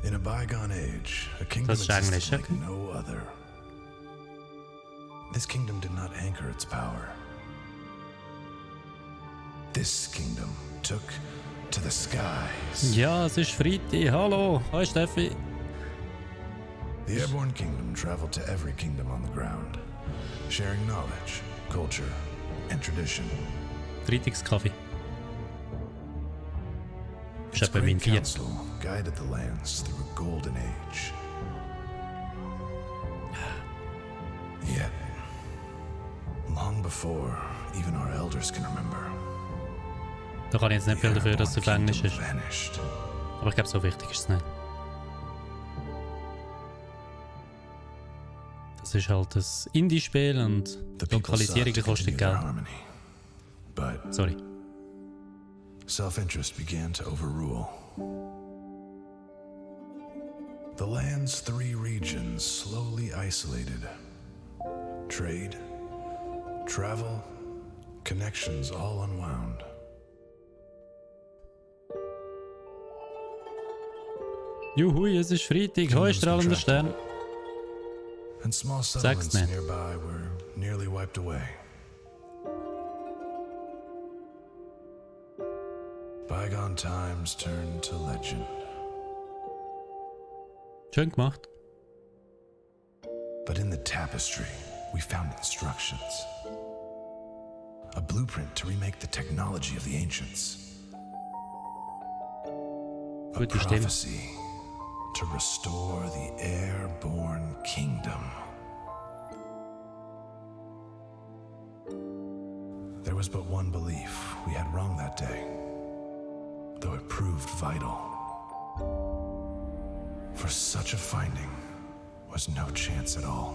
In a bygone age, a kingdom Das ist Englisch, existed like okay. no other. This kingdom did not anchor its power. This kingdom took to the skies. Ja, es ist Freitag. Hallo. Hi Steffi. The Airborne Kingdom traveled to every kingdom on the ground, sharing knowledge, culture, and tradition. Freitagskaffee. Ist Its etwa mein great Vier. council guided the lands through a golden age. Yet, long before even our elders can remember, Da kann ich jetzt nicht viel dafür, dass es auf Airborne Englisch Kingdom ist. vanished. Aber ich glaube, so wichtig ist es nicht. Das ist halt ein Indie-Spiel und The people sought Lokalisierungen to kosten continue their Geld. harmony, but Sorry. self-interest began to overrule. The land's 3 regions slowly isolated. Trade, travel, connections all unwound. Juhui, es ist Freitag. Hoi, strahlender Stern. And small Sag's settlements nicht. nearby were nearly wiped away. Bygone times turned to legend. Schön gemacht. But in the tapestry, we found instructions. A blueprint to remake the technology of the ancients. A Gute Stimme. prophecy to restore the airborne kingdom. There was but one belief we had wrong that day, though it proved vital. For such a finding was no chance at all.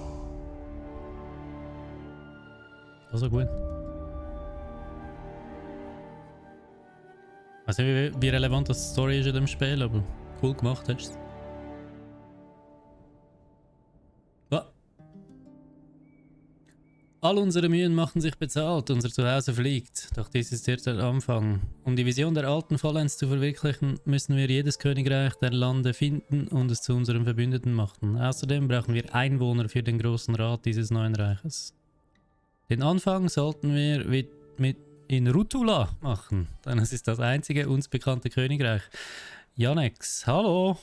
Also gut. Ich weiß nicht, wie relevant das Story ist in dem Spiel, aber cool gemacht hast du es. Ah. All unsere Mühen machen sich bezahlt, unser Zuhause fliegt. Doch dies ist erst der Anfang. Um die Vision der Alten vollends zu verwirklichen, müssen wir jedes Königreich der Lande finden und es zu unserem Verbündeten machen. Außerdem brauchen wir Einwohner für den großen Rat dieses neuen Reiches. Den Anfang sollten wir mit in Rutula machen, denn es ist das einzige uns bekannte Königreich. Janex, hallo.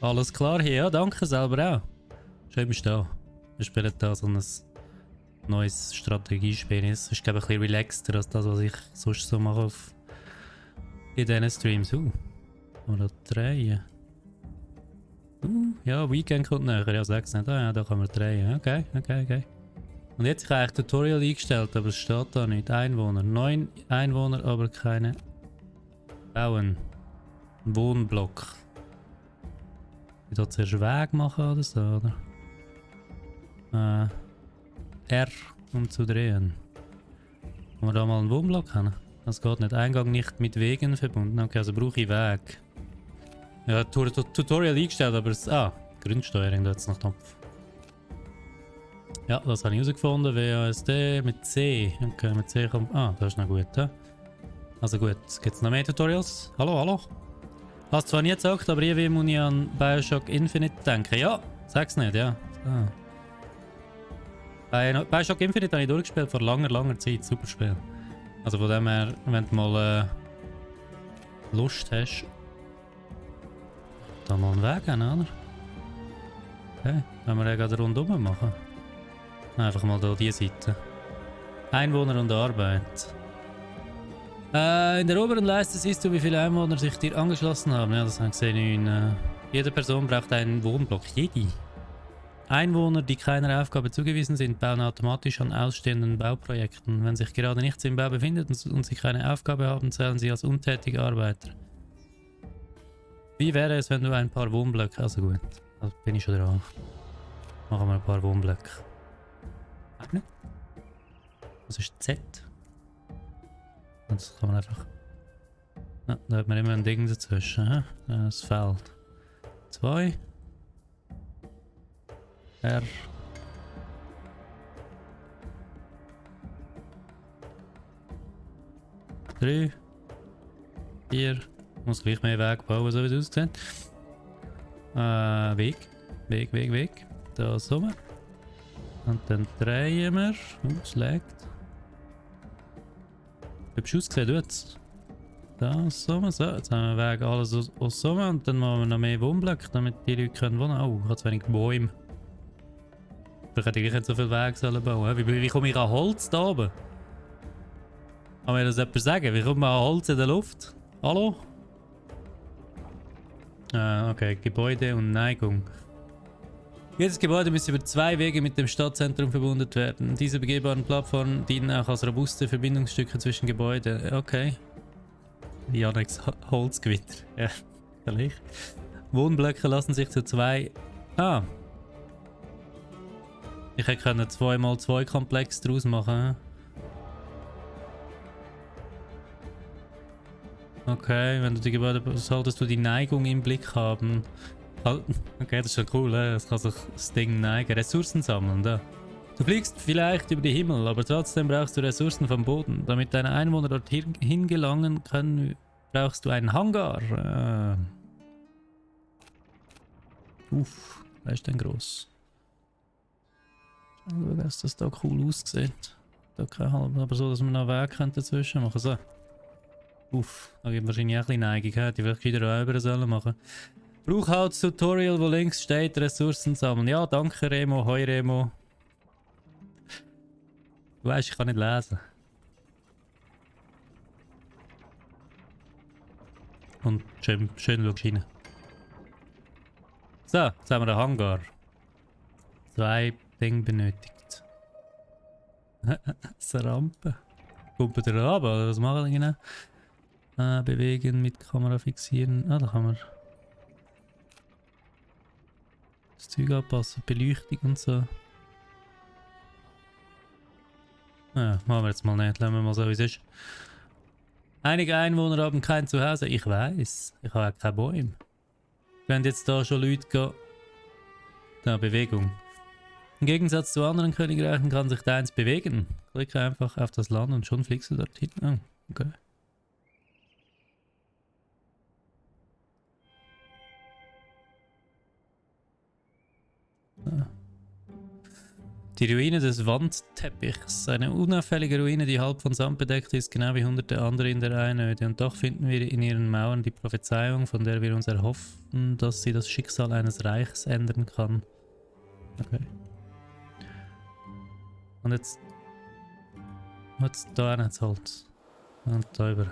Alles klar hier? Ja, danke, selber auch. Schön bist du da. Wir spielen da so ein neues Strategiespiel. Es ist, glaube ich, ein bisschen relaxter als das, was ich sonst so mache in diesen Streams. Oder drehen. Ja, Weekend kommt näher. Ja, sag's nicht. Ah, ja, da kann man drehen. Okay. Und jetzt habe ich eigentlich Tutorial eingestellt, aber es steht da nicht. Einwohner. 9 Einwohner, aber keine bauen. Wohnblock. Ich da zuerst Weg machen oder so, oder? R, um zu drehen. Kann man da mal einen Wohnblock haben? Das geht nicht. Eingang nicht mit Wegen verbunden. Okay, also brauche ich Weg. Ja, Tutorial eingestellt, aber es... Grundsteuerung, da jetzt noch Knopf. Ja, das habe ich herausgefunden. WASD mit C. Okay, mit C kommt... das ist noch gut. He? Also gut, gibt es noch mehr Tutorials? Hallo? Hast zwar nie gesagt, aber irgendwie muss ich an Bioshock Infinite denken. Ja, sag's nicht, ja. Bei Bioshock Infinite habe ich durchgespielt vor langer Zeit. Super Spiel. Also von dem her, wenn du mal Lust hast, da mal einen Weg haben, oder? Okay, wenn wir den gerade rundum machen. Einfach mal hier diese Seite. Einwohner und Arbeit. In der oberen Leiste siehst du, wie viele Einwohner sich dir angeschlossen haben. Ja, das habe ich gesehen. Jede Person braucht einen Wohnblock. Jede. Einwohner, die keiner Aufgabe zugewiesen sind, bauen automatisch an ausstehenden Bauprojekten. Wenn sich gerade nichts im Bau befindet und sie keine Aufgabe haben, zählen sie als untätige Arbeiter. Wie wäre es, wenn du ein paar Wohnblöcke... Also gut, da bin ich schon dran. Machen wir ein paar Wohnblöcke. Eine? Was ist Z? Das kann man einfach... Ja, da hat man immer ein Ding dazwischen. Das Feld. 2. R. Drei. 4. Muss gleich mehr Weg bauen, so wie es aussieht. Weg. Weg. Da so. Und dann drehen wir. Es laggt. Hübsch ausgesehen, du jetzt. Da so. Jetzt haben wir Weg alles aus so. Und dann machen wir noch mehr Wohnblöcke, damit die Leute können wohnen. Oh, ich habe zu wenig Bäume. Ich hätte nicht so viel Wege sollen bauen. Wie komme ich an Holz da oben? Kann mir das jemand sagen? Wie kommt man an Holz in der Luft? Hallo? Okay, Gebäude und Neigung. Jedes Gebäude muss über 2 Wege mit dem Stadtzentrum verbunden werden. Diese begehbaren Plattformen dienen auch als robuste Verbindungsstücke zwischen Gebäuden. Okay. Janex Holzgewitter. Ja, vielleicht. Wohnblöcke lassen sich zu 2... Ich hätte 2x2 Komplex draus machen. Okay, wenn du die Gebäude, solltest du die Neigung im Blick haben. Okay, das ist schon cool, das kann sich das Ding neigen. Ressourcen sammeln, da. Du fliegst vielleicht über die Himmel, aber trotzdem brauchst du Ressourcen vom Boden. Damit deine Einwohner dort hingelangen können, brauchst du einen Hangar. Der ist dann gross. Schau, dass das da cool aussieht. Da kein Halb, aber so, dass wir noch einen Weg dazwischen machen. So. Da gibt es wahrscheinlich auch ein bisschen Neigung, die vielleicht wieder über sollen machen. Brauchholz-Tutorial, wo links steht, Ressourcen sammeln. Ja, danke Remo, hoi Remo. Du weißt, ich kann nicht lesen. Und schön schaust rein. So, jetzt haben wir einen Hangar. 2 Dinge benötigt. Das ist eine Rampe. Kumpelt ihr da runter, oder was machen wir genau? Bewegen, mit Kamera fixieren. Da kann man das Zeug anpassen, Beleuchtung und so. Machen wir jetzt mal nicht, lassen wir mal so wie es ist. Einige Einwohner haben kein Zuhause. Ich weiß, ich habe auch keine Bäume. Wenn jetzt da schon Leute gehen. Da, Bewegung. Im Gegensatz zu anderen Königreichen kann sich deins bewegen. Klicke einfach auf das Land und schon fliegst du dorthin. Okay. Die Ruine des Wandteppichs. Eine unauffällige Ruine, die halb von Sand bedeckt ist, genau wie hunderte andere in der Einöde. Und doch finden wir in ihren Mauern die Prophezeiung, von der wir uns erhoffen, dass sie das Schicksal eines Reichs ändern kann. Okay. Und jetzt da ein Holz. Und da über.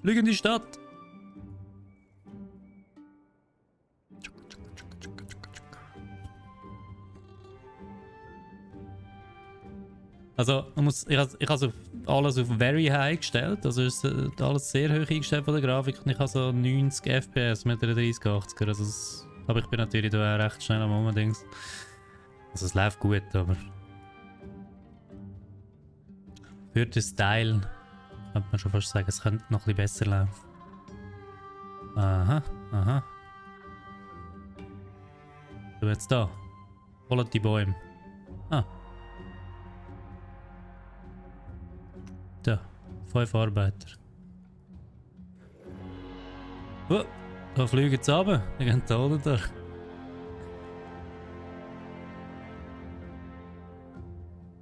Fliegen in die Stadt! Also, ich habe alles auf Very High gestellt, also ist alles sehr hoch eingestellt von der Grafik und ich habe so 90 FPS mit einer 3080er, also aber ich bin natürlich da auch recht schnell am Umdings. Also es läuft gut, aber für den Style könnte man schon fast sagen, es könnte noch ein bisschen besser laufen. Aha. So, jetzt da. Holt die Bäume. Da, 5 Arbeiter. Da fliegen sie runter. Die gehen da unten durch.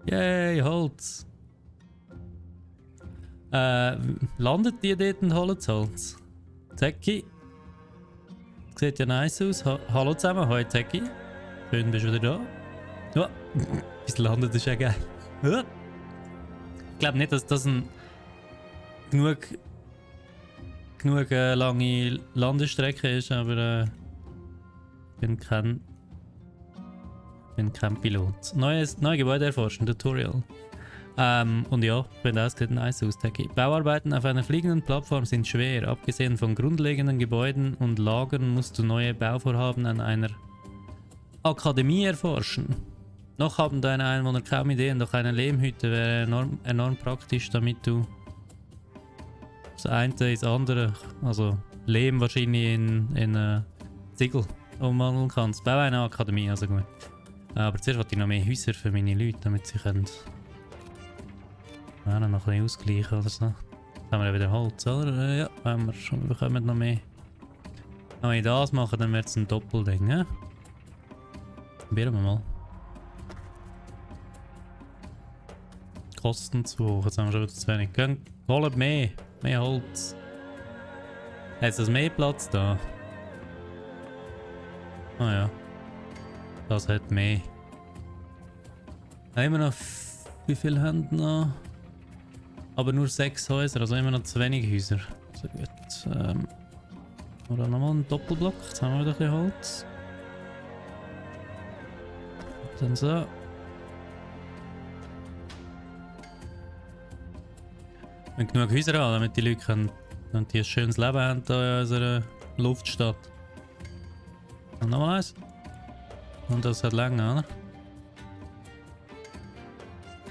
Yay, Holz. Landet die dort und holen das Holz? Zeki. Sieht ja nice aus. Hallo zusammen, hoi Zeki. Schön, bist du wieder da. Ja, bis landet ist ja geil. Ich glaube nicht, dass das genug lange Landestrecke ist, aber ich bin kein Pilot. Neue Gebäude erforschen, Tutorial. Und ja, ich finde das sieht nice aus. Bauarbeiten auf einer fliegenden Plattform sind schwer. Abgesehen von grundlegenden Gebäuden und Lagern musst du neue Bauvorhaben an einer Akademie erforschen. Noch haben deine Einwohner kaum Ideen, doch eine Lehmhütte wäre enorm praktisch, damit du das eine ins andere, also Lehm wahrscheinlich in Ziegel umwandeln kannst. Bau eine Akademie, also gut. Aber zuerst wollte ich noch mehr Häuser für meine Leute, damit sie können noch ein bisschen ausgleichen oder so. Jetzt haben wir ja wieder Holz, oder? Ja, wir bekommen noch mehr wenn ich das mache, dann wird es ein Doppelding, ne? Probieren wir mal. Kosten zu hoch, jetzt haben wir schon wieder zu wenig. Holt mehr Holz. Hat es mehr Platz da? Ah ja. Das hat mehr. Haben wir noch... Wie viele haben wir noch? Aber nur 6 Häuser, also immer noch zu wenig Häuser. Also gut. Oder nochmal einen Doppelblock. Jetzt haben wir wieder ein bisschen Holz. Und dann so. Wir haben genug Häuser haben, damit die Leute können, und die ein schönes Leben haben hier in unserer Luftstadt. Und nochmal eins. Und das hat länger, oder?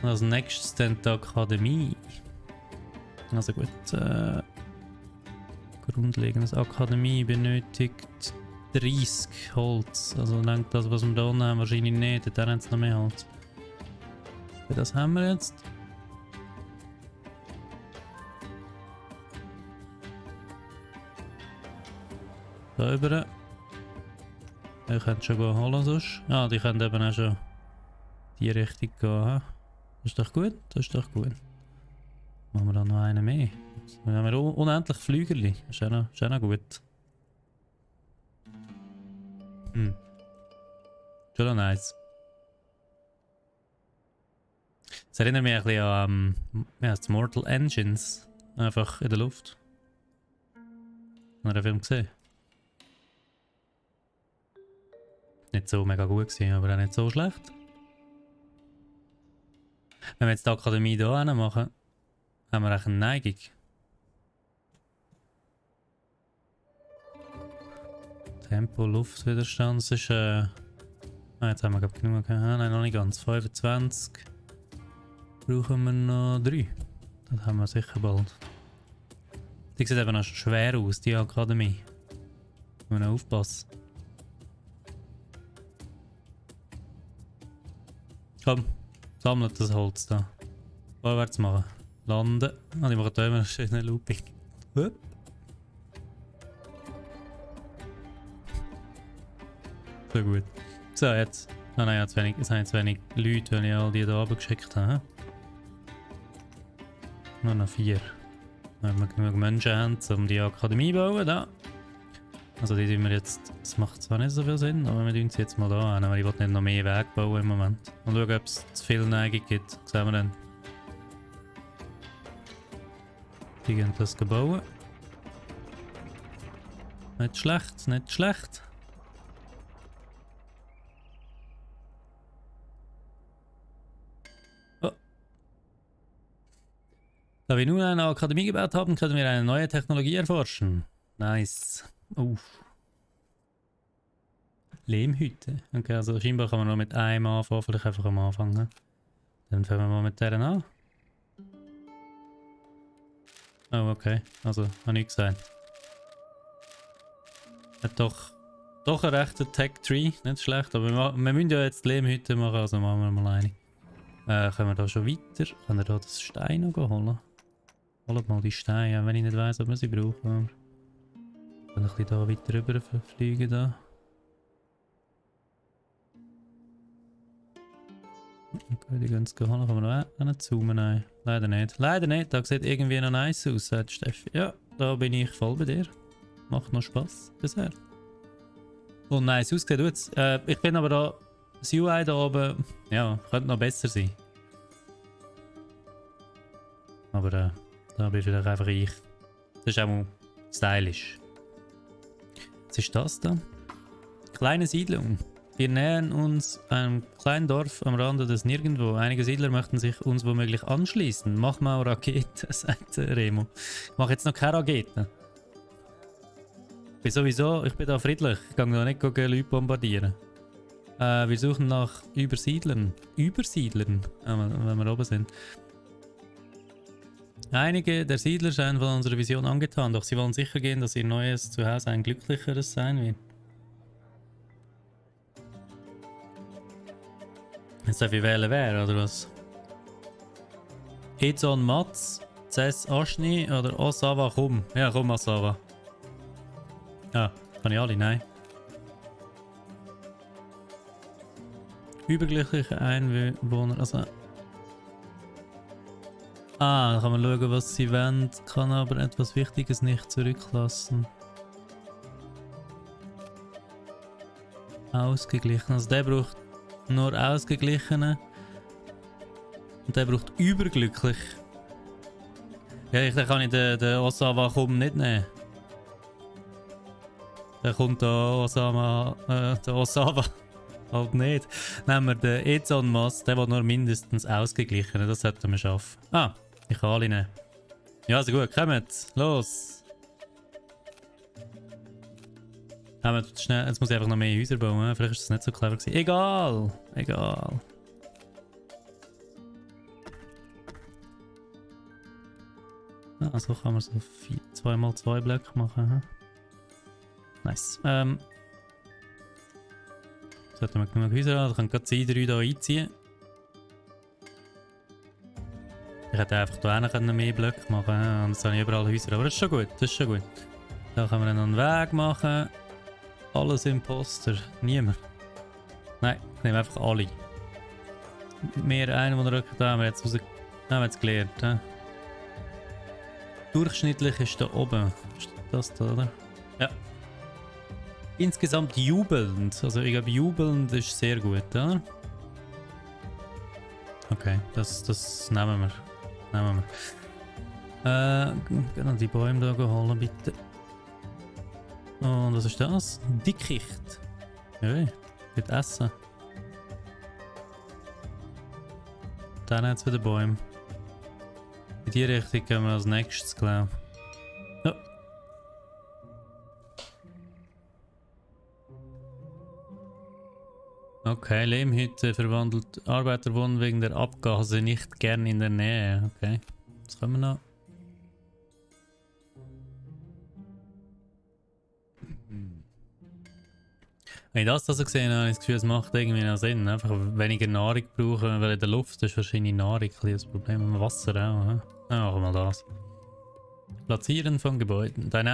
Und als nächstes dann die Akademie. Also gut, grundlegendes Akademie benötigt 30 Holz. Also denkt das, was wir da unten haben, wahrscheinlich nicht. Da haben sie noch mehr Holz. Okay, das haben wir jetzt. Da rüber. Die können schon holen sonst. Ah, die können eben auch schon die Richtung gehen. Das ist doch gut, das ist doch gut. Machen wir dann noch einen mehr. Dann haben wir unendlich Flügerli. Das ist auch noch gut. Schon noch nice. Das erinnert mich ein bisschen an wie heißt Mortal Engines. Einfach in der Luft. Haben wir den Film gesehen? Nicht so mega gut gewesen, aber auch nicht so schlecht. Wenn wir jetzt die Akademie hier machen, haben wir eine Neigung. Tempo, Luftwiderstand, das ist jetzt haben wir glaube ich genug. Nein, noch nicht ganz. 25. Brauchen wir noch 3. Das haben wir sicher bald. Die sieht eben noch schwer aus, die Akademie. Müssen wir aufpassen. Komm, sammelt das Holz da. Vorwärts machen. Landen. Ah, die machen da immer einen schönen Looping. Hup. So gut. So, jetzt. Ah nein, jetzt haben zu wenig Leute, wenn ich all die da geschickt habe. Nur noch 4. Wenn wir genug Menschen haben, um die Akademie zu bauen, da. Also die tun wir jetzt, das macht zwar nicht so viel Sinn, aber wir tun sie jetzt mal da hin, weil ich will nicht noch mehr Weg bauen im Moment. Und schauen, ob es zu viel Neigung gibt. Das sehen wir dann. Die gehen das bauen. Nicht schlecht, nicht schlecht. Oh. Da wir nun eine Akademie gebaut haben, können wir eine neue Technologie erforschen. Nice. Lehmhütte. Okay, also scheinbar kann man nur mit einem anfangen, vielleicht einfach am Anfang. Ne? Dann fangen wir mal mit der an. Oh, okay. Also, habe ich gesagt. Hat doch ein rechter Tech-Tree, nicht schlecht, aber wir müssen ja jetzt die Lehmhütte machen, also machen wir mal eine. Können wir da schon weiter? Können wir da das Stein noch holen? Holt mal die Steine, wenn ich nicht weiss, ob wir sie brauchen. Ein bisschen da weiter rüber fliegen da. Okay, die gehen es holen. Kann man noch einen zoomen? Nein, leider nicht. Leider nicht, das sieht irgendwie noch nice aus, sagt Steffi. Ja, da bin ich voll bei dir. Macht noch Spass bisher. Und nice ausgesehen tut's. Ich finde aber da, das UI da oben, ja, könnte noch besser sein. Aber da bin vielleicht einfach ich. Das ist auch mal stylisch. Was ist das da? Kleine Siedlung. Wir nähern uns einem kleinen Dorf am Rande des Nirgendwo. Einige Siedler möchten sich uns womöglich anschließen. Mach mal Raketen, sagt Remo. Ich mache jetzt noch keine Raketen. Ich bin da friedlich. Ich kann da nicht Leute bombardieren. Wir suchen nach Übersiedlern. Übersiedlern, wenn wir oben sind. Einige der Siedler scheinen von unserer Vision angetan, doch sie wollen sicher gehen, dass ihr neues Zuhause ein glücklicheres sein wird. Jetzt darf ich wählen, wer, oder was? Ezon Matz, Cess Aschni oder Osawa Chum? Ja, komm, Osawa. Ja, Kann ich alle? Nein. Überglückliche Einwohner, also... Ah, da kann man schauen, was sie wollen, kann aber etwas Wichtiges nicht zurücklassen. Ausgeglichen, also der braucht nur ausgeglichene. Und der braucht überglücklich. Ja, dann kann ich den Osawa kaum nicht nehmen. Dann kommt der Osawa halt nicht. Nehmen wir den Ezon-Mass, der will nur mindestens ausgeglichen. Das sollten wir schaffen. Ah, ich kann alle nehmen. Ja, also gut, kommt, los. Schnell, jetzt muss ich einfach noch mehr Häuser bauen. Vielleicht ist das nicht so clever gewesen. Egal, egal. Ah, so kann man so 2x2 Blöcke machen. Hm? Nice. Sollten wir genug Häuser haben, dann können gerade die 3 hier einziehen. Ich hätte einfach hier mehr Blöcke machen können, und jetzt habe ich überall Häuser. Aber das ist schon gut, das ist schon gut. Da können wir noch einen Weg machen. Alles Imposter. Niemand. Nein, ich nehme einfach alle. Mehr Einwohner da haben wir jetzt gelernt. He? Durchschnittlich ist da oben. Ist das da, oder? Ja. Insgesamt jubelnd. Also ich glaube, jubelnd ist sehr gut, oder? Okay, das nehmen wir. Nehmen wir. Genau die Bäume hier holen, bitte. Und was ist das? Dickicht. Ja, wird essen. Dann jetzt wieder Bäume. In die Richtung gehen wir als nächstes, glaube ich. Ja. Okay, Lehmhütte verwandelt Arbeiter wohnen wegen der Abgase nicht gern in der Nähe. Okay, was können wir noch? Wenn ich das so gesehen habe, habe ich das Gefühl, es macht irgendwie noch Sinn. Einfach weniger Nahrung brauchen, weil in der Luft ist wahrscheinlich Nahrung das Problem. Im Wasser auch. He? Ja, machen wir das. Platzieren von Gebäuden. Deinen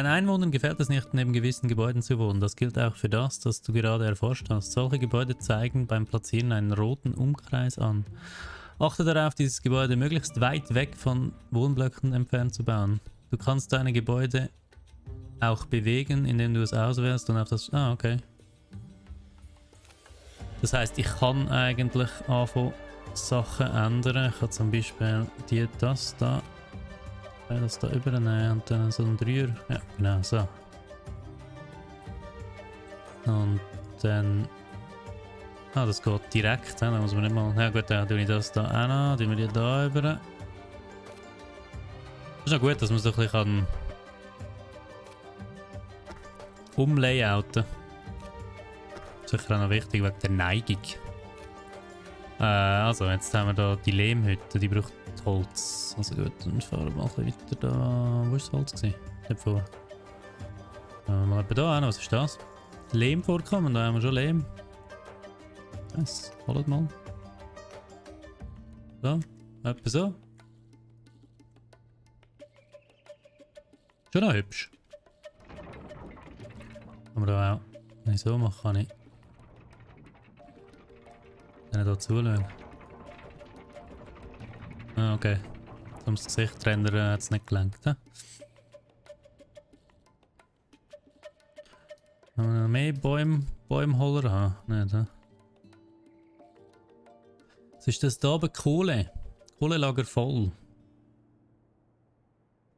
Einwohnern gefällt es nicht, neben gewissen Gebäuden zu wohnen. Das gilt auch für das du gerade erforscht hast. Solche Gebäude zeigen beim Platzieren einen roten Umkreis an. Achte darauf, dieses Gebäude möglichst weit weg von Wohnblöcken entfernt zu bauen. Du kannst deine Gebäude auch bewegen, indem du es auswählst und auf das... Ah, okay. Das heisst, ich kann eigentlich anfangen Sachen ändern. Ich kann zum Beispiel das da übernehmen und dann so ein Dreier. Ja, genau, so. Und dann... Ah, das geht direkt, da muss man nicht mal... Ja gut, dann tue ich das da auch noch, tun wir die da über. Das ist auch gut, dass man so ein bisschen umlayouten. Sicher auch noch wichtig wegen der Neigung. Also, jetzt haben wir da die Lehmhütte, die braucht Holz. Also gut, dann fahren wir mal ein bisschen weiter da. Wo war das Holz gewesen? Nicht vor. Mal etwa da hin, was ist das? Lehm vorkommen, da haben wir schon Lehm. Nice, holt mal. So, etwa so. Schon noch hübsch. Kann man da auch, wenn ich so mache, kann ich denen hier zuschauen. Ah, okay. Ums Gesicht rendern hat es nicht gelangt. Mehr Bäumholler haben? Nicht, he? Was ist das da oben? Kohle. Kohlelager voll.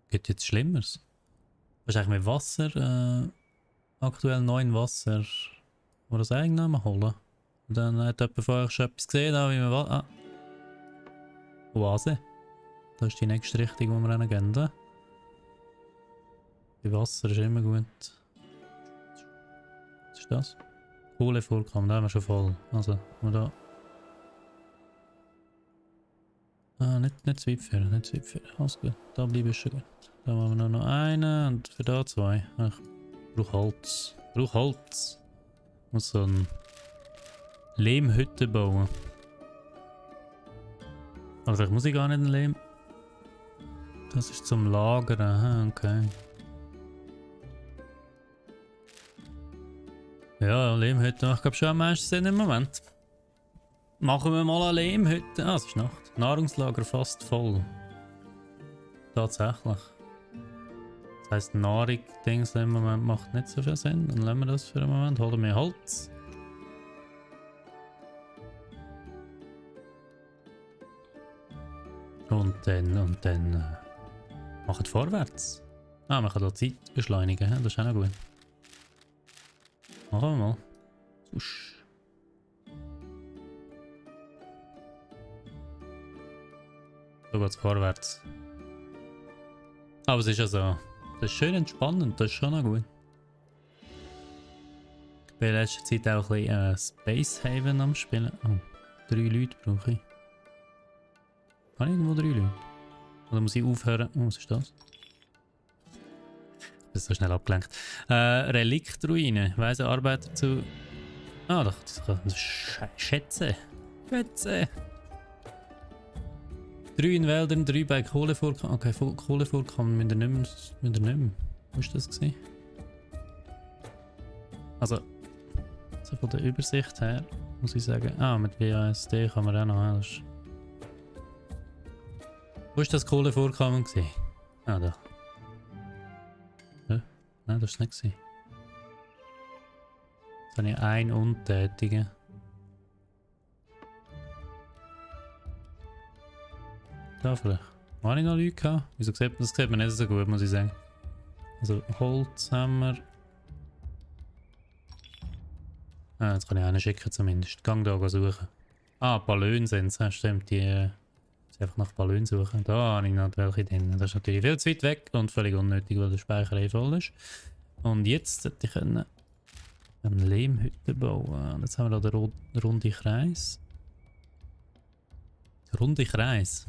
Geht jetzt Schlimmeres? Wahrscheinlich mit Wasser. Aktuell 9 Wasser. Wo das Eigennamen holen. Und dann hat jemand von euch schon etwas gesehen, da, wie man Oase. Das ist die nächste Richtung, wo wir reingehen. Da. Die Wasser ist immer gut. Was ist das? Kohlevorkommen, da haben wir schon voll. Also, wir da. Ah, nicht zu weit führen, nicht zu weit führen. Alles gut, da bleiben ist schon gut. Da machen wir noch einen und für da 2. Ich brauche Holz. Ich brauche Holz. Ich muss so eine Lehmhütte bauen. Aber vielleicht muss ich gar nicht einen Lehm. Das ist zum Lagern, aha, okay. Ja, Lehmhütte macht glaube schon am meisten Sinn im Moment. Machen wir mal eine Lehmhütte. Ah, es ist Nacht. Nahrungslager fast voll. Tatsächlich. Das heisst, Nahrung-Dings im Moment macht nicht so viel Sinn. Dann lassen wir das für einen Moment. Holen wir Holz. Und dann machen vorwärts. Ah, man kann da Zeit beschleunigen. Das ist auch noch gut. Machen wir mal. Usch. So geht's vorwärts. Aber es ist ja so. Das ist schön entspannend, das ist schon noch gut. Ich bin in letzter Zeit auch ein bisschen Space Haven am Spielen. Oh, 3 Leute brauche ich. Kann ich irgendwo 3 Leute? Oder muss ich aufhören? Oh, was ist das? Ich bin so schnell abgelenkt. Reliktruine. Weise Arbeiter zu... Ah, doch, das kann man schätzen. Schätzen. 3 in Wäldern, 3 bei Kohlevorkommen. Okay, Kohlevorkommen müssen wir nicht mehr. Wo war das gewesen? Also, so von der Übersicht her muss ich sagen, mit WASD kann man auch noch. Das wo war das Kohlevorkommen gewesen? Ah, da. Ja? Nein, das war es nicht. Jetzt habe ich einen Untätigen. Da vielleicht. War ich noch Leute gehabt? Wieso sieht man das? Sieht man nicht so gut, muss ich sagen. Also Holz haben wir. Jetzt kann ich einen schicken zumindest. Gang da suchen. Ballon sind es. Stimmt, die einfach nach Ballon suchen. Da habe ich noch welche drin. Das ist natürlich viel zu weit weg und völlig unnötig, weil der Speicher voll ist. Und jetzt sollte ich eine Lehmhütte bauen. Und jetzt haben wir da den runden Kreis. Der runde Kreis.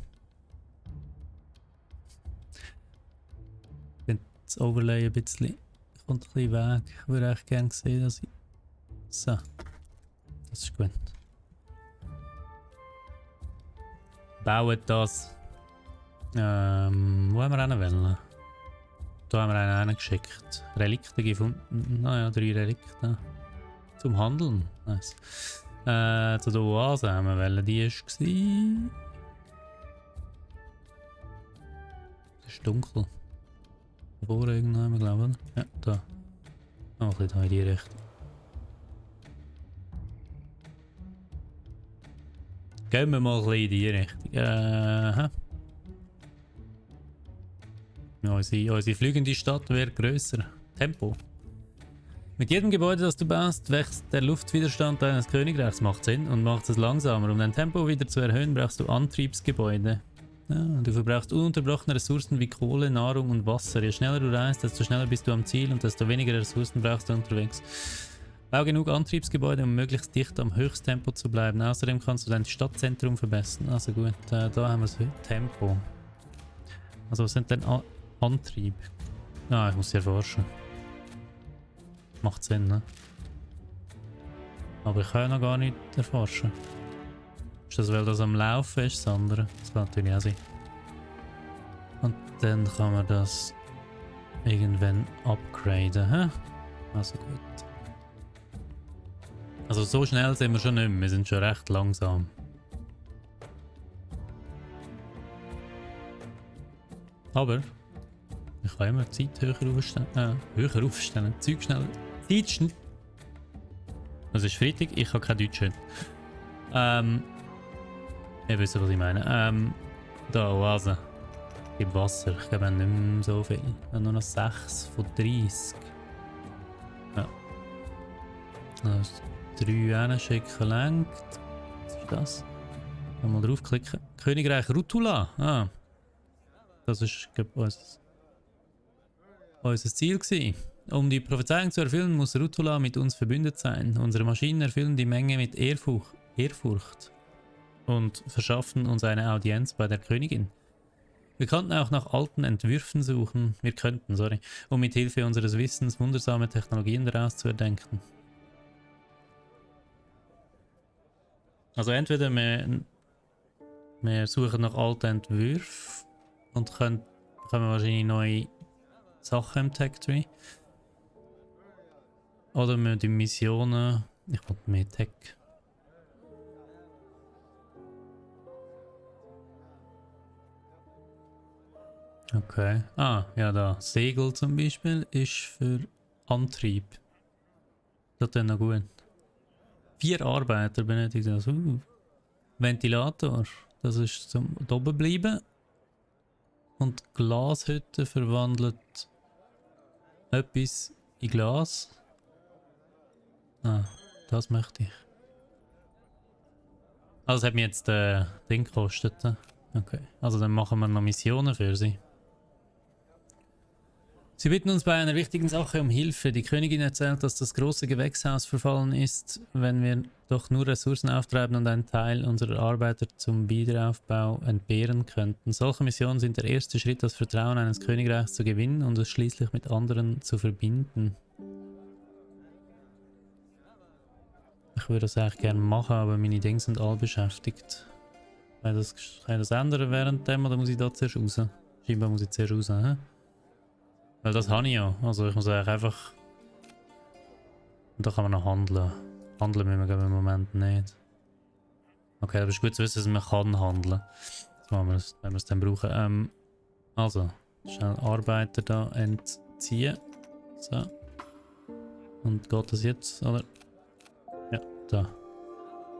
Das Overlay ein bisschen, kommt ein bisschen weg. Ich würde echt gerne sehen, dass ich... So. Das ist gut. Bauen das. Wo haben wir einen wollen? Da haben wir einen geschickt. Relikte gefunden. Naja, 3 Relikte. Zum Handeln. Nice. Zu der Oase haben wir wollen. Die war... Es ist dunkel. Vor irgendwann, glaube ich. Ja, da. Ein bisschen da in die Richtung. Gehen wir mal ein bisschen in die Richtung. Ja, unsere fliegende Stadt wird grösser. Tempo. Mit jedem Gebäude, das du baust, wächst der Luftwiderstand deines Königreichs. Macht Sinn und macht es langsamer. Um dein Tempo wieder zu erhöhen, brauchst du Antriebsgebäude. Ja, du verbrauchst ununterbrochene Ressourcen wie Kohle, Nahrung und Wasser. Je schneller du reist, desto schneller bist du am Ziel und desto weniger Ressourcen brauchst du unterwegs. Bau genug Antriebsgebäude, um möglichst dicht am Höchsttempo zu bleiben. Außerdem kannst du dein Stadtzentrum verbessern. Also gut, da haben wir das Tempo. Also was sind denn Antrieb? Ich muss sie erforschen. Macht Sinn, ne? Aber ich kann ja noch gar nicht erforschen. Ist das, weil das am Laufen ist, das andere? Das kann natürlich auch sein. Und dann kann man das irgendwann upgraden, hä? Also gut. Also so schnell sind wir schon nicht mehr, wir sind schon recht langsam. Aber ich kann immer die Zeit höher aufstellen. Zeug schneller. Zeit schnell. Das ist Freitag, ich habe kein Deutsch heute. Ihr wisst, was ich meine. Da, Oase. Gibt Wasser. Ich glaube, nicht mehr so viel. Ich habe nur noch 6 von 30. Ja. Also 3 schicken lenkt. Was ist das? Mal draufklicken. Königreich Rutula. Das ist, glaube ich, unser Ziel gewesen. Um die Prophezeiung zu erfüllen, muss Rutula mit uns verbündet sein. Unsere Maschinen erfüllen die Menge mit Ehrfurcht und verschaffen uns eine Audienz bei der Königin. Wir könnten auch nach alten Entwürfen suchen, um mit Hilfe unseres Wissens wundersame Technologien daraus zu erdenken. Also entweder wir suchen nach alten Entwürfen und können wahrscheinlich neue Sachen im Tech Tree. Oder mit den Missionen. Ich will mehr Tech. Okay. Ah, ja da. Segel zum Beispiel ist für Antrieb. Das ist dann noch gut. 4 Arbeiter benötigt das. Ventilator. Das ist zum oben bleiben. Und die Glashütte verwandelt etwas in Glas. Ah, das möchte ich. Also, das hat mir jetzt Ding gekostet. Okay, also dann machen wir noch Missionen für sie. Sie bitten uns bei einer wichtigen Sache um Hilfe. Die Königin erzählt, dass das große Gewächshaus verfallen ist, wenn wir doch nur Ressourcen auftreiben und einen Teil unserer Arbeiter zum Wiederaufbau entbehren könnten. Solche Missionen sind der erste Schritt, das Vertrauen eines Königreichs zu gewinnen und es schließlich mit anderen zu verbinden. Ich würde das eigentlich gerne machen, aber meine Dinge sind alle beschäftigt. Kann ich das ändern währenddem oder muss ich da zuerst raus? Scheinbar muss ich zuerst raus, hä? Weil das habe ich ja. Also ich muss eigentlich einfach... Und da kann man noch handeln. Handeln müssen wir glaube ich im Moment nicht. Okay, aber es ist gut zu wissen, dass man kann handeln. Das machen wir, wenn wir es dann brauchen. Also, schnell Arbeiter da entziehen. So. Und geht das jetzt, oder? Ja, da.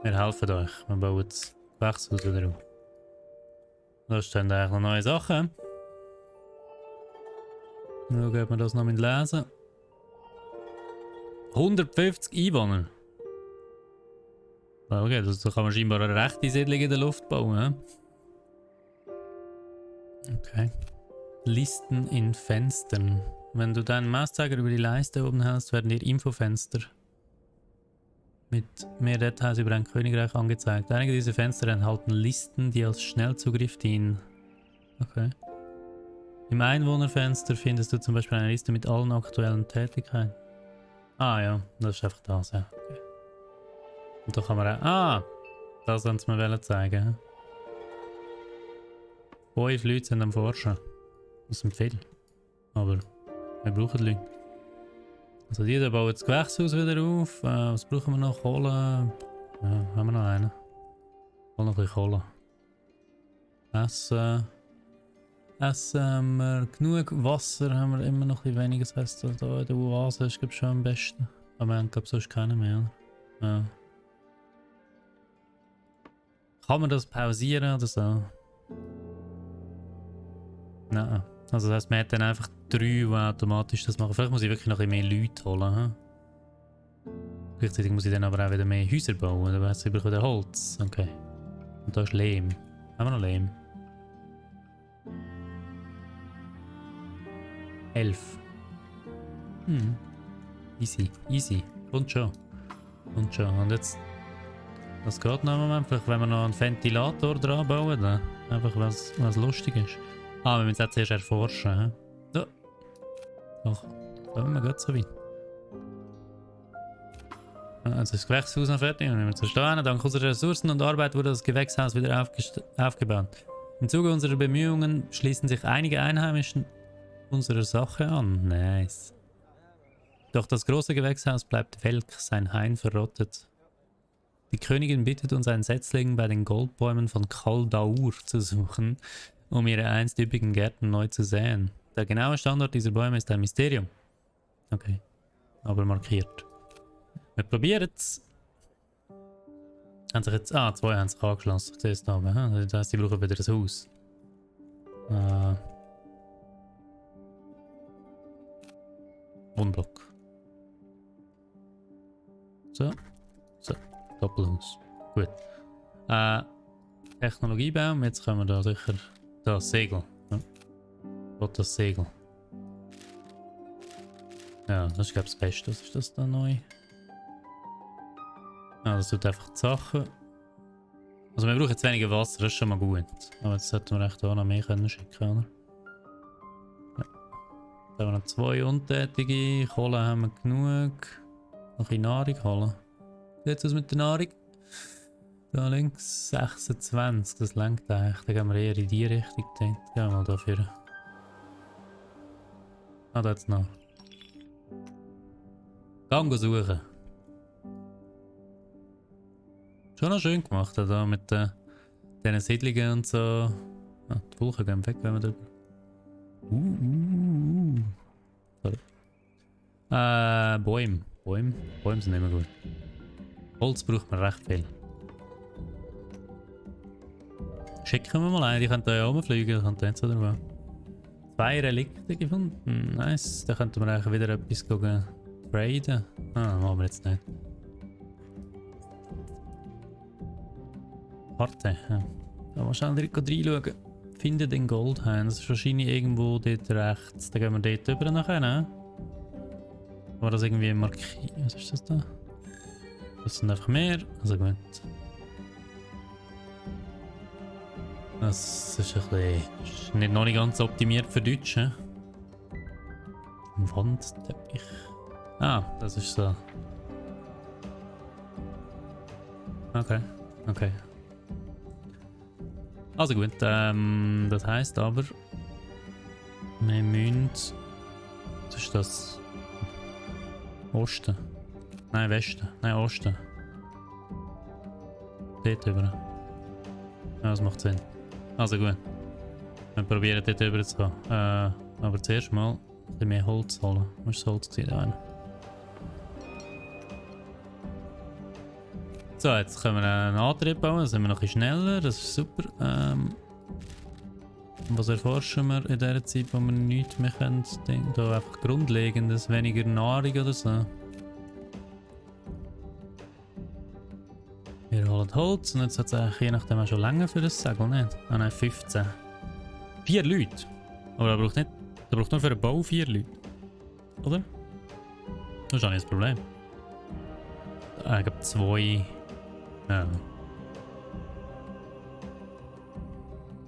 Wir helfen euch. Wir bauen das Gewächshaus wieder auf. Da stehen eigentlich noch neue Sachen. Schauen, ob wir das noch lesen. 150 Einwohner. Okay, da kann man scheinbar eine rechte Siedlung in der Luft bauen. He? Okay. Listen in Fenstern. Wenn du deinen Mauszeiger über die Leiste oben hältst, werden dir Infofenster mit mehr Details über ein Königreich angezeigt. Einige dieser Fenster enthalten Listen, die als Schnellzugriff dienen. Okay. Im Einwohnerfenster findest du zum Beispiel eine Liste mit allen aktuellen Tätigkeiten. Ah ja, das ist einfach das, ja. Okay. Und da kann man auch... Ah! Das wollen sie mir zeigen. 5 Leute sind am Forschen. Das sind viel. Aber wir brauchen Leute. Also die da bauen das Gewächshaus wieder auf. Was brauchen wir noch? Kohle? Ja, haben wir noch einen? Noch ein bisschen Kohle. Essen. Essen haben wir genug. Wasser haben wir immer noch ein bisschen weniger. Das heisst, da in der Oase ist glaube ich schon am besten. Aber wir haben glaube sonst keinen mehr. Ja. Kann man das pausieren oder so? Nein. Also das heisst, man hat dann einfach 3, die automatisch das machen. Vielleicht muss ich wirklich noch ein bisschen mehr Leute holen. Hm? Gleichzeitig muss ich dann aber auch wieder mehr Häuser bauen. Dann brauche ich wieder Holz. Okay. Und da ist Lehm. Haben wir noch Lehm? 11. Easy, easy. Und schon. Und schon. Und jetzt... Das geht noch einen Moment. Vielleicht wenn wir noch einen Ventilator dran bauen, dann einfach was lustig ist. Ah, wir müssen jetzt zuerst erforschen. He? So. Doch. Kommen wir gerade so weit. Also das Gewächshaus noch fertig. Und wir zerstört. Dank unserer Ressourcen und Arbeit wurde das Gewächshaus wieder aufgebaut. Im Zuge unserer Bemühungen schließen sich einige Einheimischen unserer Sache an. Nice. Doch das große Gewächshaus bleibt welk, sein Hain verrottet. Die Königin bittet uns, ein Setzling bei den Goldbäumen von Kaldaur zu suchen, um ihre einst üppigen Gärten neu zu säen. Der genaue Standort dieser Bäume ist ein Mysterium. Okay, aber markiert. Wir probieren es. Haben sich jetzt... 2 haben sich angeschlossen. Ich sehe es da oben. Das heisst, die brauchen wieder ein Haus. Wohnblock. So. Doppelhaus. Gut. Technologiebaum. Jetzt können wir da sicher... Das Segel. Ja. Und das Segel. Ja, das ist glaube ich das Beste. Was ist das da neu? Ja, das tut einfach die Sachen. Also wir brauchen jetzt weniger Wasser, das ist schon mal gut. Aber jetzt sollten wir echt auch noch mehr können schicken, oder? Ja. Da haben wir noch 2 Untätige. Kohle haben wir genug. Noch ein bisschen Nahrung holen. Wie sieht es aus mit der Nahrung? Da links 26, das lenkt eigentlich. Dann gehen wir eher in die Richtung. Gehen wir mal dafür. Ah, da jetzt noch. Gang suchen. Schon noch schön gemacht, da mit diesen Siedlungen und so. Ah, die Wolken gehen weg, wenn wir drüber. Sorry. Bäume. Bäume sind immer gut. Holz braucht man recht viel. Schicken wir mal ein, die können da ja rumfliegen, das kommt jetzt oder was? 2 Relikte gefunden. Nice, da könnten wir eigentlich wieder etwas traden. Ah, machen wir jetzt nicht. Karte, ja. Da mal schnell reinschauen. Finde den Goldhain, das ist wahrscheinlich irgendwo dort rechts. Dann gehen wir dort rüber nachher, ne? War das irgendwie markiert? Was ist das da? Das sind einfach mehr. Also gut. Das ist ein bisschen... Ist noch nicht ganz optimiert für Deutsch, ne? Wandteppich. Ah, das ist so. Okay. Also gut, das heisst aber... Wir müssen... Was ist das? Osten. Nein, Westen. Nein, Osten. Dort rüber. Ja, das macht Sinn. Also gut. Wir probieren dort rüber zu gehen. Aber zuerst mal ein bisschen mehr Holz holen. Was ist das Holz gewesen, da? So, jetzt können wir einen Antrieb bauen. Dann sind wir noch ein bisschen schneller. Das ist super. Was erforschen wir in der Zeit, wo wir nichts mehr können? Da einfach Grundlegendes, weniger Nahrung oder so. Wir holen Holz und jetzt hat es eigentlich je nachdem auch schon länger für das Segel, nicht? Ah nein, 15. 4 Leute. Aber er braucht nicht. Er braucht nur für den Bau 4 Leute. Oder? Das ist auch nicht das Problem. Ich glaube 2. Ja.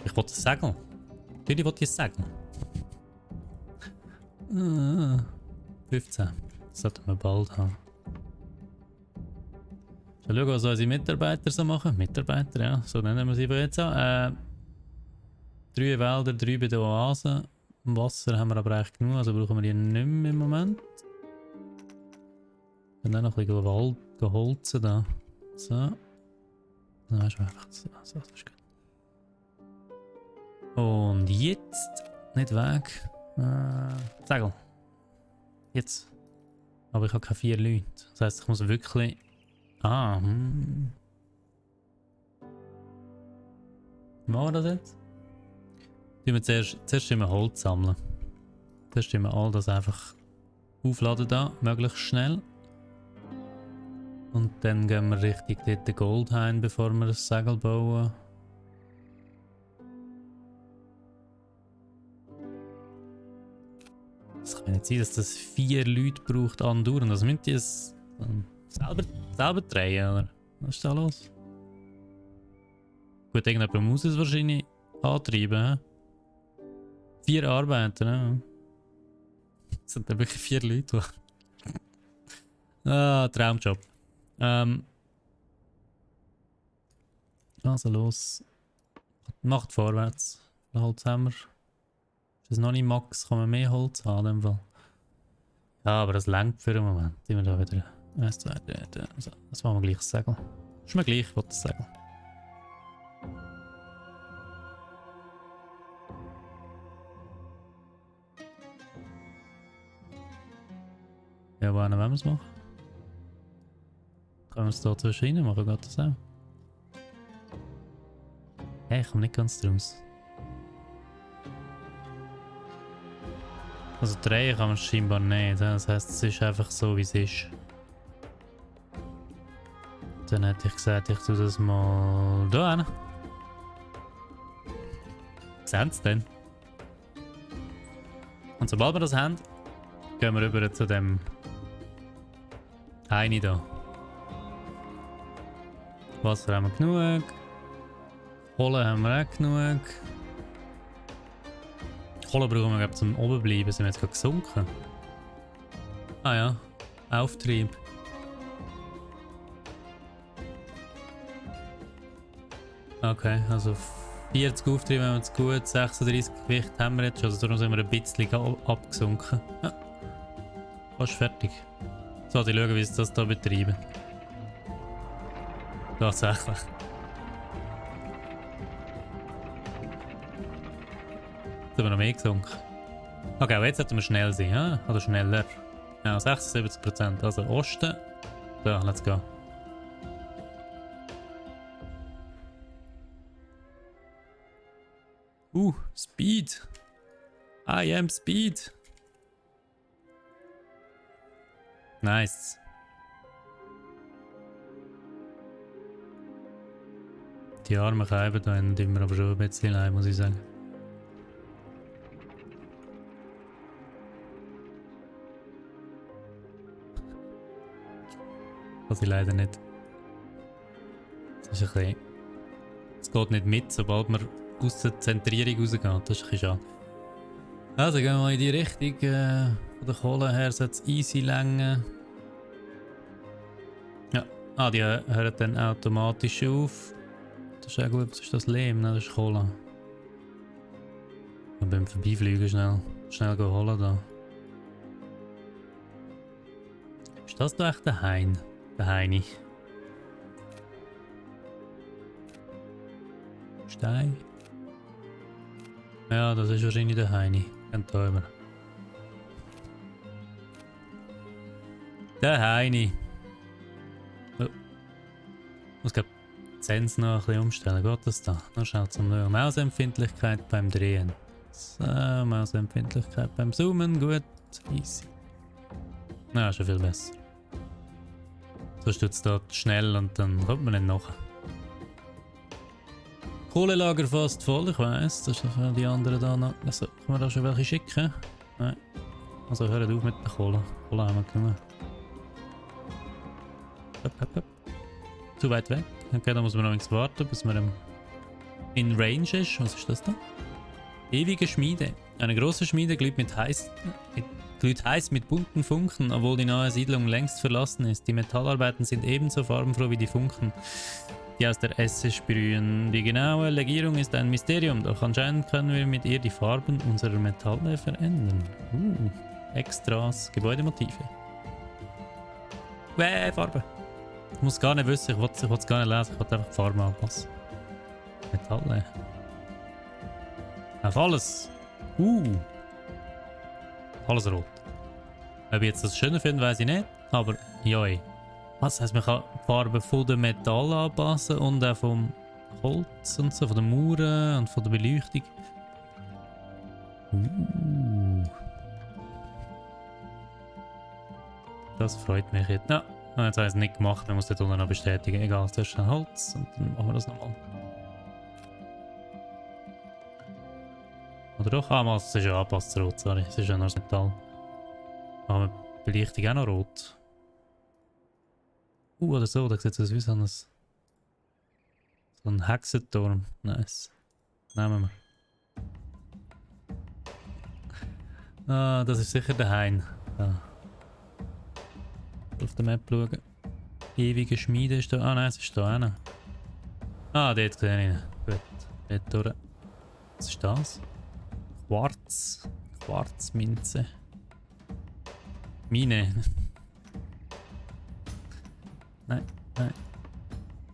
Ich wollte ein Segel. Natürlich wollte ich ein Segel. 15. Das sollten wir bald haben. Schau, was unsere Mitarbeiter so machen. Mitarbeiter, ja, so nennen wir sie von jetzt an. 3 Wälder, 3 bei der Oase. Wasser haben wir aber eigentlich genug, also brauchen wir die nicht mehr im Moment. Und dann noch ein bisschen Wald geholzen da. So. Dann hast du einfach so, das ist gut. Und jetzt nicht weg. Segel. Jetzt. Aber ich habe keine 4 Leute. Das heisst, ich muss wirklich. Machen wir das jetzt? Zuerst immer Holz sammeln. Zuerst immer all das einfach aufladen da, möglichst schnell. Und dann gehen wir richtig dort den Goldhain, bevor wir das Segel bauen. Es kann nicht sein, dass das 4 Leute braucht andauern. Das müsst ihr es selber drehen, oder? Was ist da los? Gut, irgendjemand muss es wahrscheinlich antreiben. 4 Arbeiter, ne? Das sind dann wirklich 4 Leute. Traumjob. Also los. Macht vorwärts. Holz haben wir. Ist das noch nicht Max? Kann man mehr Holz haben in dem Fall? Ja, aber das langt für einen Moment. Sind wir da wieder. 1, 2, 3. So, das machen wir gleich das Segel. Ist mir gleich, ich will das Segel. Ja, wo wollen wir es machen? Können wir es da zwischen rein machen? Geht das auch? Hey, ich komme nicht ganz draus. Also drehen kann man scheinbar nicht. Das heisst, es ist einfach so, wie es ist. Dann hätte ich gesagt, ich tue das mal da hin. Sehen Sie denn? Und sobald wir das haben, gehen wir rüber zu dem Heini da. Wasser haben wir genug. Kohle haben wir auch genug. Kohle brauchen wir, glaube ich, zum oben bleiben. Sind wir jetzt gerade gesunken? Ah ja, Auftrieb. Okay, also 40 Auftrieb haben wir jetzt gut, 36 Gewicht haben wir jetzt schon, also darum sind wir ein bisschen abgesunken. Ja, fast fertig. So, ich schaue, wie sie das da betreiben. Tatsächlich. Jetzt haben wir noch mehr gesunken. Okay, aber jetzt sollten wir schnell sein, ja? Oder schneller. Ja, 76%. Also Osten. So, let's go. Speed. I am Speed. Nice. Die armen Keiben da tun wir aber schon ein bisschen leid, muss ich sagen. Kann ich leider nicht. Das ist ein bisschen... Es geht nicht mit, sobald man aus der Zentrierung rausgeht. Das ist ein bisschen schade. Also gehen wir mal in die Richtung. Von der Kohle her sollte es easy längen. Ja. Ah, die hören dann automatisch auf. Das ist auch gut. Was ist das? Lehm? Nein, das ist Kohle. Und beim Vorbeifliegen schnell holen da. Ist das da echt der Hain? Der Heini. Stein. Ja, das ist wahrscheinlich der Heini. Kennt da immer. Der Heini. Oh. Muss glaube die Sens noch ein bisschen umstellen. Geht das da? Noch schnell zum Schauen. Mausempfindlichkeit beim Drehen. So, Mausempfindlichkeit beim Zoomen. Gut. Easy. Na, schon viel besser. Sonst tut es dort schnell und dann kommt man nicht nach. Kohlelager fast voll, ich weiss. Das ist für die anderen da noch. Also, kann man da schon welche schicken? Nein. Also hört auf mit der Kohle. Kohle haben wir genug. Hopp. Zu weit weg. Okay, da muss man noch nichts warten, bis man in Range ist. Was ist das da? Ewige Schmiede. Eine große Schmiede glüht heiß mit bunten Funken, obwohl die nahe Siedlung längst verlassen ist. Die Metallarbeiten sind ebenso farbenfroh wie die Funken, die aus der Esse sprühen. Die genaue Legierung ist ein Mysterium, doch anscheinend können wir mit ihr die Farben unserer Metalle verändern. Extras, Gebäudemotive. Farbe. Ich muss gar nicht wissen, ich will es gar nicht lesen, ich will einfach die Farbe anpassen. Metalle. Auf alles. Alles rot. Ob ich jetzt das schöner finde, weiß ich nicht, aber joi. Das heisst, man kann die Farbe von dem Metall anpassen und auch vom Holz und so, von den Mauern und von der Beleuchtung. Das freut mich jetzt. Ja, jetzt habe ich es nicht gemacht, man muss das unten noch bestätigen. Egal, zuerst ein Holz und dann machen wir das nochmal. Oder doch? Ah, es ist ja angepasst rot, sorry. Es ist ja noch das Metall. Machen wir die Beleuchtung auch noch rot. Oder so, da sieht es aus wie so ein Hexenturm. Nice. Nehmen wir. Ah, das ist sicher der Hain. Ah. Auf der Map schauen. Ewige Schmiede ist da. Ah nein, es ist da einer. Ah, dort sehe ich ihn. Gut. Dort durch. Was ist das? Quarz. Quarzminze. Mine. Nein.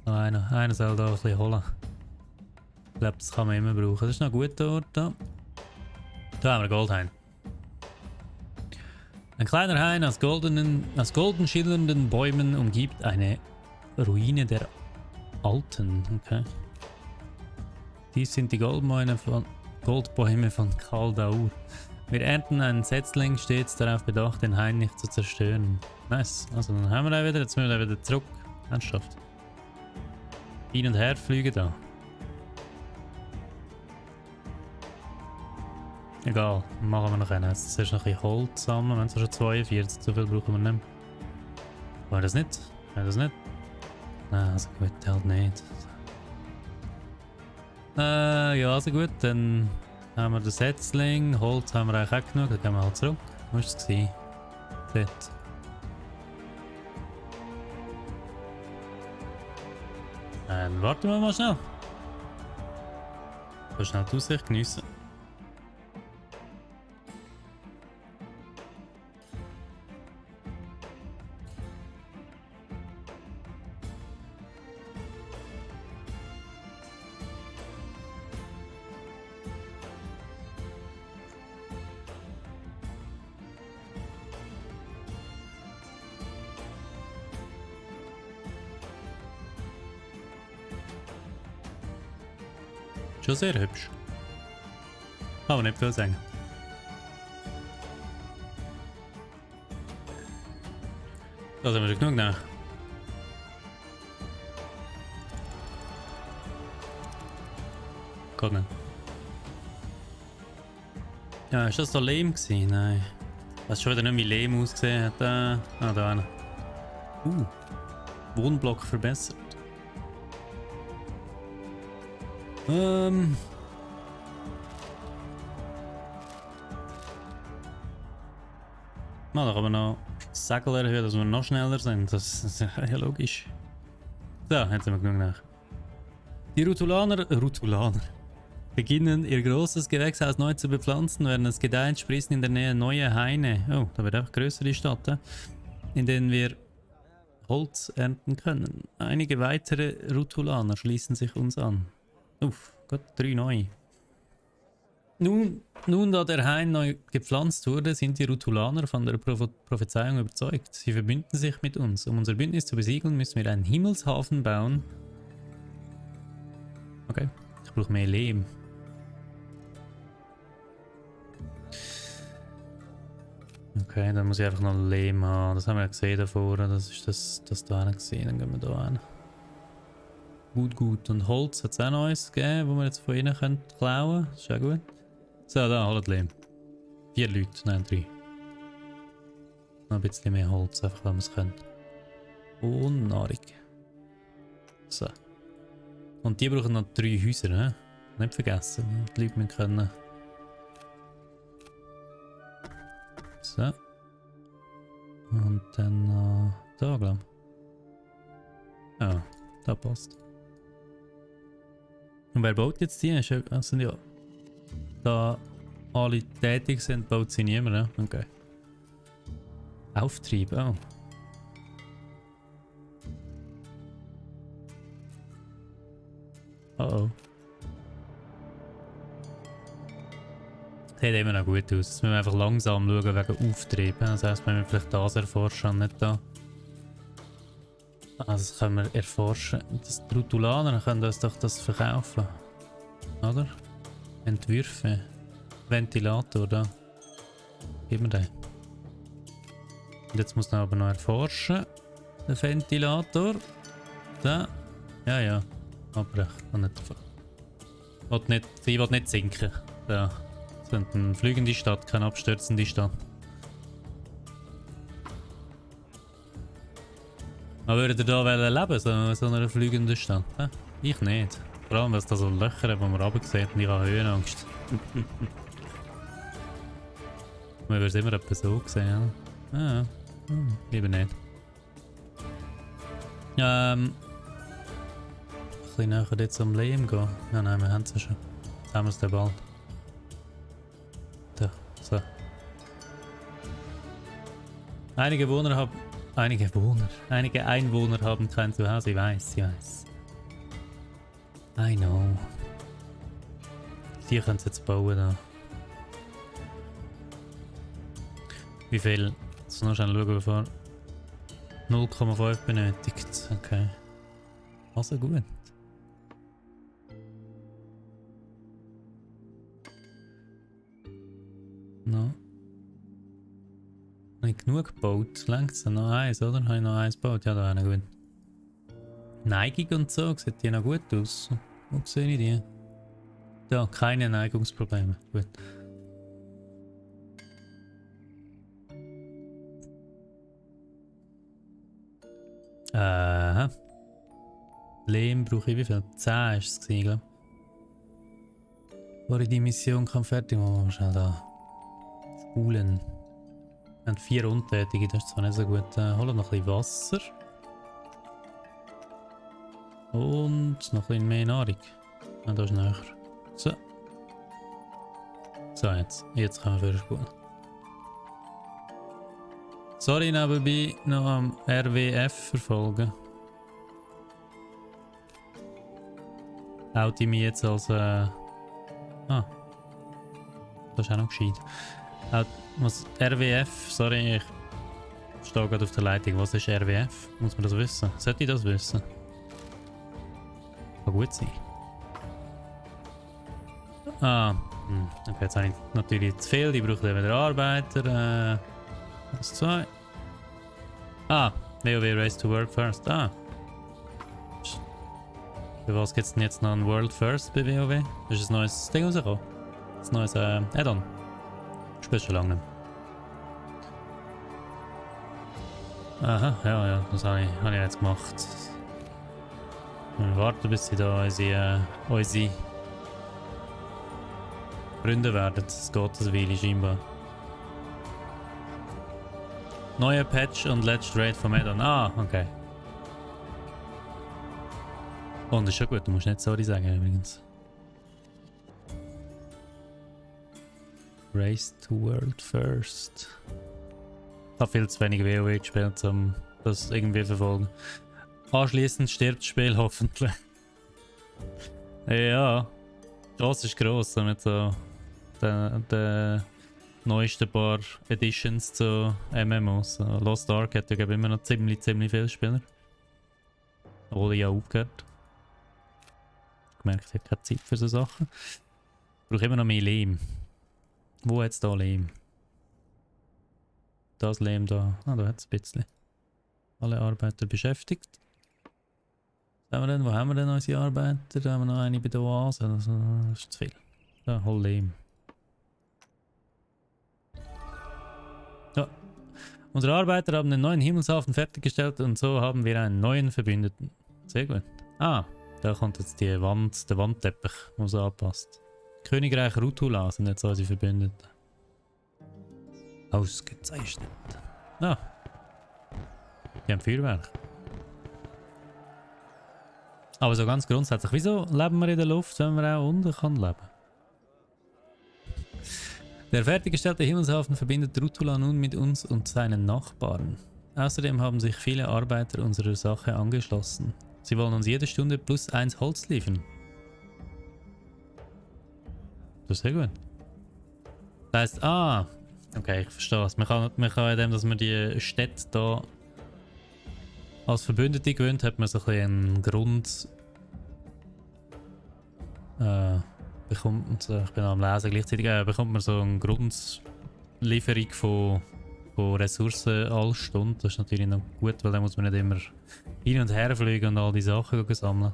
Noch einer soll da ein bisschen holen. Ich glaube, das kann man immer brauchen. Das ist noch ein guter Ort da. Da haben wir einen Goldhain. Ein kleiner Hain aus golden schillernden Bäumen umgibt eine Ruine der Alten. Okay. Dies sind die Goldbäume von Kaldaur. Wir ernten einen Setzling, stets darauf bedacht, den Hain nicht zu zerstören. Nice. Also dann haben wir ihn wieder, jetzt müssen wir wieder zurück. Ernsthaft. Hin und her fliegen da. Egal, machen wir noch einen. Jetzt zuerst noch ein bisschen Holz sammeln. Wir haben schon 42, so viel brauchen wir nicht mehr. War das nicht? War das nicht? Nein, also gut, halt nicht. Ja, also gut, dann haben wir den Setzling. Holz haben wir eigentlich auch genug, dann gehen wir halt zurück. Wo war es? Dort. Dann warten wir mal schnell. So schnell die Aussicht geniessen. Schon sehr hübsch. Kann man nicht viel sagen. Da sind wir schon genug nach. Geht nicht. Ja, ist das da Lehm gewesen? Nein. Was schon wieder nicht wie Lehm ausgesehen hat. Da einer. Wohnblock verbessert. Mal, da kann man noch Segel erhöhen, dass wir noch schneller sind. Das ist ja logisch. So, jetzt sind wir genug nach. Die Rutulaner beginnen ihr großes Gewächshaus neu zu bepflanzen. Während es gedeiht, sprießen in der Nähe neue Haine. Oh, da wird auch größer die Stadt, in denen wir Holz ernten können. Einige weitere Rutulaner schließen sich uns an. Uff, Gott, 3 neue. Nun, da der Hain neu gepflanzt wurde, sind die Rutulaner von der Prophezeiung überzeugt. Sie verbünden sich mit uns. Um unser Bündnis zu besiegeln, müssen wir einen Himmelshafen bauen. Okay, ich brauche mehr Lehm. Okay, dann muss ich einfach noch Lehm haben. Das haben wir ja gesehen davor. Das ist das da gesehen. Dann gehen wir da hin. Gut. Und Holz hat es auch noch eins gegeben, wo wir jetzt von ihnen klauen können. Das ist auch gut. So, da, holt Lehm. 4 Leute, nein 3. Noch ein bisschen mehr Holz, einfach weil wir es können. Und Nahrung. So. Und die brauchen noch 3 Häuser, ne? Nicht vergessen, die Leute müssen können. So. Und dann da, glaube ich. Ja, da passt. Und wer baut jetzt die? Das sind ja... Da alle tätig sind, baut sie niemand, ne? Okay. Auftrieb, oh. Oh. Sieht immer noch gut aus. Jetzt müssen wir einfach langsam schauen wegen Auftrieb. Das heisst, wenn wir vielleicht das erforschen und nicht da. Also das können wir erforschen. Das Rutulaner können uns doch das verkaufen. Oder? Entwürfe. Ventilator da. Gib mir den. Und jetzt muss man aber noch erforschen. Der Ventilator. Da. Ja. Aber ich kann nicht. Ich will nicht sinken. Da. Das ist eine fliegende Stadt, keine abstürzende Stadt. Aber würdet ihr da leben, so einer fliegenden Stadt? Ich nicht. Vor allem, weil es da so Löcher hat, wo man runter sieht und ich habe Höhenangst. Man würde es immer etwas so sehen. Ja. Lieber nicht. Ein bisschen näher jetzt zum Lehm gehen. Ja, nein, wir haben es ja schon. Jetzt haben wir es dann bald. Da, so. Einige Einwohner haben kein Zuhause, ich weiß. I know. Die können es jetzt bauen da. Wie viel? Jetzt noch schnell schauen, bevor 0,5 benötigt. Okay. Also gut. No. Habe ich genug gebaut? Längst noch eins, oder? Habe ich noch eins gebaut? Ja, da ist gut. Neigung und so, sieht die noch gut aus? Wo sehe ich die? Ja, keine Neigungsprobleme. Gut. Lehm brauche ich wie viel? 10 ist es gewesen, glaube ich. Bevor ich die Mission kann fertig machen, schnell da. Spulen. Wir haben 4 Untätige, das ist zwar nicht so gut. Holen noch ein bisschen Wasser. Und noch ein bisschen mehr Nahrung. Ja, da ist näher. So. So, jetzt können wir vorspulen. Sorry, nebenbei noch am RWF verfolgen. Haut ich mich jetzt als das ist auch noch gescheit. Was RWF, sorry, ich stehe gerade auf der Leitung. Was ist RWF? Muss man das wissen? Sollte ich das wissen? Kann gut sein. Okay, jetzt habe ich natürlich zu viel. Die brauchen wieder Arbeiter. Das 2. WoW Race to World First. Für was gibt es denn jetzt noch ein World First bei WoW? Ist ein neues Ding rausgekommen? Ein neues Add-on? Spielst schon lange nicht. Aha, ja, das habe ich jetzt gemacht. Wir warten, bis sie da unsere Freunde werden. Das geht eine Weile scheinbar. Neuer Patch und letzter Raid vom Addon. Okay. Und das ist schon gut, du musst nicht sorry sagen übrigens. Race to World First. Ich habe viel zu wenig WoW gespielt, um das irgendwie zu verfolgen. Anschließend stirbt das Spiel hoffentlich. Ja, die Chance ist gross mit so den neuesten paar Editions zu MMOs. Lost Ark hat ja glaube ich immer noch ziemlich viele Spieler. Obwohl ich ja aufgehört. Ich merke, ich habe keine Zeit für so Sachen. Ich brauche immer noch mehr Lehm. Wo hat es da Lehm? Das Lehm da. Da hat es ein bisschen. Alle Arbeiter beschäftigt. Wo haben wir denn unsere Arbeiter? Da haben wir noch eine bei der Oase. Das ist zu viel. Da, hol Lehm. Ja. Unsere Arbeiter haben den neuen Himmelshafen fertiggestellt und so haben wir einen neuen Verbündeten. Sehr gut. Da kommt jetzt der Wandteppich, der so anpasst. Königreich Rutula sind jetzt unsere Verbündeten. Ausgezeichnet. Die haben Feuerwerk. Aber so ganz grundsätzlich, wieso leben wir in der Luft, wenn wir auch unten leben können? Der fertiggestellte Himmelshafen verbindet Rutula nun mit uns und seinen Nachbarn. Außerdem haben sich viele Arbeiter unserer Sache angeschlossen. Sie wollen uns jede Stunde +1 Holz liefern. Das ist sehr gut. Das heißt, okay, ich verstehe es. Man kann indem, dass man die Städte da als Verbündete gewöhnt, hat man so ein bisschen einen Grund bekommt, ich bin am Lesen gleichzeitig, bekommt man so eine Grundlieferung von Ressourcen alle Stunde. Das ist natürlich noch gut, weil dann muss man nicht immer hin und her fliegen und all die Sachen sammeln.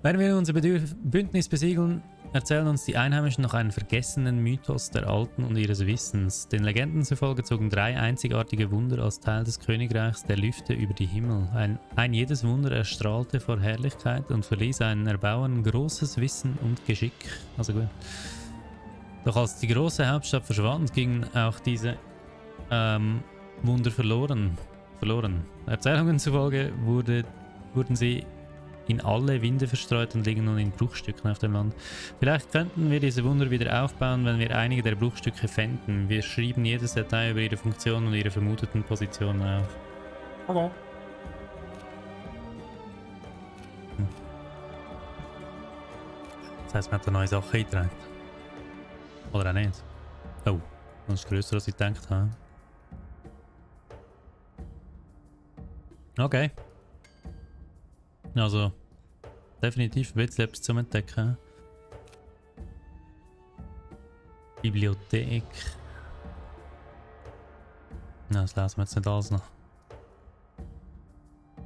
Wenn wir unser Bündnis besiegeln, erzählen uns die Einheimischen noch einen vergessenen Mythos der Alten und ihres Wissens. Den Legenden zufolge zogen 3 einzigartige Wunder als Teil des Königreichs der Lüfte über die Himmel. Ein jedes Wunder erstrahlte vor Herrlichkeit und verließ einen Erbauern großes Wissen und Geschick. Also gut. Doch als die große Hauptstadt verschwand, gingen auch diese Wunder verloren. Erzählungen zufolge wurden sie in alle Winde verstreut und liegen nun in Bruchstücken auf dem Land. Vielleicht könnten wir diese Wunder wieder aufbauen, wenn wir einige der Bruchstücke fänden. Wir schrieben jedes Detail über ihre Funktion und ihre vermuteten Positionen auf. Okay. Das heisst, man hat eine neue Sache eingetragen. Oder auch nicht. Oh, das ist grösser, als ich gedacht habe. Okay. Also, definitiv ein bisschen etwas zum Entdecken. Bibliothek. Na, das lesen wir jetzt nicht alles noch.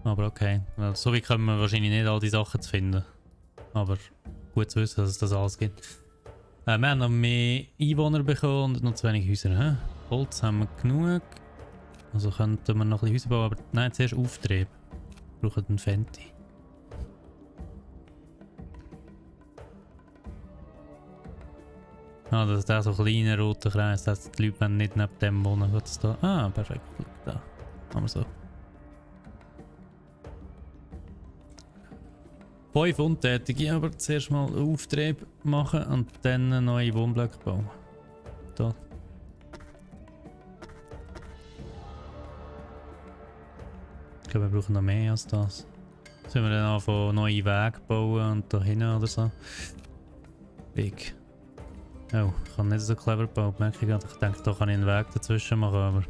Aber okay. So wie können wir wahrscheinlich nicht all die Sachen zu finden. Aber gut zu wissen, dass es das alles gibt. Wir haben noch mehr Einwohner bekommen und noch zu wenig Häuser. He? Holz haben wir genug. Also könnten wir noch ein bisschen Häuser bauen, aber nein, zuerst Auftrieb. Wir brauchen einen Fenty. Das ist der so kleine rote Kreis, das heißt, die Leute wollen nicht neben dem wohnen. Was ist da? Perfekt. Da haben wir so. 5 Untätige, aber zuerst mal Auftrieb machen und dann neue Wohnblöcke bauen. Da. Ich glaube, wir brauchen noch mehr als das. Sollen wir dann anfangen, neue Wege bauen und da hinten oder so? Big. Oh, ich habe nicht so clever gebaut, merke ich gerade. Ich denke, da kann ich einen Weg dazwischen machen, aber...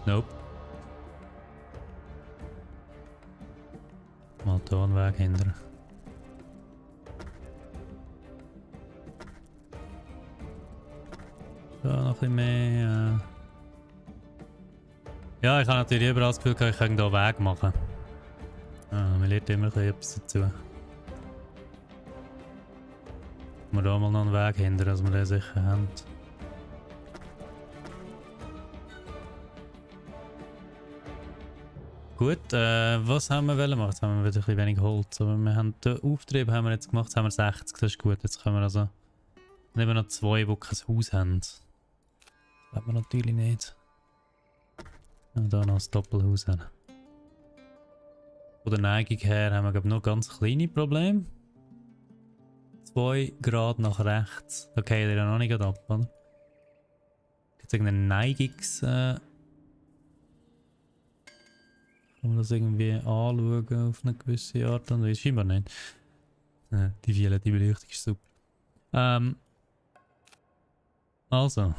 Nope. Mal hier einen Weg hindern. Da noch ein bisschen mehr. Ja, ich habe natürlich überall das Gefühl, ich könnte hier einen Weg machen. Man lernt immer etwas dazu. Wir da mal noch einen Weg hinter, dass wir den sicher haben. Gut, was haben wir wollen machen? Jetzt haben wir wieder ein bisschen wenig Holz. Aber wir haben den Auftrieb haben wir jetzt gemacht, jetzt haben wir 60, das ist gut. Jetzt können wir also nehmen noch 2, die kein Haus haben. Das wollen wir natürlich nicht. Und da noch ein Doppelhaus haben. Von der Neigung her haben wir glaube ich noch ganz kleine Probleme. 2 Grad nach rechts. Okay, der ist noch nicht ab, oder? Gibt es irgendeine Neigungs... kann man das irgendwie anschauen auf eine gewisse Art und Weise? Scheinbar nicht. Die violette Beleuchtung ist super. Also,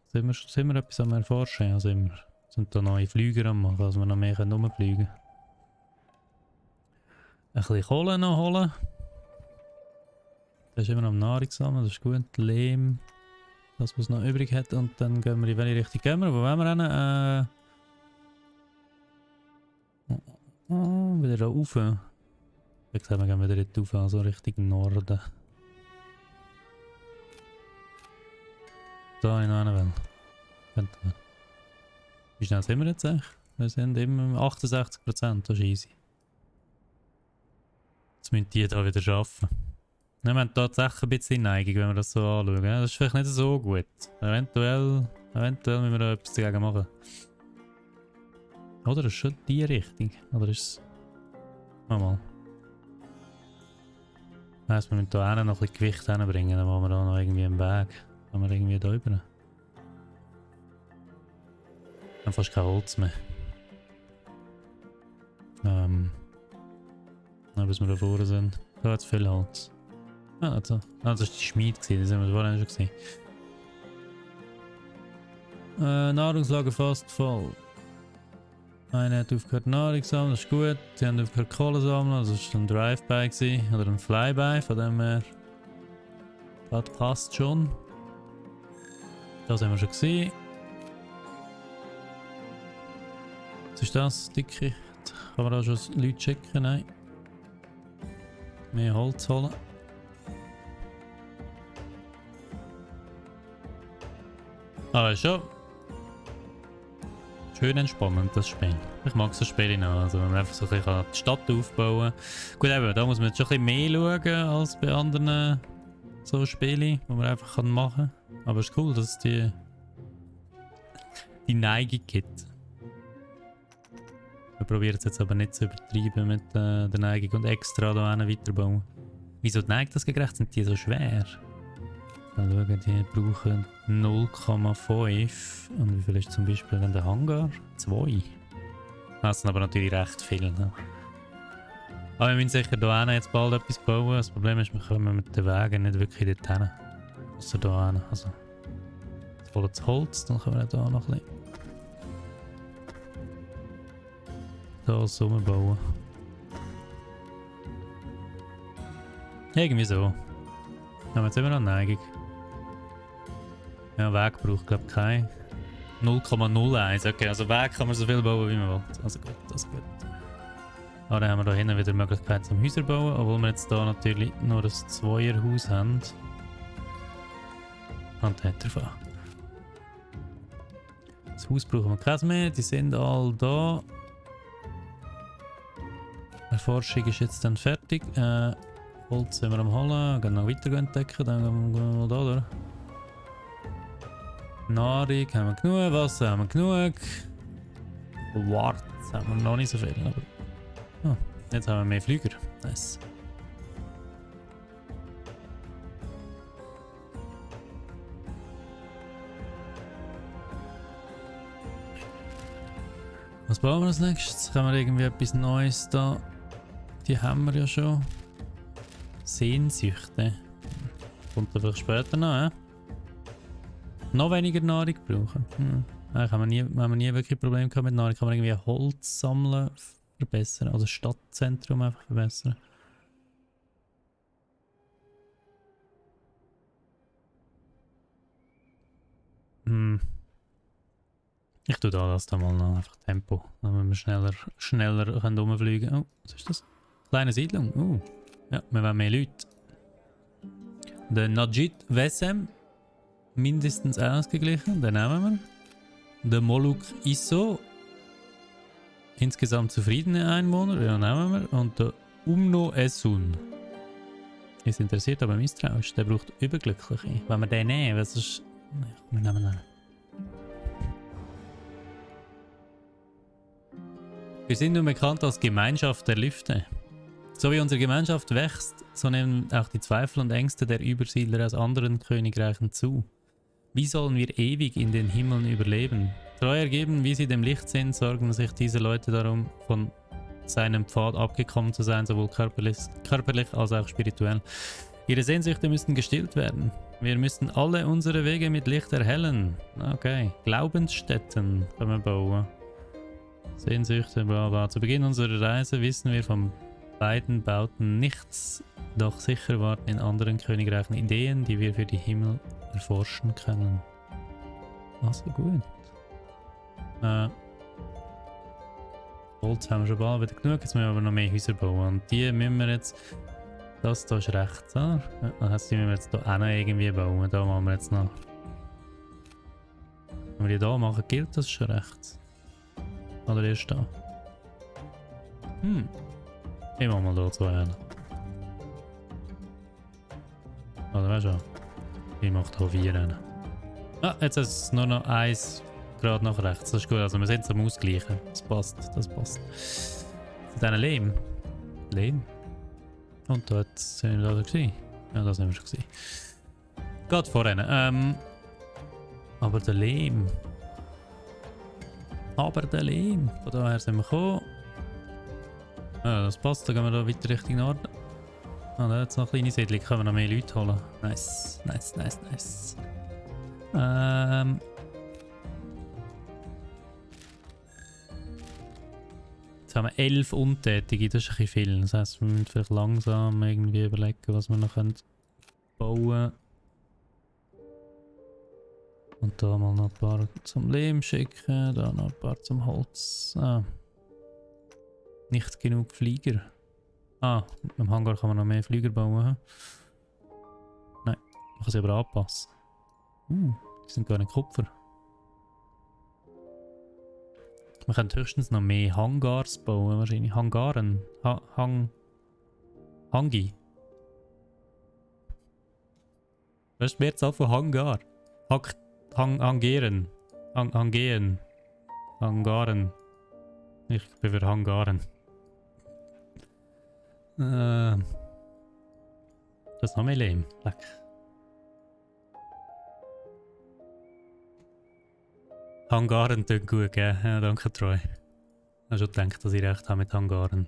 sind wir etwas am Erforschen? Ja, sind wir. Sind da neue Flüger am machen, dass wir noch mehr rumfliegen können. Ein bisschen Kohle noch holen. Das ist immer noch Nahrung sammeln, das ist gut. Lehm. Das, was noch übrig hat. Und dann gehen wir in welche Richtung gehen wir? Wo wollen wir hin? Wieder da rauf. Ich sage, wir gehen wieder dort rauf, also Richtung Norden. Da in einer Welt. Könnte man. Wie schnell sind wir jetzt eigentlich? Wir sind immer 68%, das ist easy. Jetzt müssen die hier wieder arbeiten. Wir haben tatsächlich ein bisschen Neigung, wenn wir das so anschauen. Das ist vielleicht nicht so gut. Eventuell müssen wir da etwas dagegen machen. Oder ist schon die Richtung? Oder ist es... Mal. Das heisst, wir müssen hier noch ein bisschen Gewicht hinbringen, dann machen wir da noch irgendwie einen Weg. Kann wir irgendwie da rüber. Wir haben fast kein Holz mehr. Bis wir da vorne sind. Da hat es viel Holz. Also, das war die Schmiede, das haben wir vorhin schon gesehen. Nahrungslager fast voll. Eine hat aufgehört Nahrung sammeln, das ist gut. Die haben aufgehört Kohle sammeln, das war ein Drive-By oder ein Flyby, von dem her. Das passt schon. Das haben wir schon gesehen. Was ist das? Dicke? Kann man da schon Leute checken? Nein. Mehr Holz holen. Aber schon schön entspannend, das Spiel. Ich mag so Spiele noch. Also wenn man einfach so ein bisschen die Stadt aufbauen kann. Gut, eben, da muss man jetzt schon ein bisschen mehr schauen als bei anderen so Spielen, die man einfach machen kann. Aber es ist cool, dass es die Neigung gibt. Wir probieren es jetzt aber nicht zu übertreiben mit der Neigung und extra da weiterbauen. Wieso die Neigung das gerecht? Sind die so schwer? Dann schauen, die brauchen 0,5. Und wie viel ist zum Beispiel in der Hangar? 2. Das sind aber natürlich recht viel. Ne? Aber wir müssen sicher hier jetzt bald etwas bauen. Das Problem ist, wir kommen mit den Wegen nicht wirklich dorthin. Außer hier hin. Also, jetzt holen wir das Holz, dann können wir hier noch ein bisschen das umbauen. Irgendwie so. Haben wir jetzt immer noch eine Neigung. Ja, Weg braucht glaube ich kein 0,01. Okay, also Weg kann man so viel bauen wie man will. Also gut, das ist gut. Aber dann haben wir da hinten wieder die Möglichkeit zum Häuser bauen, obwohl wir jetzt hier natürlich nur ein Zweierhaus haben. Und hat davon. Das Haus brauchen wir keins mehr, die sind alle da. Die Erforschung ist jetzt dann fertig. Holz sind wir am Holen, gehen noch weiter entdecken, dann gehen wir mal da durch. Nahrung haben wir genug, Wasser haben wir genug. Warz haben wir noch nicht so viel, aber jetzt haben wir mehr Flüger. Nice. Was bauen wir als nächstes? Haben wir irgendwie etwas Neues da? Die haben wir ja schon. Sehnsüchte. Kommt einfach später noch, noch weniger Nahrung brauchen. Eigentlich haben wir nie wirklich Probleme gehabt mit Nahrung. Kann man irgendwie Holz sammeln, verbessern. Also Stadtzentrum einfach verbessern. Ich tue das mal noch einfach Tempo, damit wir schneller rumfliegen können. Oh, was ist das? Kleine Siedlung. Ja, wir wollen mehr Leute. Der Najid Wessem, mindestens ausgeglichen, den nehmen wir. Der Moluk Isso, insgesamt zufriedene Einwohner, den nehmen wir. Und der Umno Esun. Ist interessiert, aber misstrauisch. Der braucht Überglückliche. Wenn wir den nehmen, was ist... Wir nehmen den. Wir sind nun bekannt als Gemeinschaft der Lüfte. So wie unsere Gemeinschaft wächst, so nehmen auch die Zweifel und Ängste der Übersiedler aus anderen Königreichen zu. Wie sollen wir ewig in den Himmeln überleben? Treu ergeben, wie sie dem Licht sind, sorgen sich diese Leute darum, von seinem Pfad abgekommen zu sein, sowohl körperlich als auch spirituell. Ihre Sehnsüchte müssen gestillt werden. Wir müssen alle unsere Wege mit Licht erhellen. Okay. Glaubensstätten können wir bauen. Sehnsüchte, bla bla. Zu Beginn unserer Reise wissen wir von beiden Bauten nichts, doch sicher warten in anderen Königreichen Ideen, die wir für die Himmel erforschen können. Also gut. Holz haben wir schon bald wieder genug, jetzt müssen wir aber noch mehr Häuser bauen. Und die müssen wir jetzt... Das hier ist rechts, oder? Ja, das müssen wir jetzt hier auch noch irgendwie bauen. Da machen wir jetzt noch... Wenn wir die hier machen, gilt das schon rechts. Oder erst da? Ich mach mal da zwei hin. Oder weißt du? Ich mach da 4 hin. Ah, jetzt ist es nur noch 1 Grad nach rechts. Das ist gut, also wir sind zum Ausgleichen. Das passt, das passt. Zu diesen Lehm. Lehm? Und da sind wir da gewesen. Ja, das haben wir schon gesehen. Geht voran. Aber der Lehm. Von daher sind wir gekommen. Ja, das passt, dann gehen wir da weiter Richtung Norden. Ah, da jetzt noch eine kleine Siedlung, können wir noch mehr Leute holen. Nice, nice, nice, nice. Jetzt haben wir 11 Untätige, das ist ein bisschen viel. Das heisst, wir müssen vielleicht langsam irgendwie überlegen, was wir noch bauen können. Und da mal noch ein paar zum Lehm schicken, da noch ein paar zum Holz. Nicht genug Flieger. Im Hangar kann man noch mehr Flieger bauen. Nein, man kann sie aber anpassen. Die sind gar nicht Kupfer. Wir können höchstens noch mehr Hangars bauen, wahrscheinlich. Hangaren. Hangi. Was ist die Mehrzahl von Hangar? Hangaren. Hangaren. Ich bin für Hangaren. Das ist noch mehr Lehm. Leck. Hangaren tun gut, gell? Ja, danke, Troy. Ich habe schon gedacht, dass ich recht habe mit Hangaren.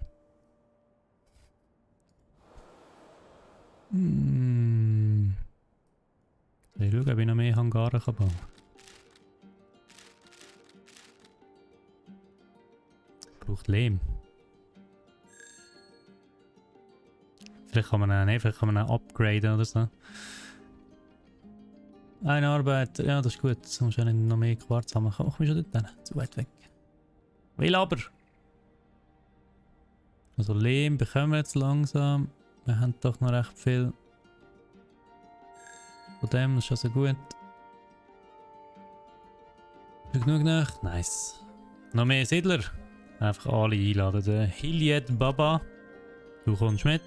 Ich schaue, ob ich noch mehr Hangaren bauen kann. Braucht Lehm. Vielleicht kann man ihn upgraden oder so. Eine Arbeit, ja, das ist gut. Jetzt muss ich nicht noch mehr Quarz haben. Komm ich schon dort hin? Zu weit weg. Will aber! Also Lehm bekommen wir jetzt langsam. Wir haben doch noch recht viel von dem, das ist also gut. Ist genug nach? Nice. Noch mehr Siedler? Einfach alle einladen. Der Hilyet Baba, du kommst mit.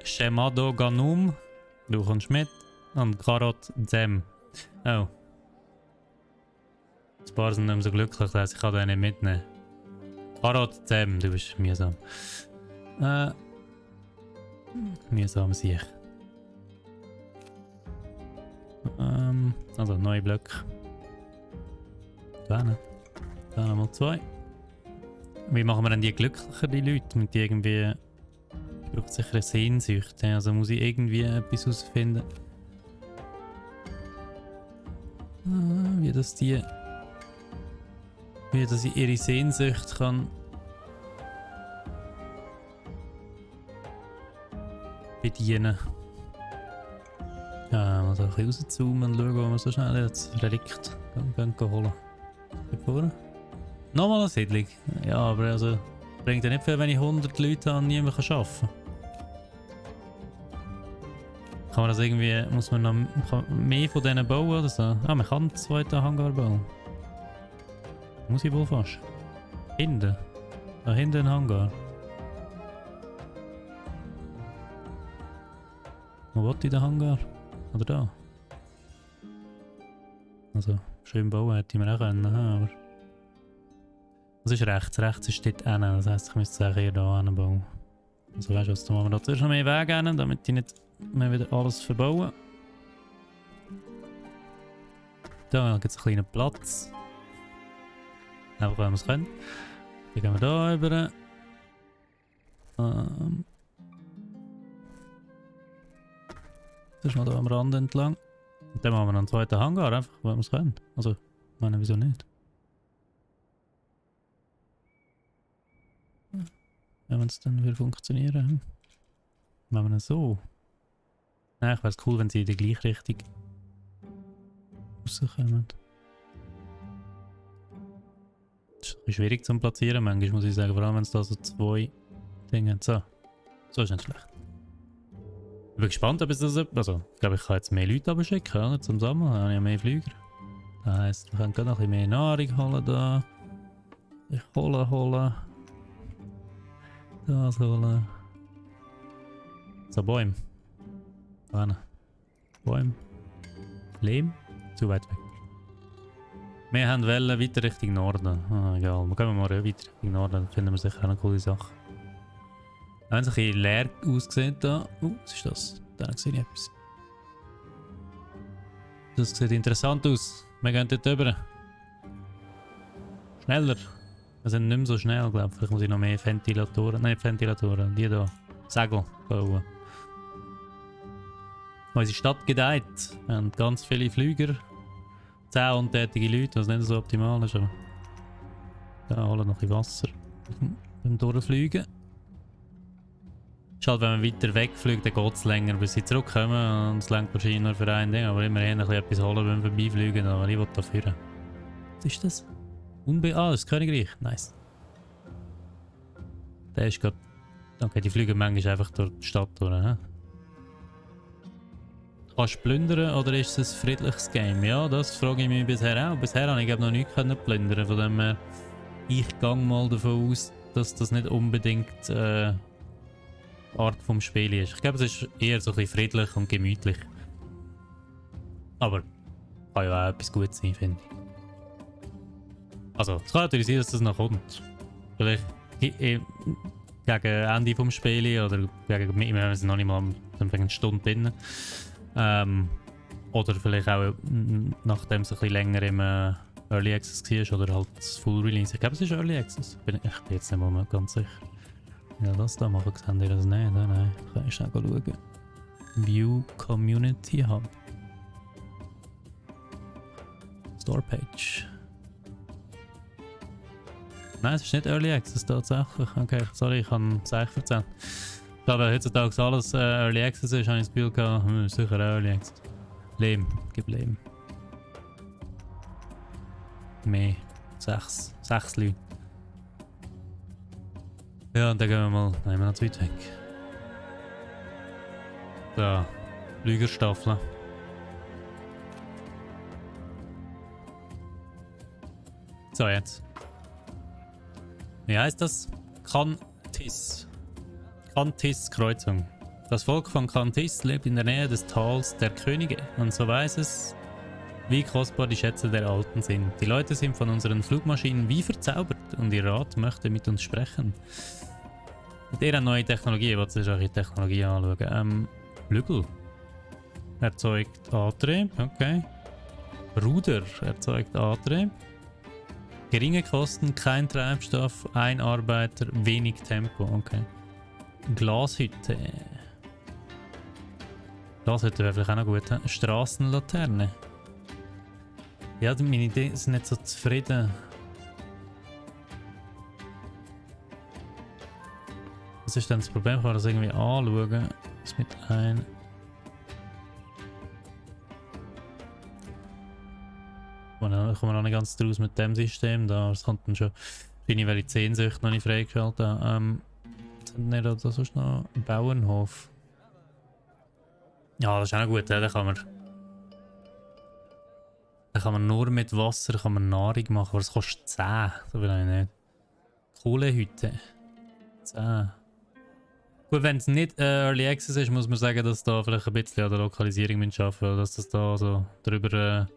Shemado Ganum, du kommst mit. Und Karot Zem. Oh. Ein paar sind nicht mehr so glücklich, dass ich den nicht mitnehmen kann. Karot Zem, du bist mühsam. Mühsam sich. Also neue Blöcke. Da mal 2. Wie machen wir denn die glücklicher, die Leute? Mit die irgendwie... braucht sicher eine Sehnsucht. Also muss ich irgendwie etwas herausfinden. Wie dass ich ihre Sehnsucht kann bedienen. Ja, mal so ein bisschen rauszoomen und schauen, wo man so schnell jetzt Relikt. Gehen holen. Hier vorne. Nochmal eine Siedlung. Ja, aber also bringt ja nicht viel, wenn ich 100 Leute habe und niemand arbeiten kann. Kann man das irgendwie, muss man noch mehr von denen bauen oder so? Ah, man kann einen zweiten Hangar bauen. Muss ich wohl fast. Hinten. Da hinten ein Hangar. Wo will ich den Hangar? Oder da? Also, schön bauen hätte ich mir auch können, aber... Das ist rechts. Rechts ist dort hinten. Das heisst, ich müsste es eher hier hinbauen. Also weißt du, jetzt machen wir da zuerst noch mehr Wege hin, damit ich nicht mehr wieder alles verbauen. Da gibt es einen kleinen Platz. Einfach weil wir es können. Dann gehen wir da rüber. Das ist noch da am Rand entlang. Und dann machen wir noch einen zweiten Hangar, einfach weil wir es können. Also, ich meine, wieso nicht? Wenn es dann wieder funktionieren. Machen wir es so. Nein, ich wäre es cool, wenn sie in die gleiche Richtung rauskommen. Das ist ein bisschen schwierig zu platzieren, manchmal muss ich sagen, vor allem wenn es da so zwei Dinge hat. So ist nicht schlecht. Ich bin gespannt, ob es das... Also, ich glaube, ich kann jetzt mehr Leute abschicken, oder? Zum Sammeln. Dann habe ich ja mehr Flüger. Das heisst, wir können gerade noch ein bisschen mehr Nahrung holen da. Ich holen. Das holen. So, Bäume. Wann? Bäume. Lehm. Zu weit weg. Wir haben Wellen weiter Richtung Norden. Ah, egal. Wir gehen mal weiter Richtung Norden. Dann finden wir sicher auch eine coole Sache. Wenn es ein bisschen leer aussieht da. Was ist das? Da sehe ich etwas. Das sieht interessant aus. Wir gehen dort rüber. Schneller. Wir sind nicht mehr so schnell, glaube ich. Vielleicht muss ich noch mehr Ventilatoren. Nein, Ventilatoren. Die hier. Segel bauen. Unsere Stadt gedeiht. Wir haben ganz viele Flüger. 10 untätige Leute, was nicht so optimal ist. Aber da holen noch ein bisschen Wasser. Beim Durchfliegen. Ist halt, wenn man weiter wegfliegt, dann geht es länger, bis sie zurückkommen. Und es längt wahrscheinlich nur für ein Ding. Aber immerhin ein bisschen etwas holen, wenn wir vorbeifliegen. Aber ich will da führen. Was ist das? Das ist das Königreich. Nice. Der ist gerade... Okay, die fliegen manchmal einfach durch die Stadt durch. He? Kannst du plündern oder ist es ein friedliches Game? Ja, das frage ich mich bisher auch. Bisher habe ich noch nichts plündern. Von dem her, ich gehe mal davon aus, dass das nicht unbedingt Art vom Spiel ist. Ich glaube, es ist eher so ein bisschen friedlich und gemütlich. Aber kann ja auch etwas Gutes sein, finde ich. Also, es kann natürlich sein, dass das noch kommt. Vielleicht gegen Ende vom Spiel oder gegen, wir sind noch nicht mal eine Stunde drin. Oder vielleicht auch nachdem es ein bisschen länger im Early Access war oder halt das Full Release. Ich glaube, es ist Early Access. Ich bin jetzt nicht mal ganz sicher. Ja, das da machen sehen die das nicht. Nein, kann ich schnell schauen. View Community Hub. Store Page. Nein, es ist nicht Early Access tatsächlich. Okay, sorry, ich kann es euch erzählen. Da heutzutage alles Early Access ist, habe ich das Gefühl gehabt, sicher Early Access. Lehm, gib Lehm. Mehr. 6 Leute. Ja, und dann gehen wir mal, nehmen wir noch zu weit weg. Da, Flügerstaffeln. So, jetzt. Wie heißt das? Kantis. Kantis-Kreuzung. Das Volk von Kantis lebt in der Nähe des Tals der Könige und so weiß es, wie kostbar die Schätze der Alten sind. Die Leute sind von unseren Flugmaschinen wie verzaubert und ihr Rat möchte mit uns sprechen. Mit ihrer neuen Technologie, was ist eure Technologie anschauen? Flügel erzeugt Antrieb, okay. Ruder erzeugt Antrieb. Geringe Kosten, kein Treibstoff, ein Arbeiter, wenig Tempo, okay. Glashütte. Glashütte wäre vielleicht auch noch gut. He? Strassenlaterne. Ja, meine Ideen sind nicht so zufrieden. Was ist denn das Problem? Ich kann das irgendwie anschauen. Das mit ein. Ich komme noch nicht ganz draus mit dem System. Das kommt dann schon. Wahrscheinlich, weil ich die Sehnsucht noch nicht freigeschaltet habe. Jetzt haben wir da sonst noch einen Bauernhof. Ja, das ist auch noch gut. Da kann man nur mit Wasser kann man Nahrung machen, aber es kostet 10. So will ich nicht. Kohlehütte. 10. Gut, wenn es nicht Early Access ist, muss man sagen, dass da vielleicht ein bisschen an der Lokalisierung arbeiten müssen, weil dass das da so drüber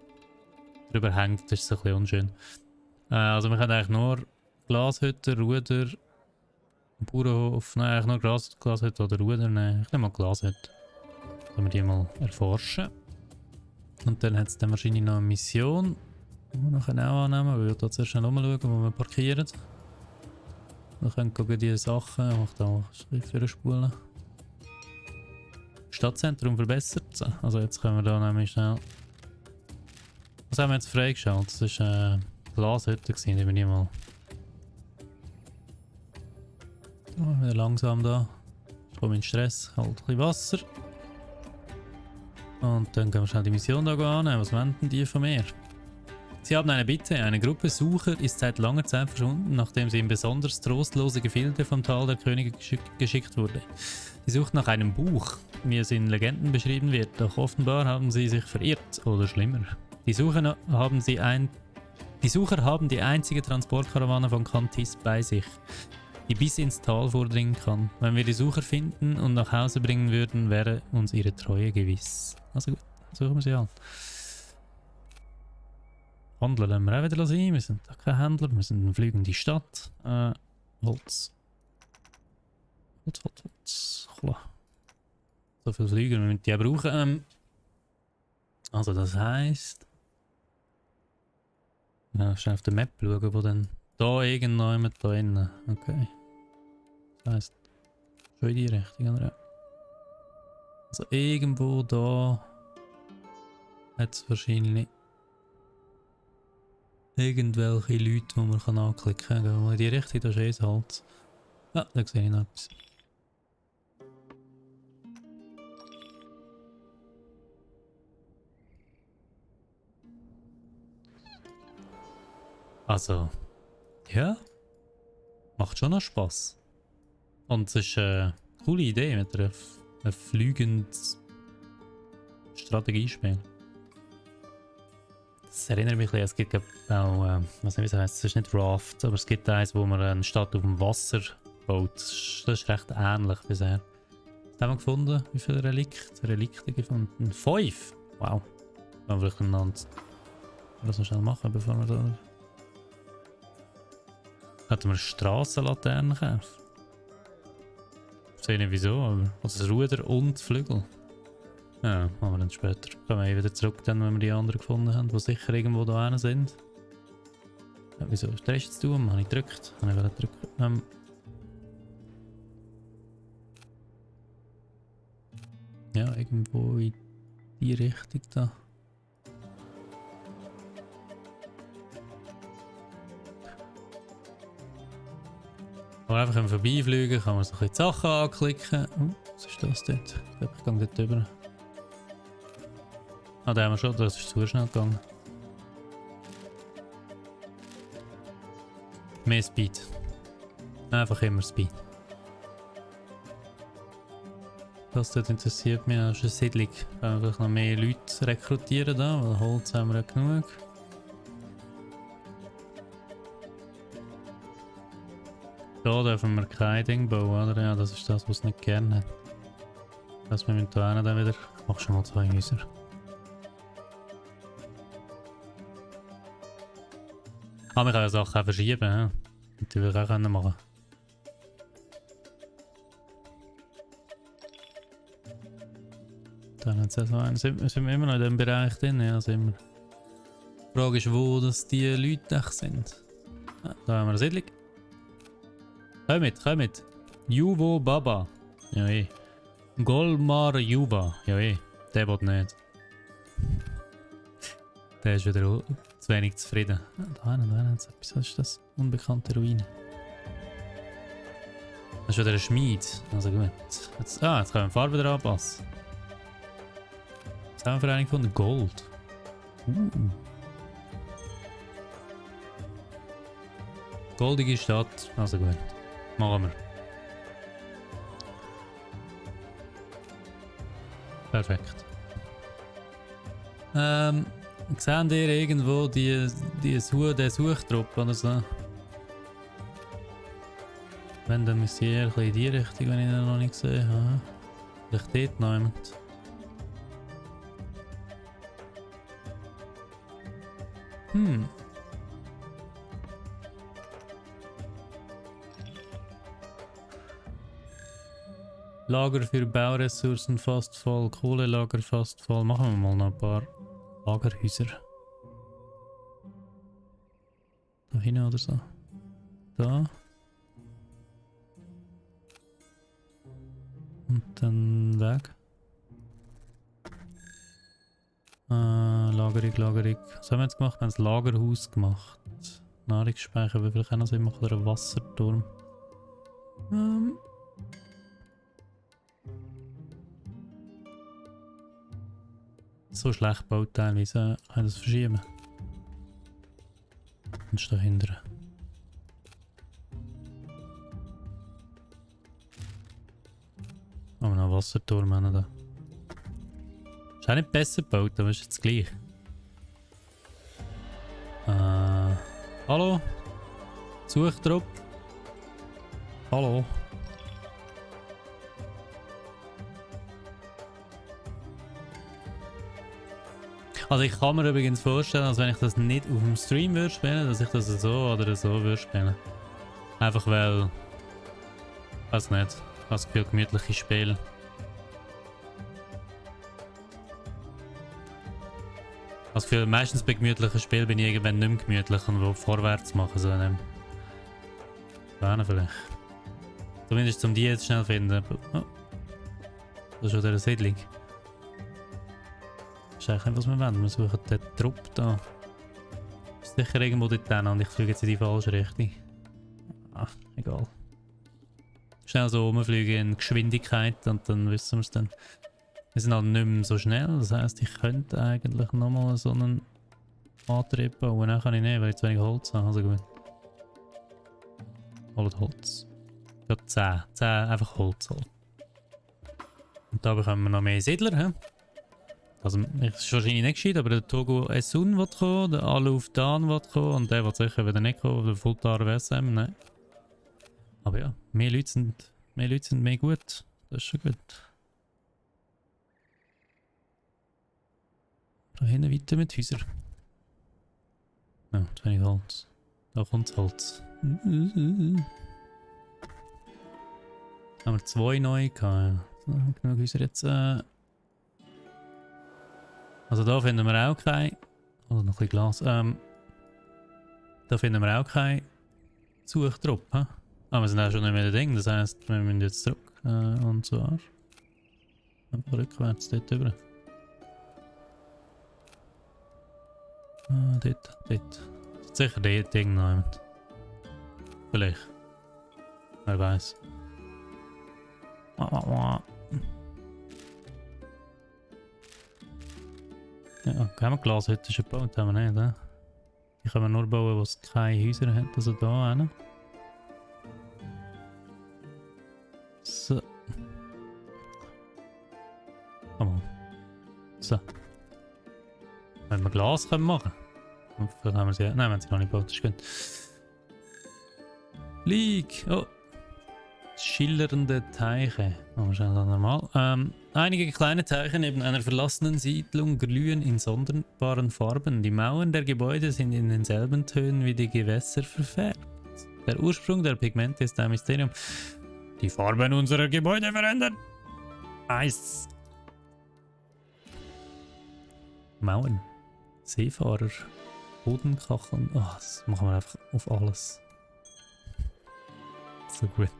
hängt, das ist so ein bisschen unschön. Also wir können eigentlich nur Glashütte, Ruder, Bauernhof, nein, eigentlich nur Glashütte oder Ruder, nein, ich nehme mal Glashütte. Können wir die mal erforschen. Und dann hat es dann wahrscheinlich noch eine Mission, die wir noch auch annehmen, weil wir hier zuerst schnell umschauen, wo wir parkieren. Wir können gucken, diese Sachen, ich mache da mal ein bisschen spulen. Stadtzentrum verbessert. Also jetzt können wir da nämlich schnell... Was haben wir jetzt freigeschaltet? Das war Glashütte, die wir nicht mal... Oh, wieder langsam da. Ich komme in Stress, halt ein bisschen Wasser. Und dann können wir schnell die Mission da annehmen. Was wollen denn die von mir? Sie haben eine Bitte. Eine Gruppe Sucher ist seit langer Zeit verschwunden, nachdem sie in besonders trostlose Gefilde vom Tal der Könige geschickt wurde. Sie sucht nach einem Buch, wie es in Legenden beschrieben wird, doch offenbar haben sie sich verirrt oder schlimmer. Die Sucher haben die einzige Transportkarawane von Kantis bei sich, die bis ins Tal vordringen kann. Wenn wir die Sucher finden und nach Hause bringen würden, wäre uns ihre Treue gewiss. Also gut, suchen wir sie an. Handler lassen wir auch wieder sein. Wir sind da kein Händler, wir sind eine fliegende Stadt. Holz. Klar. So viel Flüger, wir müssen die auch brauchen. Also das heisst... Ja, schnell auf der Map schauen, wo dann... Da irgendjemand da innen. Okay. Das heisst... Schon in die Richtung, oder? Also irgendwo da... Hat es wahrscheinlich... irgendwelche Leute, die man anklicken kann. Gehen wir mal in die Richtung, da ist Holz. Ah, da sehe ich noch etwas. Also, ja, macht schon noch Spass. Und es ist eine coole Idee mit einem fliegenden Strategiespiel. Das erinnert mich ein bisschen, es gibt auch, was nicht, wie heißt, es ist nicht Raft, aber es gibt eins, wo man eine Stadt auf dem Wasser baut. Das ist recht ähnlich bisher. Was haben wir gefunden? Wie viele Relikte gefunden? 5! Wow. Dann wir vielleicht das noch schnell machen, bevor wir da... Hätten wir eine Strassenlaterne kaufen? Ich sehe nicht wieso, aber... Also das Ruder und Flügel. Ja, machen wir dann später. Kommen wir wieder zurück, dann, wenn wir die anderen gefunden haben, die sicher irgendwo da hinten sind. Ja, wieso ist der jetzt zu? Habe ich gedrückt? Habe ich drücken? Ja, irgendwo in die Richtung da. Aber einfach vorbeifliegen, kann man so ein bisschen die Sachen anklicken. Was ist das dort? Ich glaube, ich gehe dort drüber. Ah, da haben wir schon, das ist zu schnell gegangen. Mehr Speed. Einfach immer Speed. Das dort interessiert mich, das ist eine Siedlung. Können wir vielleicht noch mehr Leute rekrutieren da, weil Holz haben wir ja genug. Da dürfen wir kein Ding bauen, oder? Ja, das ist das, was es nicht gerne hat. Das wir mit da dann wieder... Ich mach schon mal 2 Häuser. Ah, wir können ja Sachen auch verschieben, ja. Die will ich auch machen. Dann hat es so einen. Sind wir immer noch in diesem Bereich drin? Ja, sind wir. Die Frage ist, wo das die Leute sind. Ah, da haben wir eine Siedlung. Komm mit. Juvo Baba. Ja, eh. Golmar Juba. Ja, eh. Der will nicht. Der ist wieder zu wenig zufrieden. Da hinten ist etwas. Was ist das? Unbekannte Ruine. Das ist wieder ein Schmied. Also gut. Jetzt können wir die Farbe wieder anpassen. Was haben wir für einen gefunden? Gold. Goldige Stadt, also gut. Machen wir. Perfekt. Seht ihr irgendwo den Suchtrupp oder so? Wenn, dann müsste ich eher ein bisschen in die Richtung, wenn ich ihn noch nicht gesehen habe. Vielleicht dort noch jemand. Lager für Bauressourcen fast voll, Kohlelager fast voll. Machen wir mal noch ein paar Lagerhäuser. Da hinten oder so. Da. Und dann weg. Lagerung. Was haben wir jetzt gemacht? Wir haben das Lagerhaus gemacht. Nahrungsspeicher, wie viel auch noch machen oder ein Wasserturm. So schlecht gebaut teilweise. Kann ich das verschieben? Und ist da hinten. Oh, noch einen Wasserturm haben wir da. Ist auch nicht besser gebaut, aber ist jetzt gleich. Hallo? Suchtrupp? Hallo? Also ich kann mir übrigens vorstellen, dass wenn ich das nicht auf dem Stream würde spielen, dass ich das so oder so würde spielen. Einfach weil... Ich weiß nicht. Ich habe das Gefühl, gemütliche Spiele. Das Gefühl, meistens bei gemütlichen Spielen bin ich irgendwann nicht mehr gemütlich und will vorwärts machen. So in vielleicht. Zumindest um die jetzt schnell zu finden. Oh. Das ist schon der Siedlung. Das ist eigentlich nicht, was wir wollen. Wir suchen den Trupp da. Ist sicher irgendwo dort hin und ich fliege jetzt in die falsche Richtung. Ach, egal. Schnell so rumfliegen in Geschwindigkeit und dann wissen wir es dann. Wir sind halt nicht mehr so schnell, das heisst, ich könnte eigentlich nochmal so einen Antrieb bauen. Dann kann ich nicht, weil ich zu wenig Holz habe. Also gut. Holt Holz. Ja, 10. 10 einfach Holz holen. Und da bekommen wir noch mehr Siedler. He? Also, ist wahrscheinlich nicht gescheit, aber der Togo Esun wird kommen, der Aluf Dan wird kommen und der wird sicher wieder nicht kommen, der Fultar WSM, nein. Aber ja, mehr Leute sind mehr gut. Das ist schon gut. Da hinten weiter mit Häusern. Ja, zu wenig Holz. Da kommt das Holz. Haben wir 2 neue gehabt, ja. So, genug Häuser jetzt. Also da finden wir auch kein... Oh, noch ein bisschen Glas. Da finden wir auch kein Suchtrupp. Aber wir sind auch schon nicht mehr der Ding. Das heisst, wir müssen jetzt zurück. Und zwar... Einfach rückwärts dort drüber. Dort. Sicher dort irgendjemand. Vielleicht. Wer weiß. Ja, haben wir Glashütten schon gebaut? Haben wir nicht, ne? Die können wir nur bauen, wo es keine Häuser hat. Also da hin. So. Komm mal. So. Wenn wir Glas können machen. Vielleicht haben wir sie. Nein, wir haben sie noch nicht gebaut. Das ist gut. Leak! Oh! Schillernde Teiche. Machen wir schnell normal. Einige kleine Teiche neben einer verlassenen Siedlung glühen in sonderbaren Farben. Die Mauern der Gebäude sind in denselben Tönen wie die Gewässer verfärbt. Der Ursprung der Pigmente ist ein Mysterium. Die Farben unserer Gebäude verändern. Eis. Mauern. Seefahrer. Bodenkacheln. Oh, das machen wir einfach auf alles. So gut.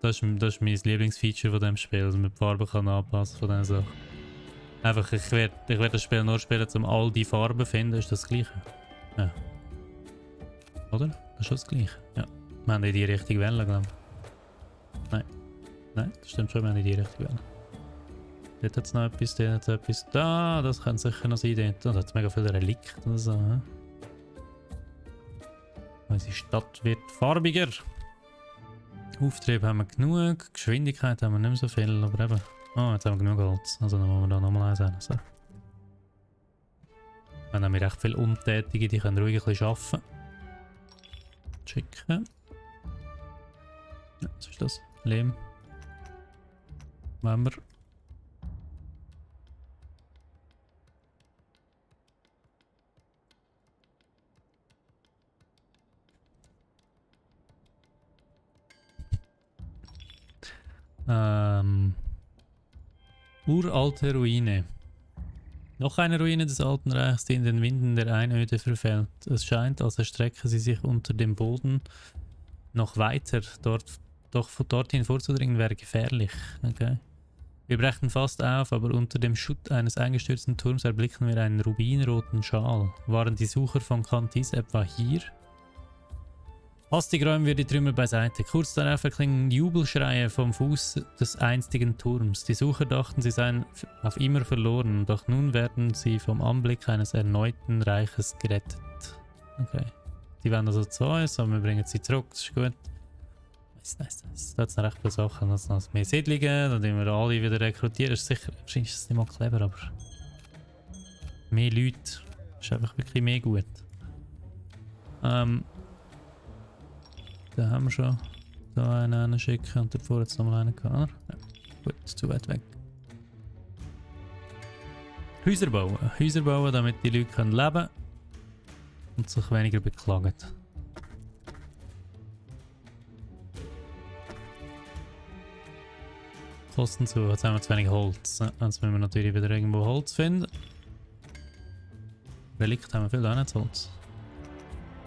Das ist mein Lieblingsfeature von diesem Spiel, dass man die Farben kann anpassen von diesen Sachen. Einfach, ich werd das Spiel nur spielen, um all die Farben zu finden, ist das gleiche. Ja. Oder? Das ist schon das gleiche. Ja. Wir haben in die richtige Welle, glaube ich. Nein, das stimmt schon, wir haben in die richtige Welle. Dort hat es noch etwas, dort hat es etwas. Da, das könnte sicher noch sein. Dort hat es mega viele Relikte oder so. Unsere Stadt wird farbiger. Auftrieb haben wir genug, Geschwindigkeit haben wir nicht mehr so viel, aber eben. Ah, jetzt haben wir genug Holz. Also dann wollen wir da nochmal eins haben. So. Dann haben wir recht viele Untätige, die können ruhig ein bisschen arbeiten. Schicken. Ja, was ist das? Lehm. Wollen wir. Uralte Ruine. Noch eine Ruine des Alten Reichs, die in den Winden der Einöde verfällt. Es scheint, als erstrecke sie sich unter dem Boden noch weiter. Doch dorthin vorzudringen wäre gefährlich. Okay. Wir brechen fast auf, aber unter dem Schutt eines eingestürzten Turms erblicken wir einen rubinroten Schal. Waren die Sucher von Khantis etwa hier? Hastig räumen wir die Trümmer beiseite. Kurz darauf erklingen Jubelschreie vom Fuß des einstigen Turms. Die Sucher dachten, sie seien auf immer verloren, doch nun werden sie vom Anblick eines erneuten Reiches gerettet. Okay. Die werden also zu uns, aber wir bringen sie zurück, das ist gut. Nice. Da hat es noch recht viele Sachen. Da hat noch mehr Siedlungen, dann wir alle wieder rekrutieren. Ist sicher, wahrscheinlich ist es nicht mal clever, aber mehr Leute ist einfach wirklich mehr gut. Da haben wir schon da einen schicken und davor jetzt nochmal einen gehabt, oder? Ja, gut, zu weit weg. Häuser bauen, damit die Leute können leben und sich weniger beklagen. Kosten zu, jetzt haben wir zu wenig Holz. Jetzt müssen wir natürlich wieder irgendwo Holz finden. Relikt haben wir viel, auch nicht Holz.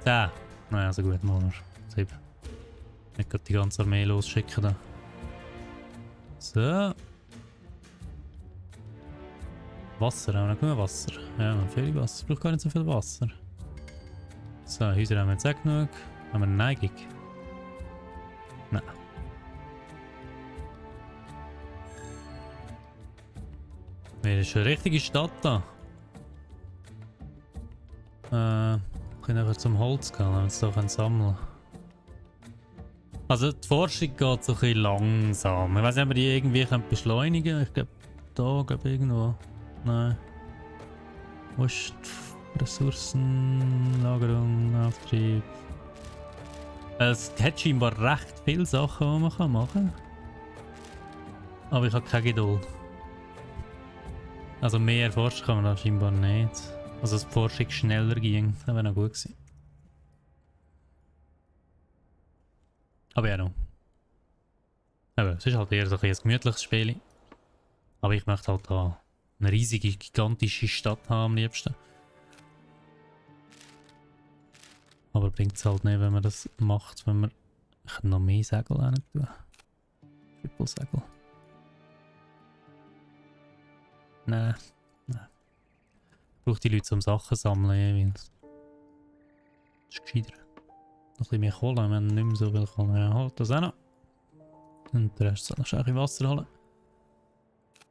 Da! Naja, so gut, machen wir. 7. Nicht gerade die ganze Armee losschicken da. So. Wasser, haben wir noch genug Wasser? Ja, wir haben viel Wasser. Ich brauche gar nicht so viel Wasser. So, Häuser haben wir jetzt auch genug. Haben wir eine Neigung? Nein. Das ist eine richtige Stadt da. Wir können einfach zum Holz gehen, wenn wir es hier sammeln können. Also die Forschung geht so ein bisschen langsam. Ich weiß nicht, ob wir die irgendwie beschleunigen können. Ich glaube, irgendwo. Nein. Wo ist die Ressourcenlagerung, Auftrieb? Es hat scheinbar recht viele Sachen, die man machen kann. Aber ich habe keine Geduld. Also mehr erforschen kann man da scheinbar nicht. Also dass die Forschung schneller ging, das wäre noch gut gewesen. Aber ja, noch. Aber es ist halt eher so ein gemütliches Spiel. Aber ich möchte halt da eine riesige, gigantische Stadt haben am liebsten. Aber bringt es halt nicht, wenn man das macht, wenn man... Ich kann noch mehr Segel rein tun. Triple-Segel. Nein. Ich brauche die Leute zum Sachen sammeln jeweils. Das ist gescheiter. Noch ein bisschen mehr Kohle, wir haben nicht mehr so viel Kohle. Ja, halt das auch noch. Und der Rest soll noch schnell Wasser holen.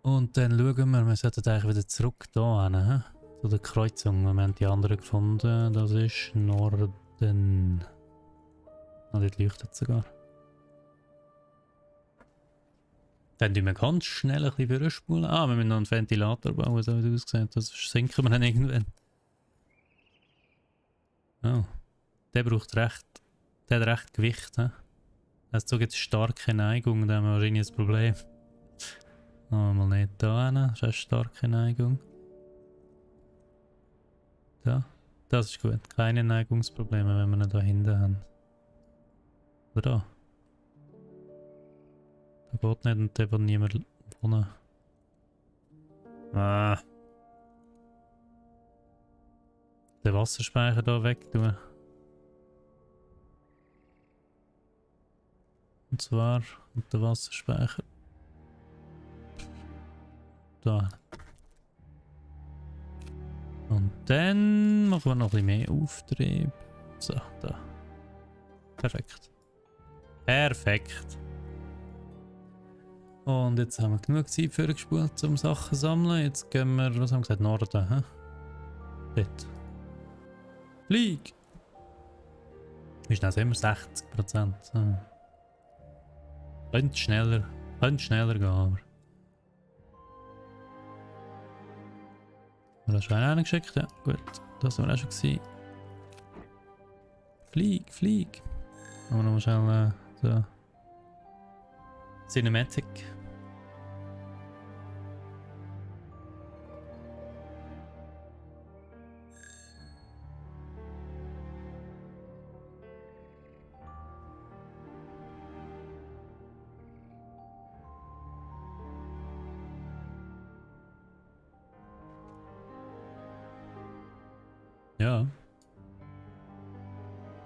Und dann schauen wir sollten eigentlich wieder zurück hier hin, zu der Kreuzung. Wir haben die andere gefunden, das ist Norden. Ah, dort leuchtet es sogar. Dann tun wir ganz schnell ein bisschen vorspulen. Ah, wir müssen noch einen Ventilator bauen, so wie es aussieht. Das sinken wir dann irgendwann. Oh. Der braucht recht. Der hat recht Gewicht. He? Also gibt es starke Neigung, da haben wir wahrscheinlich ein Problem. Mal nicht da hin, das ist eine starke Neigung. Da. Das ist gut. Keine Neigungsprobleme, wenn wir ihn da hinten haben. Oder da? Da geht nicht und da wird niemand wohnen. Ah. Den Wasserspeicher hier weg tun. Und zwar der Wasserspeicher. Da. Und dann machen wir noch ein bisschen mehr Auftrieb. So, da. Perfekt. Perfekt. Und jetzt haben wir genug Zeit für gespult, um Sachen zu sammeln. Jetzt gehen wir, was haben wir gesagt, Norden, hä? Dort. Flieg! Wie schnell sind wir? 60%. Könnte schneller gehen, aber... Du hast schon einen geschickt, ja gut. Das haben wir auch schon gesehen. Flieg! Aber noch mal schnell so... Cinematic. Ja.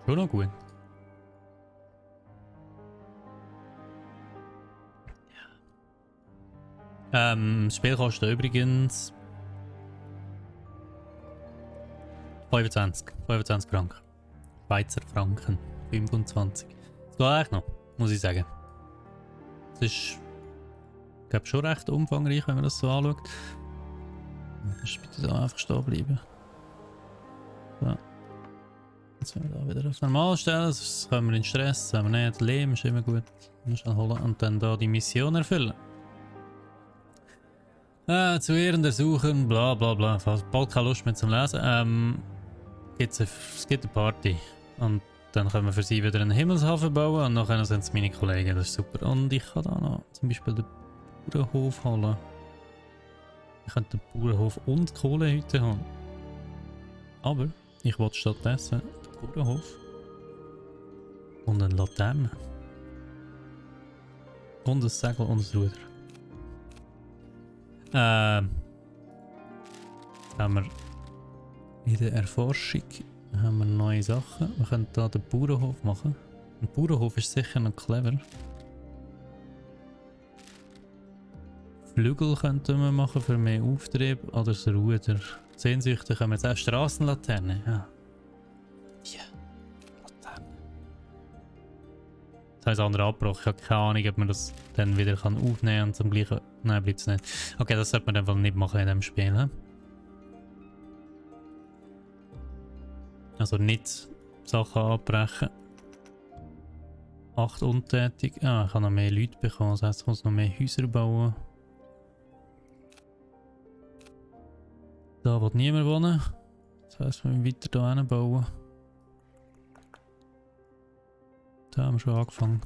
Schon noch gut. Das Spiel kostet übrigens 25 Franken. Schweizer Franken. 25. Das geht eigentlich noch, muss ich sagen. Es ist, ich glaube, schon recht umfangreich, wenn man das so anschaut. Kannst du bitte da einfach stehen bleiben. So. Jetzt werden wir da wieder auf normal stellen, sonst kommen wir in Stress. Wenn wir nicht leben, ist immer gut. Schnell holen und dann da die Mission erfüllen. Zu Ehren der Suchen, bla bla bla. Falls bald keine Lust mehr zum Lesen. Es gibt eine Party. Und dann können wir für sie wieder einen Himmelshafen bauen und nachher sind es meine Kollegen. Das ist super. Und ich kann da noch zum Beispiel den Bauernhof holen. Ich könnte den Bauernhof und die Kohlehütte holen. Aber ich wollte stattdessen den Bauernhof und eine Laterne. Und ein Segel und ein Ruder. Haben wir in der Erforschung haben wir neue Sachen. Wir können hier den Bauernhof machen. Ein Bauernhof ist sicher noch clever. Flügel könnten wir machen für mehr Auftrieb oder das Ruder. Sehnsüchtig haben wir jetzt auch Strassenlaterne. Ja. Ja, Laterne. Das heißt, andere abgebrochen. Ich habe keine Ahnung, ob man das dann wieder aufnehmen kann und zum gleichen. Nein, bleibt es nicht. Okay, das sollte man einfach nicht machen in diesem Spiel. He? Also nicht Sachen abbrechen. 8 untätig. Ah, ich habe noch mehr Leute bekommen. Das heisst, ich muss noch mehr Häuser bauen. Da will niemand wohnen. Das heisst, wir müssen weiter hier hin bauen. Da haben wir schon angefangen.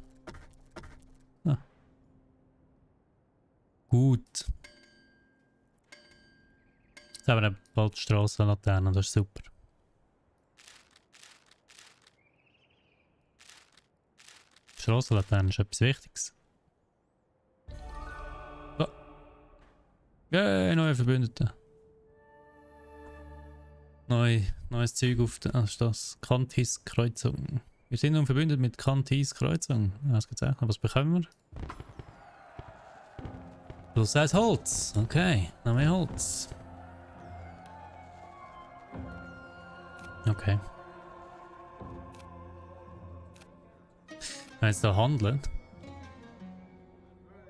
Ah. Gut. Jetzt haben wir bald Strassenlaternen, das ist super. Strassenlaternen ist etwas Wichtiges. Oh. Yay, neue Verbündete. Neues Zeug auf der Kantis Kreuzung. Wir sind nun verbündet mit Kantis Kreuzung. Ja, das gibt's auch noch. Was bekommen wir? Plus 1 Holz. Okay, noch mehr Holz. Okay. Wenn wir jetzt hier handeln,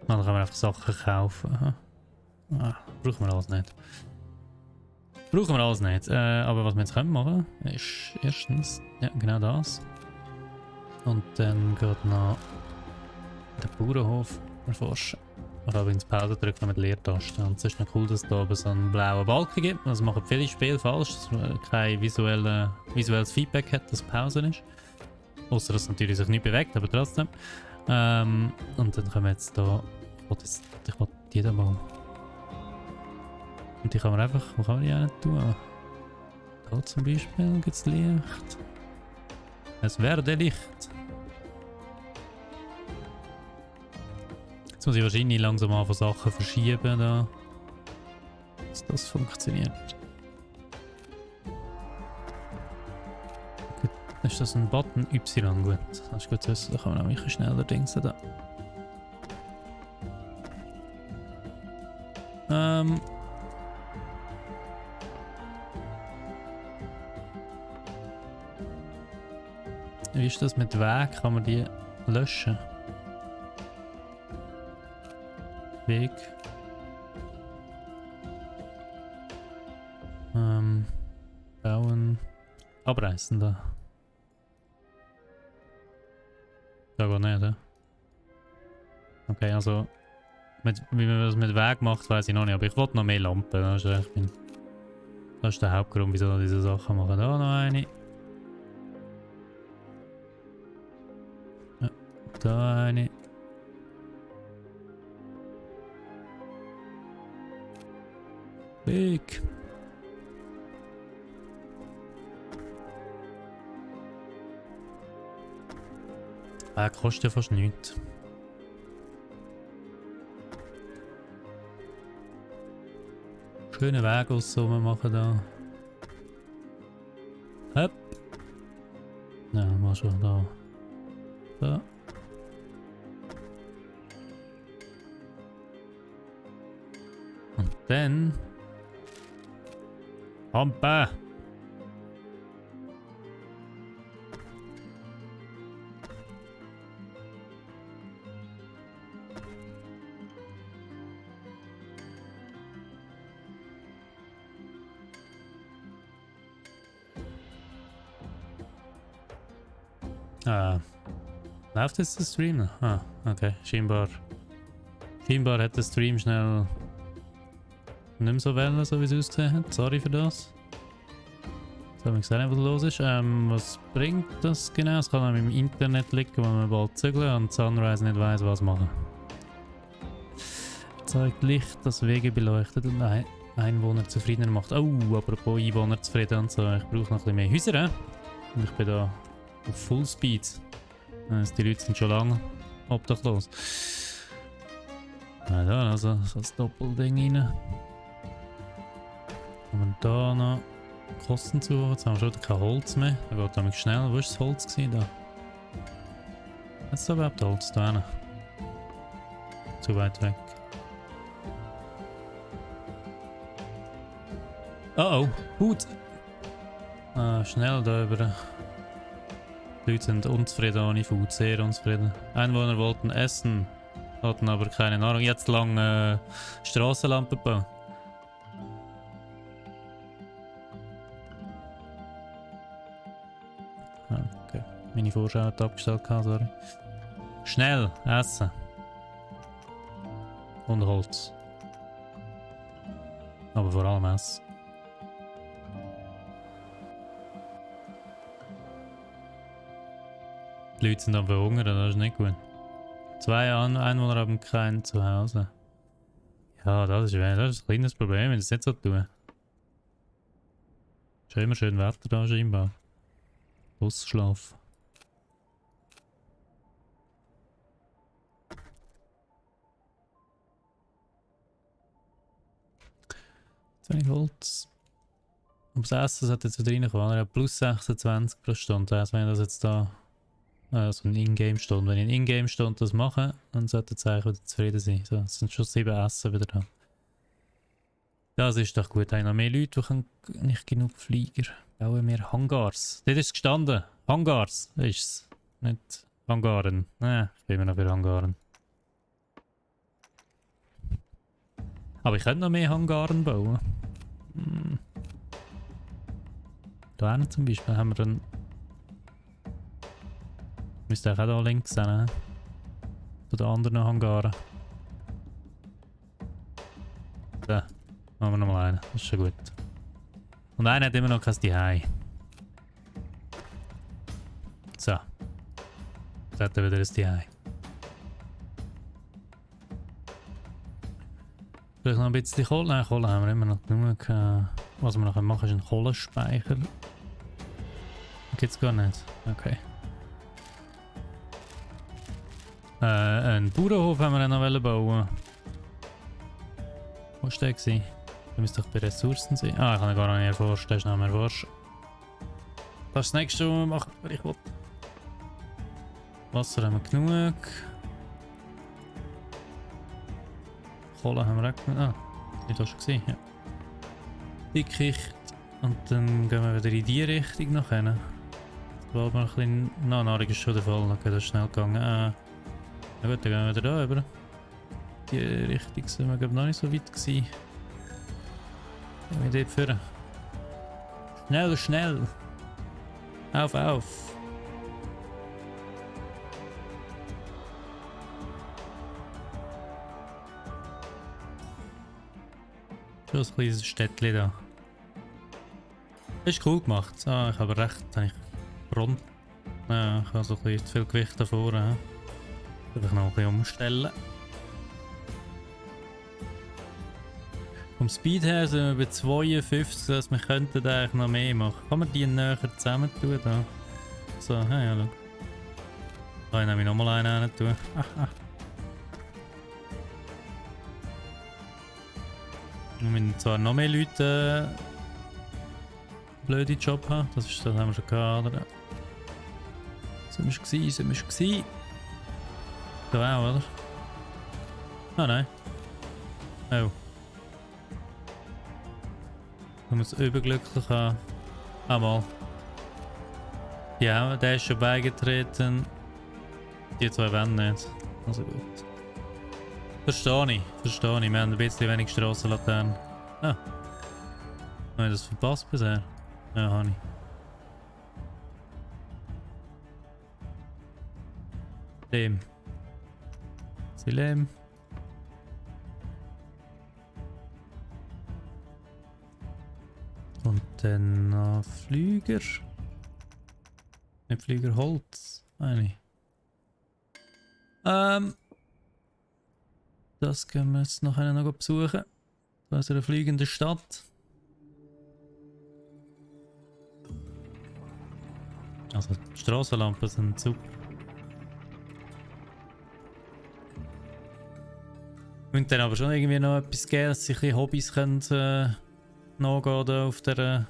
dann können wir einfach Sachen kaufen. Aha. Ah, brauchen wir alles nicht. Aber was wir jetzt können machen, ist erstens, ja genau das. Und dann geht noch den Bauernhof erforschen. Ich habe übrigens Pause drücken mit Leertasten. Und es ist noch cool, dass es da oben so einen blauen Balken gibt. Das machen viele Spiele falsch, dass man kein visuelles Feedback hat, dass Pause ist. Außer dass es natürlich sich nicht bewegt, aber trotzdem. Und dann können wir jetzt da. Ich will die da bauen. Und die kann man einfach. Wo kann man die auch tun? Da zum Beispiel gibt es Licht. Es werde Licht. Jetzt muss ich wahrscheinlich langsam anfangen Sachen verschieben, da, dass das funktioniert. Gut, ist das ein Button Y? Gut, das ist gut zu wissen, da kann man nämlich schneller dingsen da. Wie ist das mit Weg? Kann man die löschen? Weg. Bauen. Abreißen da. Da geht nicht, ja? Okay, also... wie man das mit Weg macht, weiß ich noch nicht. Aber ich wollte noch mehr Lampen. Das ist, das ist der Hauptgrund, wieso ich diese Sachen machen. Da noch eine. Ja, da eine. Big. Kostet ja fast nichts. Schönen Weg aus so machen da. Hopp. Ja, mal schon da. So. Und dann... Hampe! Läuft jetzt der Stream noch? Ah, okay. Scheinbar hat der Stream schnell nicht mehr so wählen, so wie es ausgesehen hat. Sorry für das. Jetzt haben wir gesehen, was los ist. Was bringt das genau? Es kann auch im Internet liegen, wenn man bald zügeln und Sunrise nicht weiss, was machen. Zeigt Licht, das Wege beleuchtet und Einwohner zufriedener macht. Oh, apropos Einwohner zufrieden und so. Ich brauche noch ein bisschen mehr Häuser. Und ich bin da auf Fullspeed. Die Leute sind schon lange obdachlos. Ja, da also das Doppelding rein. Und da noch Kosten zu. Jetzt haben wir schon kein Holz mehr. Da geht damit schnell. Wo war das Holz gewesen? Da. Jetzt ist überhaupt Holz da hinten. Zu weit weg. Oh, Hut! Schnell da über. Die Leute sind unzufrieden ohne Food, sehr unzufrieden. Einwohner wollten essen, hatten aber keine Nahrung. Jetzt lang Strassenlampen bauen. Okay, meine Vorschau hat abgestellt, sorry. Schnell essen. Und Holz. Aber vor allem essen. Die Leute sind am Verhungern, das ist nicht gut. 2 Einwohner haben kein Zuhause. Ja, das ist ein kleines Problem, wenn sie es nicht so tun. Ist immer schön Wetter da scheinbar. Ausschlaf. Zu wenig Holz. Ums Essen sollte jetzt wieder reinkommen. Er hat plus 26 pro Stunde. Also wenn das jetzt da... Also eine Ingame-Stunde. Wenn ich eine Ingame-Stunde das mache, dann sollte es eigentlich wieder zufrieden sein. So, es sind schon 7 Essen wieder da. Das ist doch gut. Haben noch mehr Leute, die können nicht genug Flieger. Bauen wir Hangars. Dort ist es gestanden. Hangars ist es. Nicht Hangaren. Nein, ich bin immer noch für Hangaren. Aber ich könnte noch mehr Hangaren bauen. Da hinten zum Beispiel haben wir dann... Müsste auch da links sein, zu den anderen Hangaren. Da, machen wir nochmal einen, das ist schon gut. Und einer hat immer noch kein Zuhause. So. Jetzt hat er wieder ein Zuhause. Vielleicht noch ein bisschen Kohle? Nein, Kohle haben wir immer noch genug. Was wir noch machen können, ist ein Kohlenspeicher. Gibt's gar nicht. Okay. Einen Bauernhof haben wir noch bauen. Wo war der? Der müsste doch bei Ressourcen sein. Ah, ich kann ihn gar nicht erforschen, der ist noch am Erforschen. Das ist das nächste, was wir machen, was ich will. Wasser haben wir genug. Kohle haben wir auch genug. Ah, das war schon gesehen, ja. Dickicht. Und dann gehen wir wieder in die Richtung nachher. Sobald wir ein bisschen... Na, Nahrung ist schon der Fall, dann geht das schnell gegangen. Na gut, dann gehen wir wieder da rüber. Die Richtung sind wir glaube noch nicht so weit gewesen. Gehen wir dort führen. Schnell, schnell! Auf, auf! Schon ein kleines Städtchen da. Ist cool gemacht. Ah, ich habe recht. Habe ich rund. Ja, ich habe so ein bisschen zu viel Gewicht da vorne. Darf ich noch ein bisschen umstellen. Vom Speed her sind wir bei 52, das heißt, wir könnten da eigentlich noch mehr machen. Kann man die näher zusammen tun da? So, hey, ja, schau. Da kann ich nämlich nochmal einen rein tun. Wir müssen zwar noch mehr Leute blöde Job haben, das haben wir schon gehabt, oder? So war es. Da auch, oder? Ah nein. Oh. Du musst überglücklich haben. Ah mal. Ja, der ist schon beigetreten. Die zwei wollen nicht. Also gut. Verstehe ich. Wir haben ein bisschen wenig Strassenlaternen. Ah. Habe ich das verpasst bisher? Ja, habe ich. Dem. Silem. Und dann noch Flüger. Nicht Flüger, Holz. Eine. Das können wir jetzt nachher noch besuchen. Da ist eine fliegende Stadt. Also die Strassenlampen sind super. Und dann aber schon irgendwie noch etwas geben, dass sie ein bisschen Hobbys können, nachgehen da auf der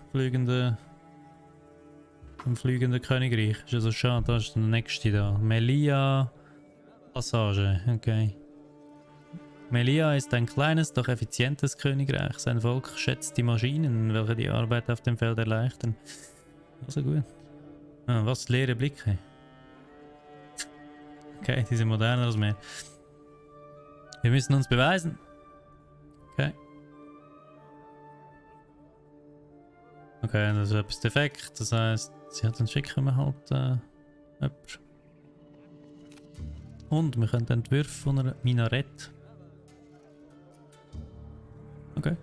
im fliegenden Königreich. Ist ja so schade, da ist der nächste da. Melia Passage, okay. Melia ist ein kleines, doch effizientes Königreich. Sein Volk schätzt die Maschinen, welche die Arbeit auf dem Feld erleichtern. Also gut. Ah, was leere Blicke. Okay, die sind moderner als mehr. Wir müssen uns beweisen. Okay. Okay, das ist etwas defekt. Das heisst, dann schicken wir halt jemanden. Und wir können Entwürfe von einer Minarett. Okay.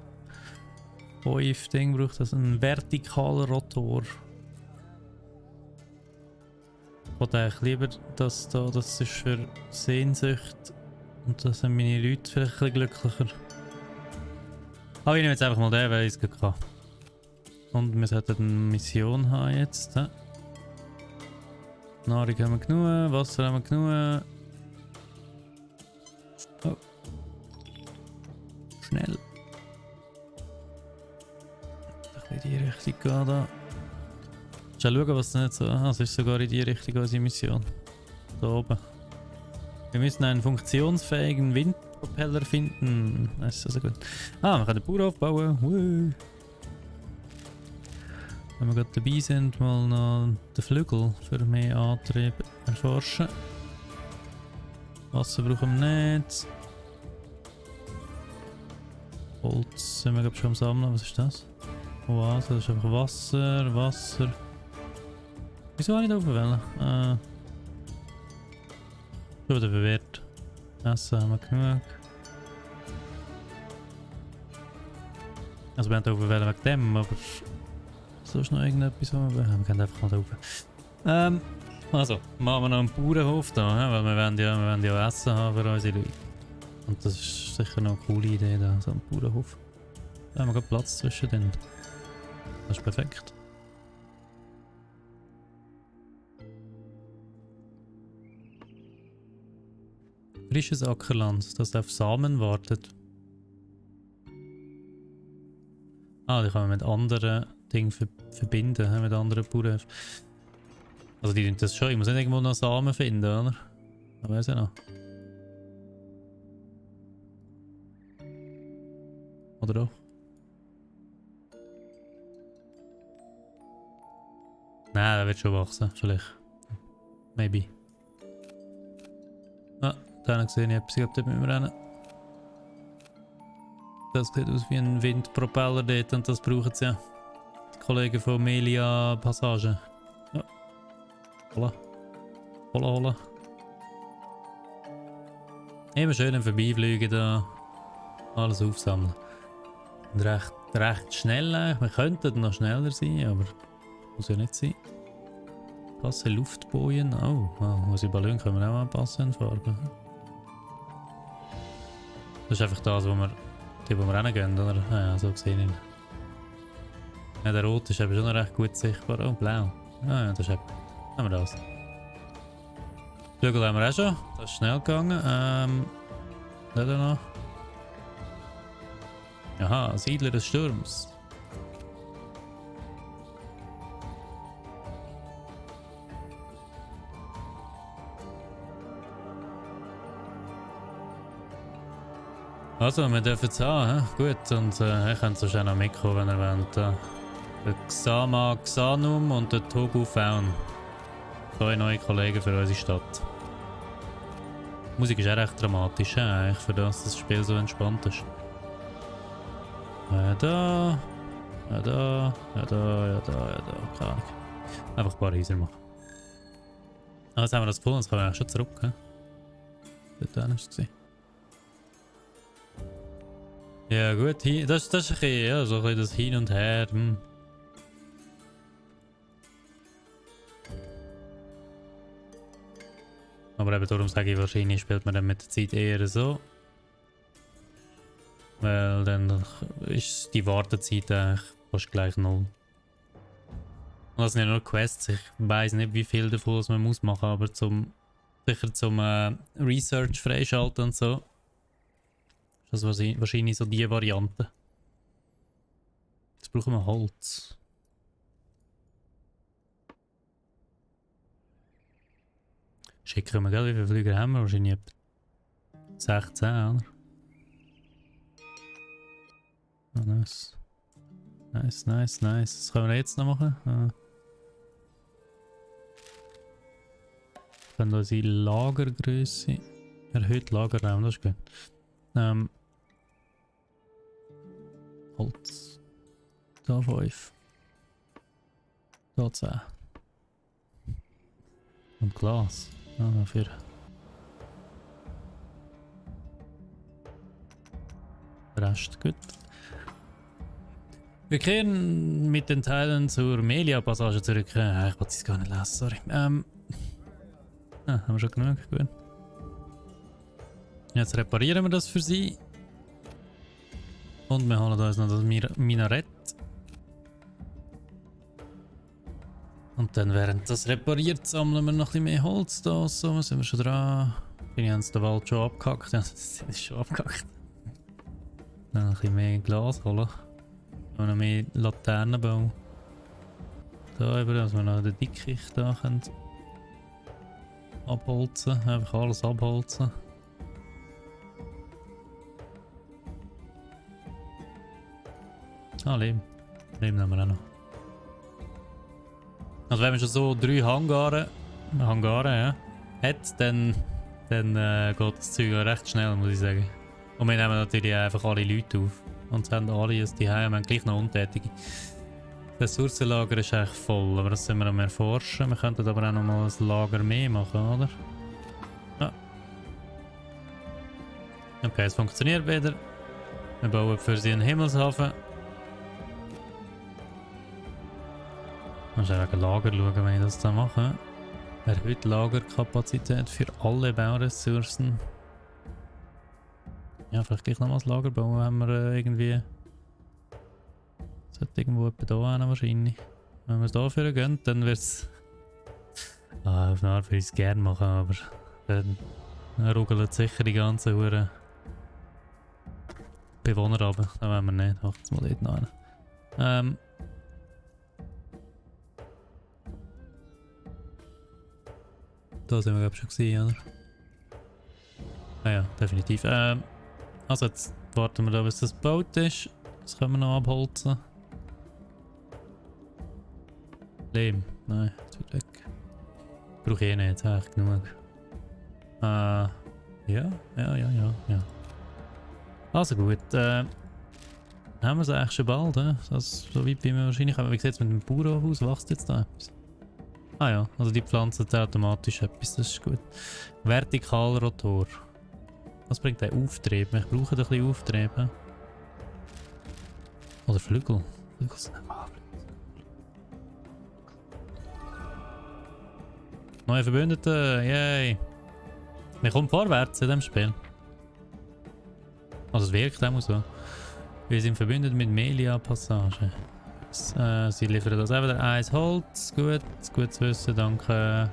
5 Ding braucht das ein vertikaler Rotor. Oder eigentlich lieber das da, das ist für Sehnsucht. Und da sind meine Leute vielleicht ein bisschen glücklicher. Aber ich nehme jetzt einfach mal den, weil ich es gerade kann. Und wir sollten eine Mission haben jetzt. Nahrung haben wir genug, Wasser haben wir genug. Oh. Schnell. In die Richtung gehen da. Schau schauen, was nicht so. Ah, es ist sogar in die Richtung unsere Mission. Da oben. Wir müssen einen funktionsfähigen Windpropeller finden. Das ist also gut. Ah, wir können den Bauer aufbauen. Woo. Wenn wir gerade dabei sind, mal noch den Flügel für mehr Antrieb erforschen. Wasser brauchen wir nicht. Holz sind wir glaube ich schon am Sammeln. Was ist das? Oase, das ist einfach Wasser. Wieso habe ich da oben wollen? Schon wieder bewährt. Essen haben wir genug. Also wir haben da oben wegen dem, aber so ist noch irgendetwas, was wir haben. Wir können einfach mal da oben. Also, machen wir noch einen Bauernhof da, weil wir wollen ja Essen haben für unsere Leute. Und das ist sicher noch eine coole Idee da, so ein Bauernhof. Da haben wir gerade Platz zwischen denen. Das ist perfekt. Frisches Ackerland, das auf Samen wartet. Ah, die kann man mit anderen Dingen verbinden, mit anderen Bauern. Also die tun das schon, ich muss nicht irgendwo noch Samen finden, oder? Ich weiß ja noch. Oder doch? Nein, der wird schon wachsen, vielleicht. Maybe. Ah, da habe ich gesehen, ich glaube, dort müssen wir rennen. Das sieht aus wie ein Windpropeller dort und das brauchen sie ja. Die Kollegen von Melia Passage. Ja. Holla. Immer schön im Vorbeifliegen da. Alles aufsammeln. Und recht schnell eigentlich. Wir könnten noch schneller sein, aber muss ja nicht sein. Passe Luftbojen. Oh, unsere Ballon können wir auch anpassen in Farbe. Das ist einfach das, wo wir reingehen, oder? Ah, ja, so gesehen ihn. Ja, der Rot ist eben schon noch recht gut sichtbar. Oh, blau. Ah, ja, das ist eben. Haben wir das. Flügel haben wir auch schon. Das ist schnell gegangen. Da noch. Aha, Siedler des Sturms. Also, wir dürfen es haben, he? Gut. Und ihr könnt sonst auch noch mitkommen, wenn ihr wollt. Der Xama Xanum und der Togu Faun. 2 neue Kollegen für unsere Stadt. Die Musik ist auch recht dramatisch, eigentlich, für das Spiel so entspannt ist. Ja da, ja da, ja da, ja da, ja da, keine Ahnung. Einfach ein paar Häuser machen. Ah, jetzt haben wir das gefunden, jetzt kommen wir eigentlich schon zurück. He? Dort war es. Ja gut, das ist ein bisschen, ja, so ein bisschen das Hin und Her. Aber eben darum sage ich, wahrscheinlich spielt man dann mit der Zeit eher so. Weil dann ist die Wartezeit eigentlich fast gleich null. Und das sind ja nur Quests, ich weiss nicht wie viel davon man muss machen, aber sicher zum Research freischalten und so. Das ist wahrscheinlich so die Variante. Jetzt brauchen wir Holz. Schicken wir, gell? Wie viele Flüger haben wir? Wahrscheinlich etwa 16, oder? Oh, nice. Nice, nice, nice. Was können wir jetzt noch machen? Wir können unsere Lagergröße erhöht Lagerraum, das ist gut. Holz. Da 5. Da 10. Und Glas. Ah, dafür. Rest gut. Wir kehren mit den Teilen zur Melia-Passage zurück. Ich wollte es gar nicht lesen, sorry. Haben wir schon genug? Gut. Jetzt reparieren wir das für sie. Und wir holen uns noch das Minarett. Und dann, während das repariert, sammeln wir noch ein bisschen mehr Holz da. So, sind wir schon dran. Wir haben den Wald schon abgehackt. Ja, das ist schon abgehackt. Dann ein bisschen mehr Glas holen. Und noch mehr Laternen bauen. Da eben, dass wir noch den Dickicht da können abholzen. Einfach alles abholzen. Ah, Lehm. Lehm nehmen wir auch noch. Also wenn man schon so 3 Hangare ja, hat, dann geht das Zeug auch recht schnell, muss ich sagen. Und wir nehmen natürlich einfach alle Leute auf. Und es haben alle ein Zuhause, wir haben gleich noch Untätige. Das Ressourcenlager ist eigentlich voll, aber das sollen wir noch erforschen. Wir könnten aber auch noch mal ein Lager mehr machen, oder? Ja. Okay, es funktioniert wieder. Wir bauen für sie einen Himmelshafen. Ich muss auch ein Lager schauen, wenn ich das da mache. Erhöht Lagerkapazität für alle Bauressourcen. Ja, vielleicht gleich noch mal das Lager bauen, wenn wir irgendwie... Sollte irgendwo etwa da hin wahrscheinlich. Wenn wir es dafür gehen, dann wird es... auf eine Art würde ich es gerne machen, aber... Dann ruggelt sicher die ganzen Huren Bewohner runter. Das wollen wir nicht. Ach, jetzt mal dort noch einen. Da sind wir glaube ich schon gesehen, oder? Ah ja, definitiv. Also jetzt warten wir da, bis das gebaut ist. Das können wir noch abholzen. Lehm. Nein, das wird weg. Brauche ich eh nicht, jetzt habe ich genug. Ja. Also gut, haben wir es eigentlich schon bald, das so weit wie wir wahrscheinlich haben. Wie sieht es mit dem Bauernhof aus? Wächst jetzt da etwas? Ah ja, also die pflanzen automatisch etwas, das ist gut. Vertikalrotor. Was bringt der Auftrieb? Ich brauche ein bisschen Auftrieb. Oder Flügel. Flügel sind neue Verbündete, yay! Wir kommen vorwärts in diesem Spiel. Also es wirkt auch so. Wir sind verbündet mit Melia-Passage. Sie liefern das auch wieder 1 Holz. Gut zu wissen, danke.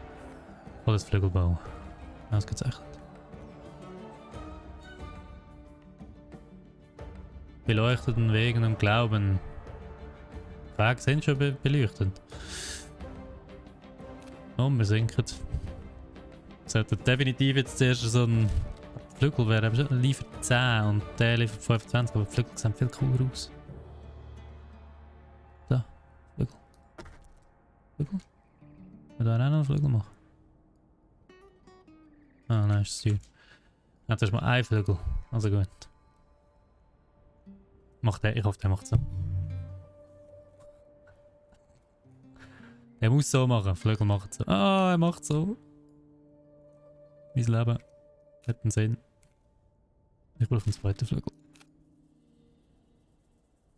Oder das Flügelbau. Ausgezeichnet. Beleuchteten Wegen und Glauben. Die Wege sind schon beleuchtet. Oh, wir sinken. Sollte definitiv jetzt zuerst so ein Flügel wäre, aber schon liefert 10 und der liefert 25, aber die Flügel sehen viel cooler aus. Da, Flügel. Flügel? Wir da auch noch einen Flügel machen? Ah, nein, ist zu teuer. Jetzt hast du mal einen Flügel. Also gut. Macht der, ich hoffe, der macht so. Er muss so machen, Flügel macht so. Ah, er macht so. Mein Leben hat einen Sinn. Ich brauche einen zweiten Flügel.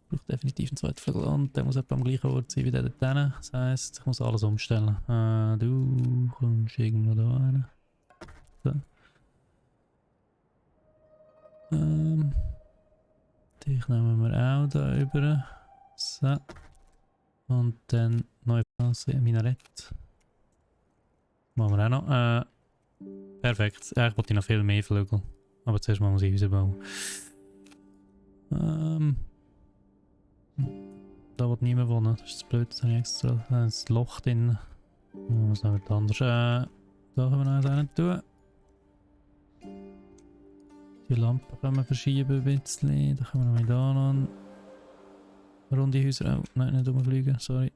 Ich brauche definitiv einen zweiten Flügel und der muss etwa am gleichen Ort sein wie der dort hinten. Das heisst, ich muss alles umstellen. Du kommst irgendwo da rein. So. Dich nehmen wir auch da über. So. Und dann neue Phase Minarett. Machen wir auch noch. Perfekt. Ja, ich wollte noch viel mehr Flügel. Aber zuerst mal muss ich Häuser bauen. Da wird niemand wohnen. Das ist das Blöde. Da habe ich extra ein Loch drin. Was haben wir da anders? Da können wir noch eins tun. Die Lampen können wir verschieben ein bisschen. Da können wir noch da noch runde Häuser. Oh, nein, nicht rumfliegen. Sorry.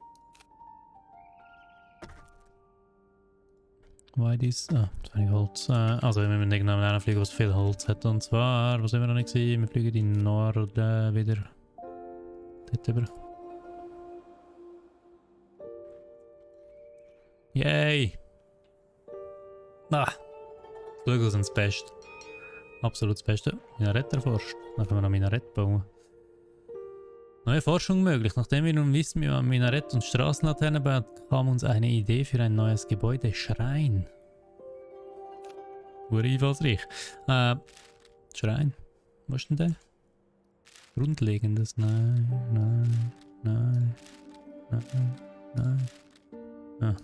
Weit ist. Ah, zu wenig Holz. Also, wir müssen irgendwann fliegen, was viel Holz hat. Und zwar, was sind wir noch nicht gesehen? Wir fliegen in Norden wieder. Dort über. Yay! Ah! Flügel sind das Beste. Absolut das Beste. Minarett erforscht. Dann können wir noch Minarett bauen. Neue Forschung möglich. Nachdem wir nun wissen, wie man Minarett und Straßenlaterne baut, kam uns eine Idee für ein neues Gebäude. Schrein. Nur einfallsreich. Schrein. Was ist denn der? Grundlegendes. Nein. Ah,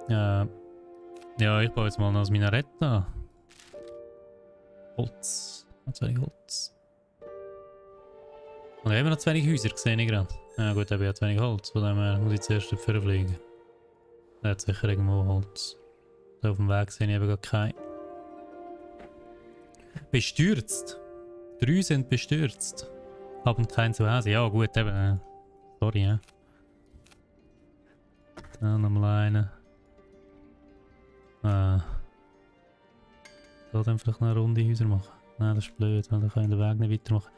da. Ja, ich baue jetzt mal noch das Minarett an. Holz. Zu wenig Holz. Und haben wir noch zu wenig Häuser gesehen gerade. Ja gut, habe ich ja zu wenig Holz, von dem her muss ich zuerst dafür fliegen. Der hat sicher irgendwo Holz. So auf dem Weg sehe ich eben gar keinen. Bestürzt. 3 sind bestürzt. Haben kein Zuhause. Ja gut, eben. Sorry, ja. Dann nochmal einen. Soll dann vielleicht noch eine Runde Häuser machen? Nein, das ist blöd, weil dann kann ich den Weg nicht weitermachen.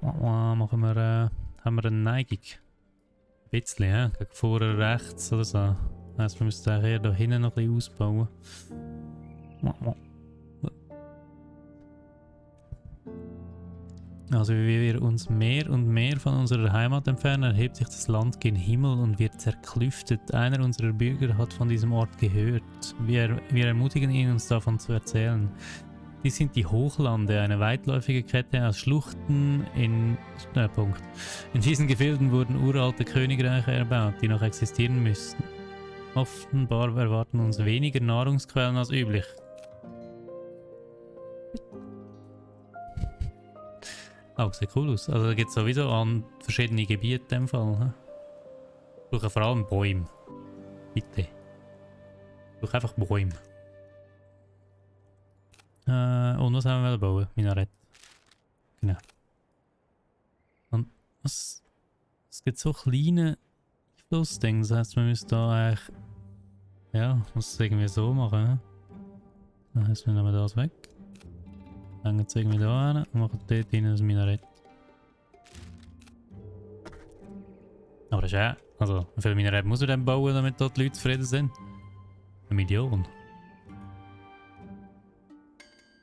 Machen wir, haben wir eine Neigung? Ein bisschen, ja? Gegen vorher rechts oder so. Das heisst, wir müssen den hier da hinten noch ein bisschen ausbauen. Also wie wir uns mehr und mehr von unserer Heimat entfernen, erhebt sich das Land gen Himmel und wird zerklüftet. Einer unserer Bürger hat von diesem Ort gehört. Wir ermutigen ihn, uns davon zu erzählen. Dies sind die Hochlande, eine weitläufige Kette aus Schluchten in... Punkt. In diesen Gefilden wurden uralte Königreiche erbaut, die noch existieren müssten. Offenbar erwarten uns weniger Nahrungsquellen als üblich. Oh, sieht cool aus. Also da gibt es sowieso an verschiedene Gebiete in dem Fall. He? Ich brauche vor allem Bäume. Bitte. Ich brauche einfach Bäume. Und was haben wir bauen? Minarett. Genau. Und es gibt so kleine Flussdinge. Das heisst, wir müssen da eigentlich... Ja, muss es irgendwie so machen. Das heisst, wir nehmen das weg. Hängen es irgendwie da hin und machen dort rein ein Minarett. Aber das ist ja... Also, wie viele Minarett muss man denn bauen, damit dort die Leute zufrieden sind? 1 Million.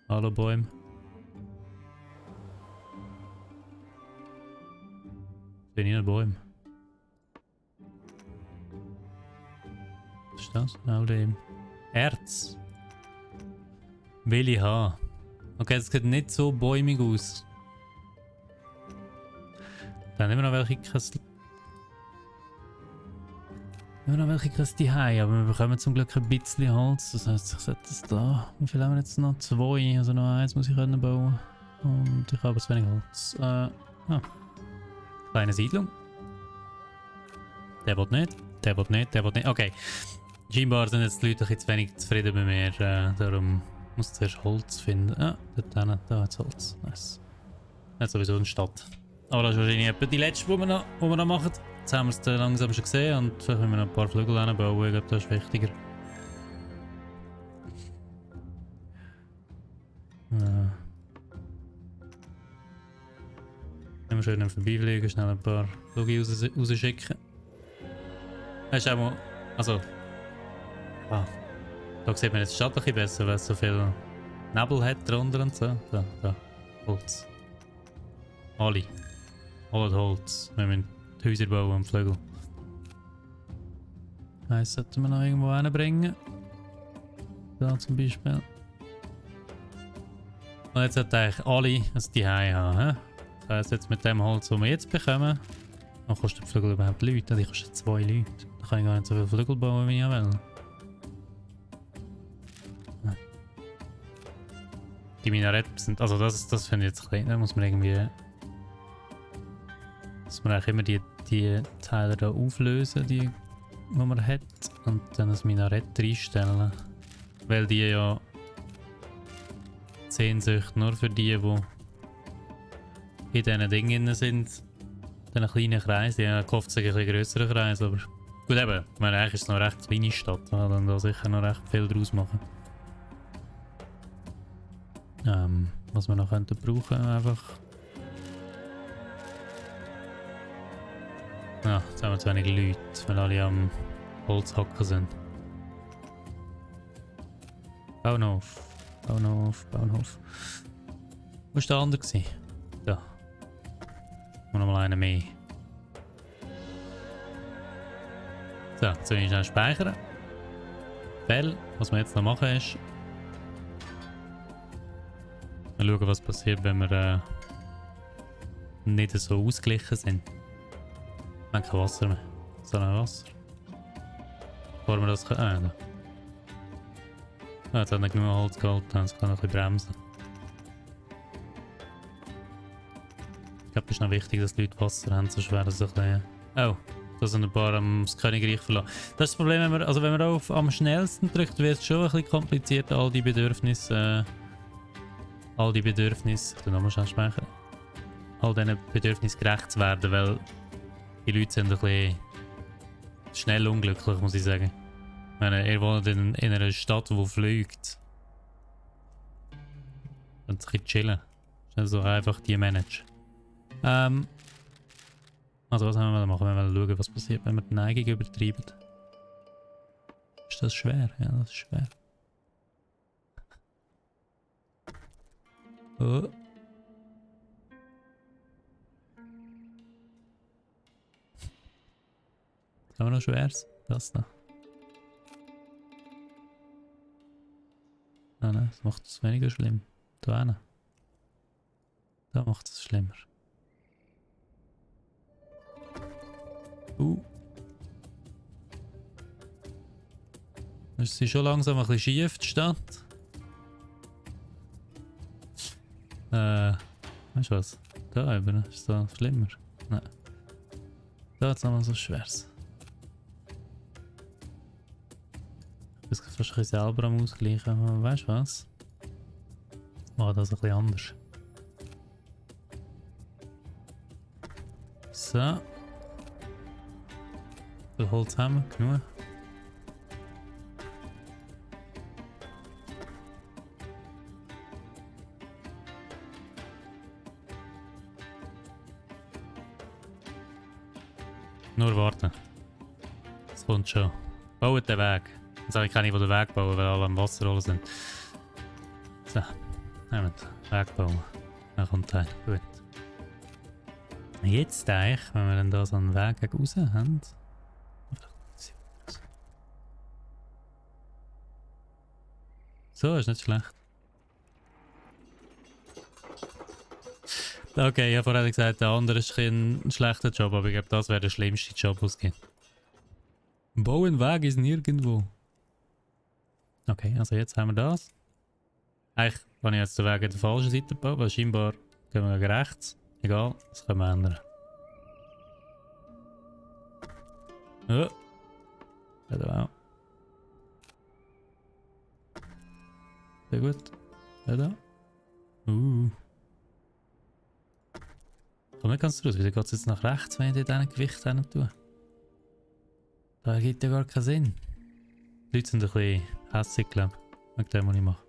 Hallo Bäume. Bin ich ein Bäume. Was ist das? Genau dem. Erz. Will ich haben. Okay, das sieht nicht so bäumig aus. Dann nehmen wir noch welche Kessel. Wir haben noch welche Kiste heim, aber wir bekommen zum Glück ein bisschen Holz. Das heisst, ich sollte das da. Wie viel haben wir jetzt noch? 2. Also noch eins muss ich können bauen. Und ich habe zu wenig Holz. Kleine Siedlung. Der will nicht. Der will nicht. Der will nicht. Okay. Scheinbar sind jetzt die Leute ein bisschen zu wenig zufrieden bei mir. Darum muss ich zuerst Holz finden. Ah, dort hinten. Da hat es Holz. Nice. Nicht sowieso eine Stadt. Aber das ist wahrscheinlich etwa die letzte, die wir noch machen. Jetzt haben wir es langsam schon gesehen und vielleicht müssen wir noch ein paar Flügel hinbauen. Ich glaube, das ist wichtiger. Ja. Wenn wir schön vorbeifliegen, schnell ein paar Flügel rausschicken. Das ist auch mal... Also... Ah. Da sieht man jetzt die Stadt ein bisschen besser, weil es so viel Nebel hat drunter und so. Da. Holz. Alle. Holt Holz. Wir müssen die Häuser bauen und Flügel. Das sollten wir noch irgendwo hinbringen. Da zum Beispiel. Und jetzt sollten eigentlich alle ein Zuhause haben. Das heisst, jetzt mit dem Holz, das wir jetzt bekommen, dann kostet der Flügel überhaupt Leute. Die kostet 2 Leute. Da kann ich gar nicht so viel Flügel bauen, wie ich will. Die Minarette sind, also das finde ich jetzt klein, da muss man irgendwie... Dass man eigentlich immer die Teile da auflösen, die man hat, und dann das Minarett reinstellen. Weil die ja Sehnsucht nur für die in diesen Dingen sind, in einem kleinen Kreis. Die haben gehofft, es sei ein bisschen grösserer Kreis, aber gut eben, ich meine, eigentlich ist es noch eine recht kleine Stadt, man kann da sicher noch recht viel draus machen. Was wir noch könnten brauchen, einfach... Ja, jetzt haben wir zu wenig Leute, weil alle am Holzhacken sind. Bauernhof. Wo war der andere? Da. Und nochmal einen mehr. So, jetzt soll ich schnell speichern. Weil, was wir jetzt noch machen ist... Mal schauen, was passiert, wenn wir nicht so ausgeglichen sind. Wir haben kein Wasser mehr. Sondern Wasser. Bevor wir das können. Jetzt hat er genug Holz geholt, dann kann er ein bisschen bremsen. Ich glaube, es ist noch wichtig, dass die Leute Wasser haben, sonst wäre es ein bisschen... Oh, da sind ein paar das Königreich verlassen. Das ist das Problem, wenn man auf am schnellsten drückt, wird es schon ein bisschen kompliziert, all die Bedürfnisse... ich tu nochmal schnell speichern. All diesen Bedürfnissen gerecht zu werden, weil die Leute sind ein bisschen schnell unglücklich, muss ich sagen. Ich meine, ihr wohnt in einer Stadt, die fliegt. Und ein bisschen chillen. Also einfach die managen. Also was haben wir machen? Wir wollen schauen, was passiert, wenn wir die Neigung übertreiben. Ist das schwer? Ja, das ist schwer. Oh. Haben wir noch Schweres? Das noch. Nein, das macht es weniger schlimm. Da hinten. Da macht es schlimmer. Ist sie schon langsam ein bisschen schief, die Stadt? Weißt du was? Da oben ist das schlimmer. Nein. Da hat es nochmal so Schweres. Ich bin fast ein bisschen selber am Ausgleichen, aber weißt du was? Ich mache das ein bisschen anders. So. Das Holz haben wir, genug. Nur warten. Es kommt schon. Baut den Weg. Jetzt habe ich keine, die den Weg bauen, weil alle am Wasser rollen sind. So, nehmen wir den Weg bauen. Dann kommt der. Gut. Jetzt eigentlich, wenn wir dann da so einen Weg gegen raus haben. So, ist nicht schlecht. Okay, ich habe vorher gesagt, der andere ist ein schlechter Job, aber ich glaube, das wäre der schlimmste Job, den es gibt. Bauen Weg ist nirgendwo. Okay, also jetzt haben wir das. Eigentlich kann ich jetzt den Weg an der falschen Seite bauen, weil scheinbar gehen wir gegen rechts. Egal, das können wir ändern. Ja. Ja, da auch. Sehr gut. Ja, da. Komm nicht ganz raus. Wieso geht es jetzt nach rechts, wenn ich dort ein Gewicht hin tue? Das ergibt ja gar keinen Sinn. Die Leute sind ein bisschen hässig, glaube ich. Wegen dem, was ich mache.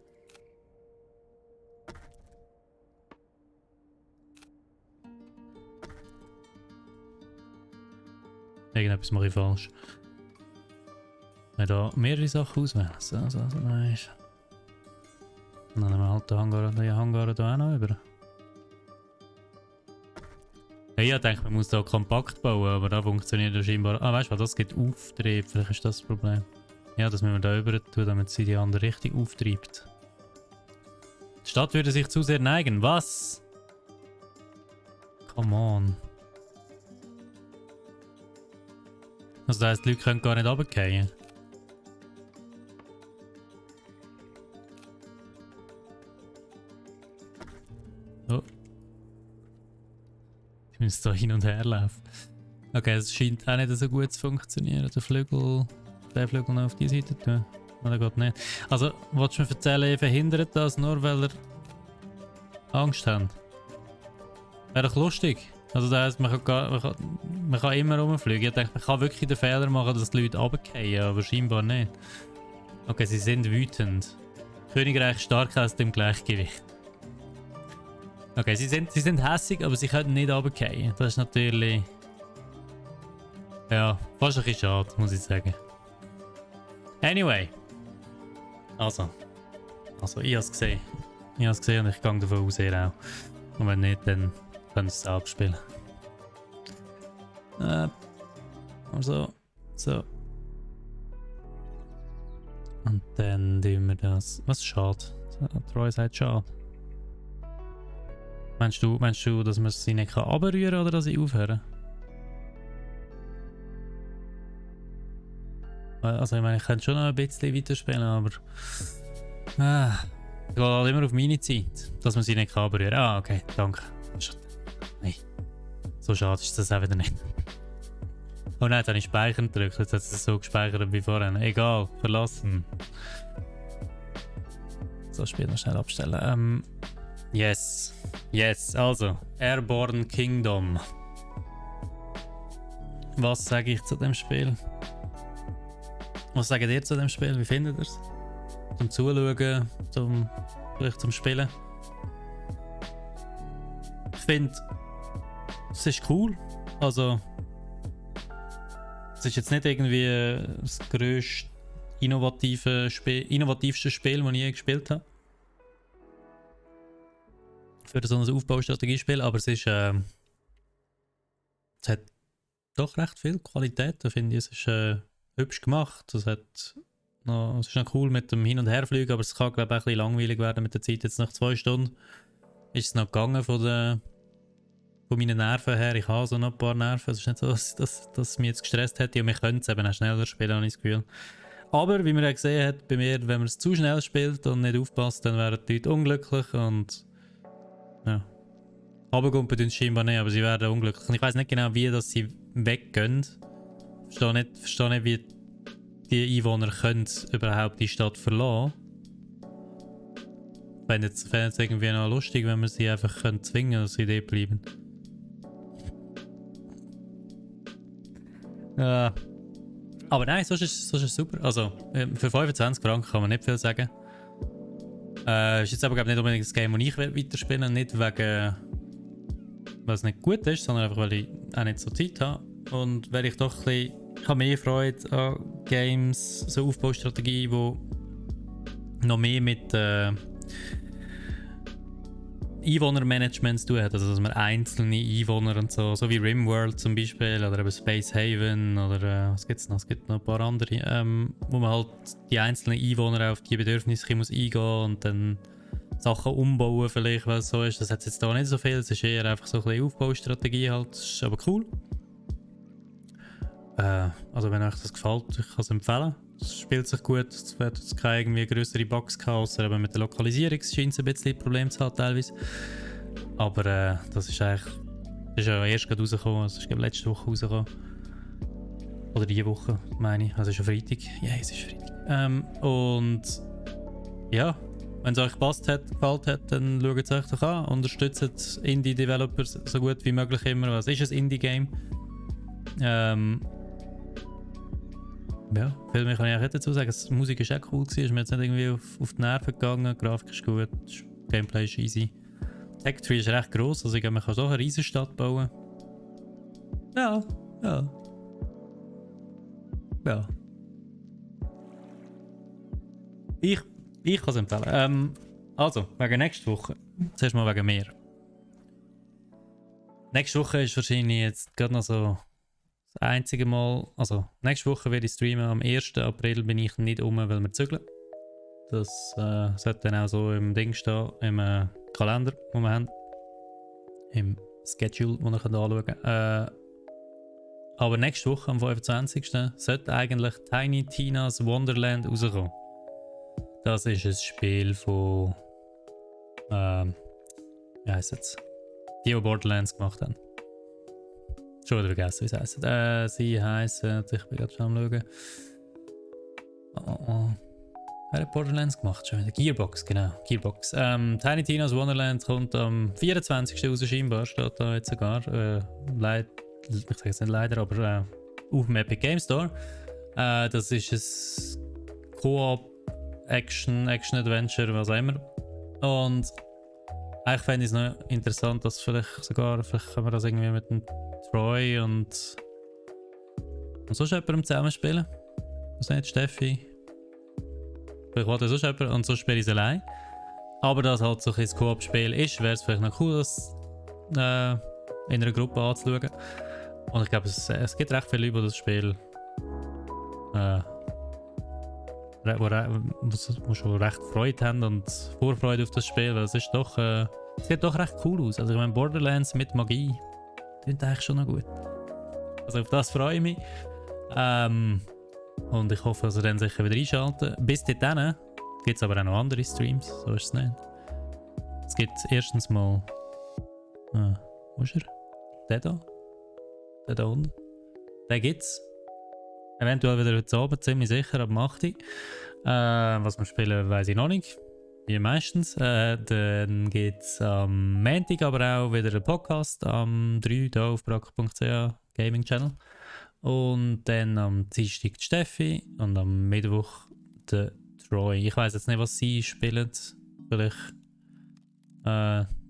Irgendetwas mache ich falsch. Wenn da mehrere Sachen auswählen. So, nein. Und dann haben wir halt den Hangar hier auch noch über. Ja, ich denke, man muss da kompakt bauen, aber da funktioniert das scheinbar. Ah, weißt du was, das gibt Auftrieb, vielleicht ist das das Problem. Ja, das müssen wir da über tun, damit sie die andere Richtung auftreibt. Die Stadt würde sich zu sehr neigen, was? Come on. Also das heisst, die Leute können gar nicht runterfallen. Oh. Ich muss da hin und her laufen. Okay, es scheint auch nicht so gut zu funktionieren. Den Flügel noch auf die Seite tun. Oder geht nicht. Also, willst du mir erzählen, ihr verhindert das nur, weil ihr Angst habt? Wäre doch lustig. Also das heisst, man kann immer rumfliegen. Ich denke, man kann wirklich den Fehler machen, dass die Leute runterfallen, aber scheinbar nicht. Okay, sie sind wütend. Königreich stark aus dem Gleichgewicht. Okay, sie sind hässig, aber sie können nicht runterfallen. Das ist natürlich... Ja, fast ein bisschen schade, muss ich sagen. Anyway. Also, ich habe es gesehen. Ich habe es gesehen und ich gehe davon aus, ihr auch. Und wenn nicht, dann können sie es abspielen. Also, so. Und dann tun wir das. Was ist schade? Troy sagt schade. Meinst du, dass man sie nicht runterrühren kann oder dass sie aufhören? Also ich meine, ich könnte schon noch ein bisschen weiterspielen, aber... ich gehe halt immer auf meine Zeit, dass man sie nicht runterrühren kann. Ah, okay, danke. Nein, so schade ist das auch wieder nicht. Oh nein, jetzt habe ich Speichern gedrückt, jetzt hat es so gespeichert wie vorhin. Egal, verlassen. So, Spiel noch schnell abstellen. Yes, also, Airborne Kingdom. Was sage ich zu dem Spiel? Was sagt ihr zu dem Spiel? Wie findet ihr es? Zum Zuschauen, vielleicht zum Spielen? Ich finde, es ist cool. Also, es ist jetzt nicht irgendwie das grösste, innovativste Spiel, das ich je gespielt habe. Für so ein Aufbaustrategiespiel, aber es ist, es hat doch recht viel Qualität, da finde ich. Es ist hübsch gemacht, es ist noch cool mit dem Hin- und Herfliegen, aber es kann, glaube ich, auch ein bisschen langweilig werden mit der Zeit. Jetzt nach 2 Stunden ist es noch gegangen von meinen Nerven her. Ich habe so noch ein paar Nerven, es ist nicht so, dass es mich jetzt gestresst hätte und wir können es eben auch schneller spielen, habe ich das Gefühl. Aber wie man ja gesehen hat, bei mir, wenn man es zu schnell spielt und nicht aufpasst, dann wären die Leute unglücklich und ja. Runtergumpen tun sie scheinbar nicht, aber sie werden unglücklich. Und ich weiss nicht genau, wie dass sie weggehen. Ich verstehe nicht, wie die Einwohner können überhaupt die Stadt verlassen. Ich fände es irgendwie noch lustig, wenn wir sie einfach zwingen können, dass sie dort bleiben. Aber nein, sonst ist es super. Also, für 25 Franken kann man nicht viel sagen. Ist jetzt aber glaube ich nicht unbedingt das Game, das ich weiterspielen will. Nicht wegen, weil es nicht gut ist, sondern einfach, weil ich auch nicht so Zeit habe. Und weil ich doch ein bisschen, ich habe mehr Freude an Games, so Aufbaustrategie, wo noch mehr mit Einwohnermanagement zu tun hat, also dass man einzelne Einwohner und so wie Rimworld zum Beispiel oder eben Space Haven oder was gibt's noch? Es gibt noch ein paar andere, wo man halt die einzelnen Einwohner auf die Bedürfnisse ein bisschen eingehen und dann Sachen umbauen vielleicht, weil es so ist. Das hat jetzt da nicht so viel, es ist eher einfach so ein bisschen Aufbaustrategie halt, das ist aber cool. Also wenn euch das gefällt, ich kann es empfehlen. Es spielt sich gut, es wird jetzt keine irgendwie größere Bugs gehabt, außer eben mit der Lokalisierung scheint es ein bisschen Problem zu haben teilweise. Aber das ist eigentlich, das ist ja erst gerade rausgekommen, also ich glaube letzte Woche rausgekommen. Oder diese Woche, meine ich, also ist schon Freitag. Ja, es ist Freitag. Und ja, wenn es euch gefallen hat, dann schaut es euch doch an. Unterstützt Indie-Developers so gut wie möglich immer. Was ist ein Indie-Game? Ja, viel mehr kann ich auch nicht dazu sagen. Die Musik ist auch cool gewesen, ist mir jetzt nicht irgendwie auf die Nerven gegangen. Die Grafik ist gut, das Gameplay ist easy. Tech Tree ist recht gross, also ich glaube, man kann so eine riesen Stadt bauen. Ja. Ich kann es empfehlen. Also, wegen nächster Woche. Zuerst mal wegen mir. Nächste Woche ist wahrscheinlich jetzt gerade noch so das einzige Mal. Also, nächste Woche werde ich streamen. Am 1. April bin ich nicht weil wir zügeln. Das sollte dann auch so im Ding stehen, im Kalender, den wir haben. Im Schedule, den ihr anschauen könnt. Aber nächste Woche, am 25. sollte eigentlich Tiny Tina's Wonderland rauskommen. Das ist ein Spiel von. Wie heisst es? Die Borderlands gemacht haben. Schon wieder vergessen, wie sie heißen. Sie heißen. Ich bin gerade schon am Schauen. Wer hat Borderlands gemacht? Schon wieder. Gearbox, genau. Gearbox. Tiny Tina's Wonderland kommt am 24. raus, scheinbar. Steht da jetzt sogar. Ich sage jetzt nicht leider, aber auf dem Epic Game Store. Das ist ein Co-op, Action-Adventure, was auch immer. Und eigentlich fände ich es noch interessant, dass vielleicht können wir das irgendwie mit dem Troy und sonst jemandem zusammenspielen. Was nicht, Steffi? Vielleicht wollte sonst jemand und sonst spiele ich es allein. Aber da es halt so ein Co-op-Spiel ist, wäre es vielleicht noch cool, das in einer Gruppe anzuschauen. Und ich glaube, es gibt recht viele Leute, die das Spiel wo schon recht Freude haben und Vorfreude auf das Spiel, weil es ist doch, es sieht doch recht cool aus. Also ich meine, Borderlands mit Magie klingt eigentlich schon noch gut. Also auf das freue ich mich. Und ich hoffe, dass ihr dann sicher wieder einschalten. Bis dahin gibt es aber auch noch andere Streams, so ist es nicht. Es gibt erstens mal wo ist er? Der da? Der da unten? Den gibt's. Eventuell wieder heute Abend, ziemlich sicher, ab 8 Uhr. Was wir spielen, weiss ich noch nicht. Wie meistens. Dann gibt es am Montag aber auch wieder einen Podcast am 3 hier auf brack.ch Gaming Channel. Und dann am Dienstag die Steffi und am Mittwoch der Troy. Ich weiss jetzt nicht, was sie spielen. Vielleicht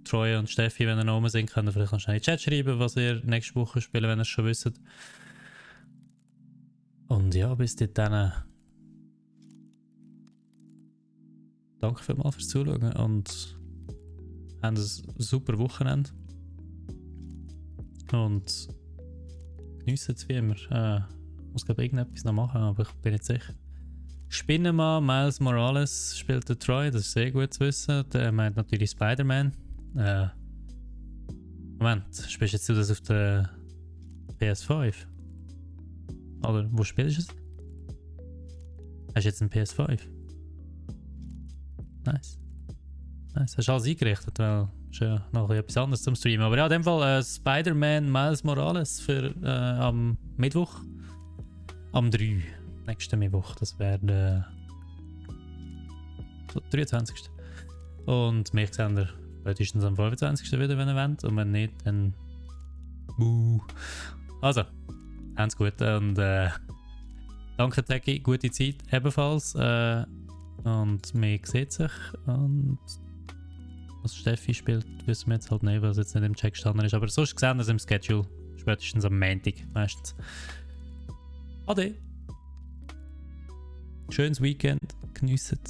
Troy und Steffi, wenn ihr noch oben sind, könnt ihr vielleicht noch schnell in den Chat schreiben, was ihr nächste Woche spielen, wenn ihr es schon wisst. Und ja, bis dann. Danke vielmals fürs Zuschauen und haben ein super Wochenende. Und geniessen es wie immer. Ich muss glaube irgendetwas noch machen, aber ich bin nicht sicher. Spinnenmann, Miles Morales spielt der Troy, das ist sehr gut zu wissen. Der meint natürlich Spider-Man. Moment, spielst jetzt du das auf der PS5? Oder wo spielst du es? Hast du jetzt einen PS5? Nice. Hast du alles eingerichtet, weil es ist ja noch etwas anderes zum Streamen. Aber ja, in dem Fall Spider-Man Miles Morales für am Mittwoch. Am 3. Nächsten Mittwoch. Das wäre der 23. Und mich sehen wir spätestens am 25. wieder, wenn ihr wollt. Und wenn nicht, dann Also, habt's gut und danke Teki, gute Zeit ebenfalls. Und man sieht sich. Und was Steffi spielt, wissen wir jetzt halt nicht, was jetzt nicht im Check gestanden ist. Aber sonst gesehen wir es im Schedule. Spätestens am Montag meistens. Ade. Schönes Weekend. Geniessen es.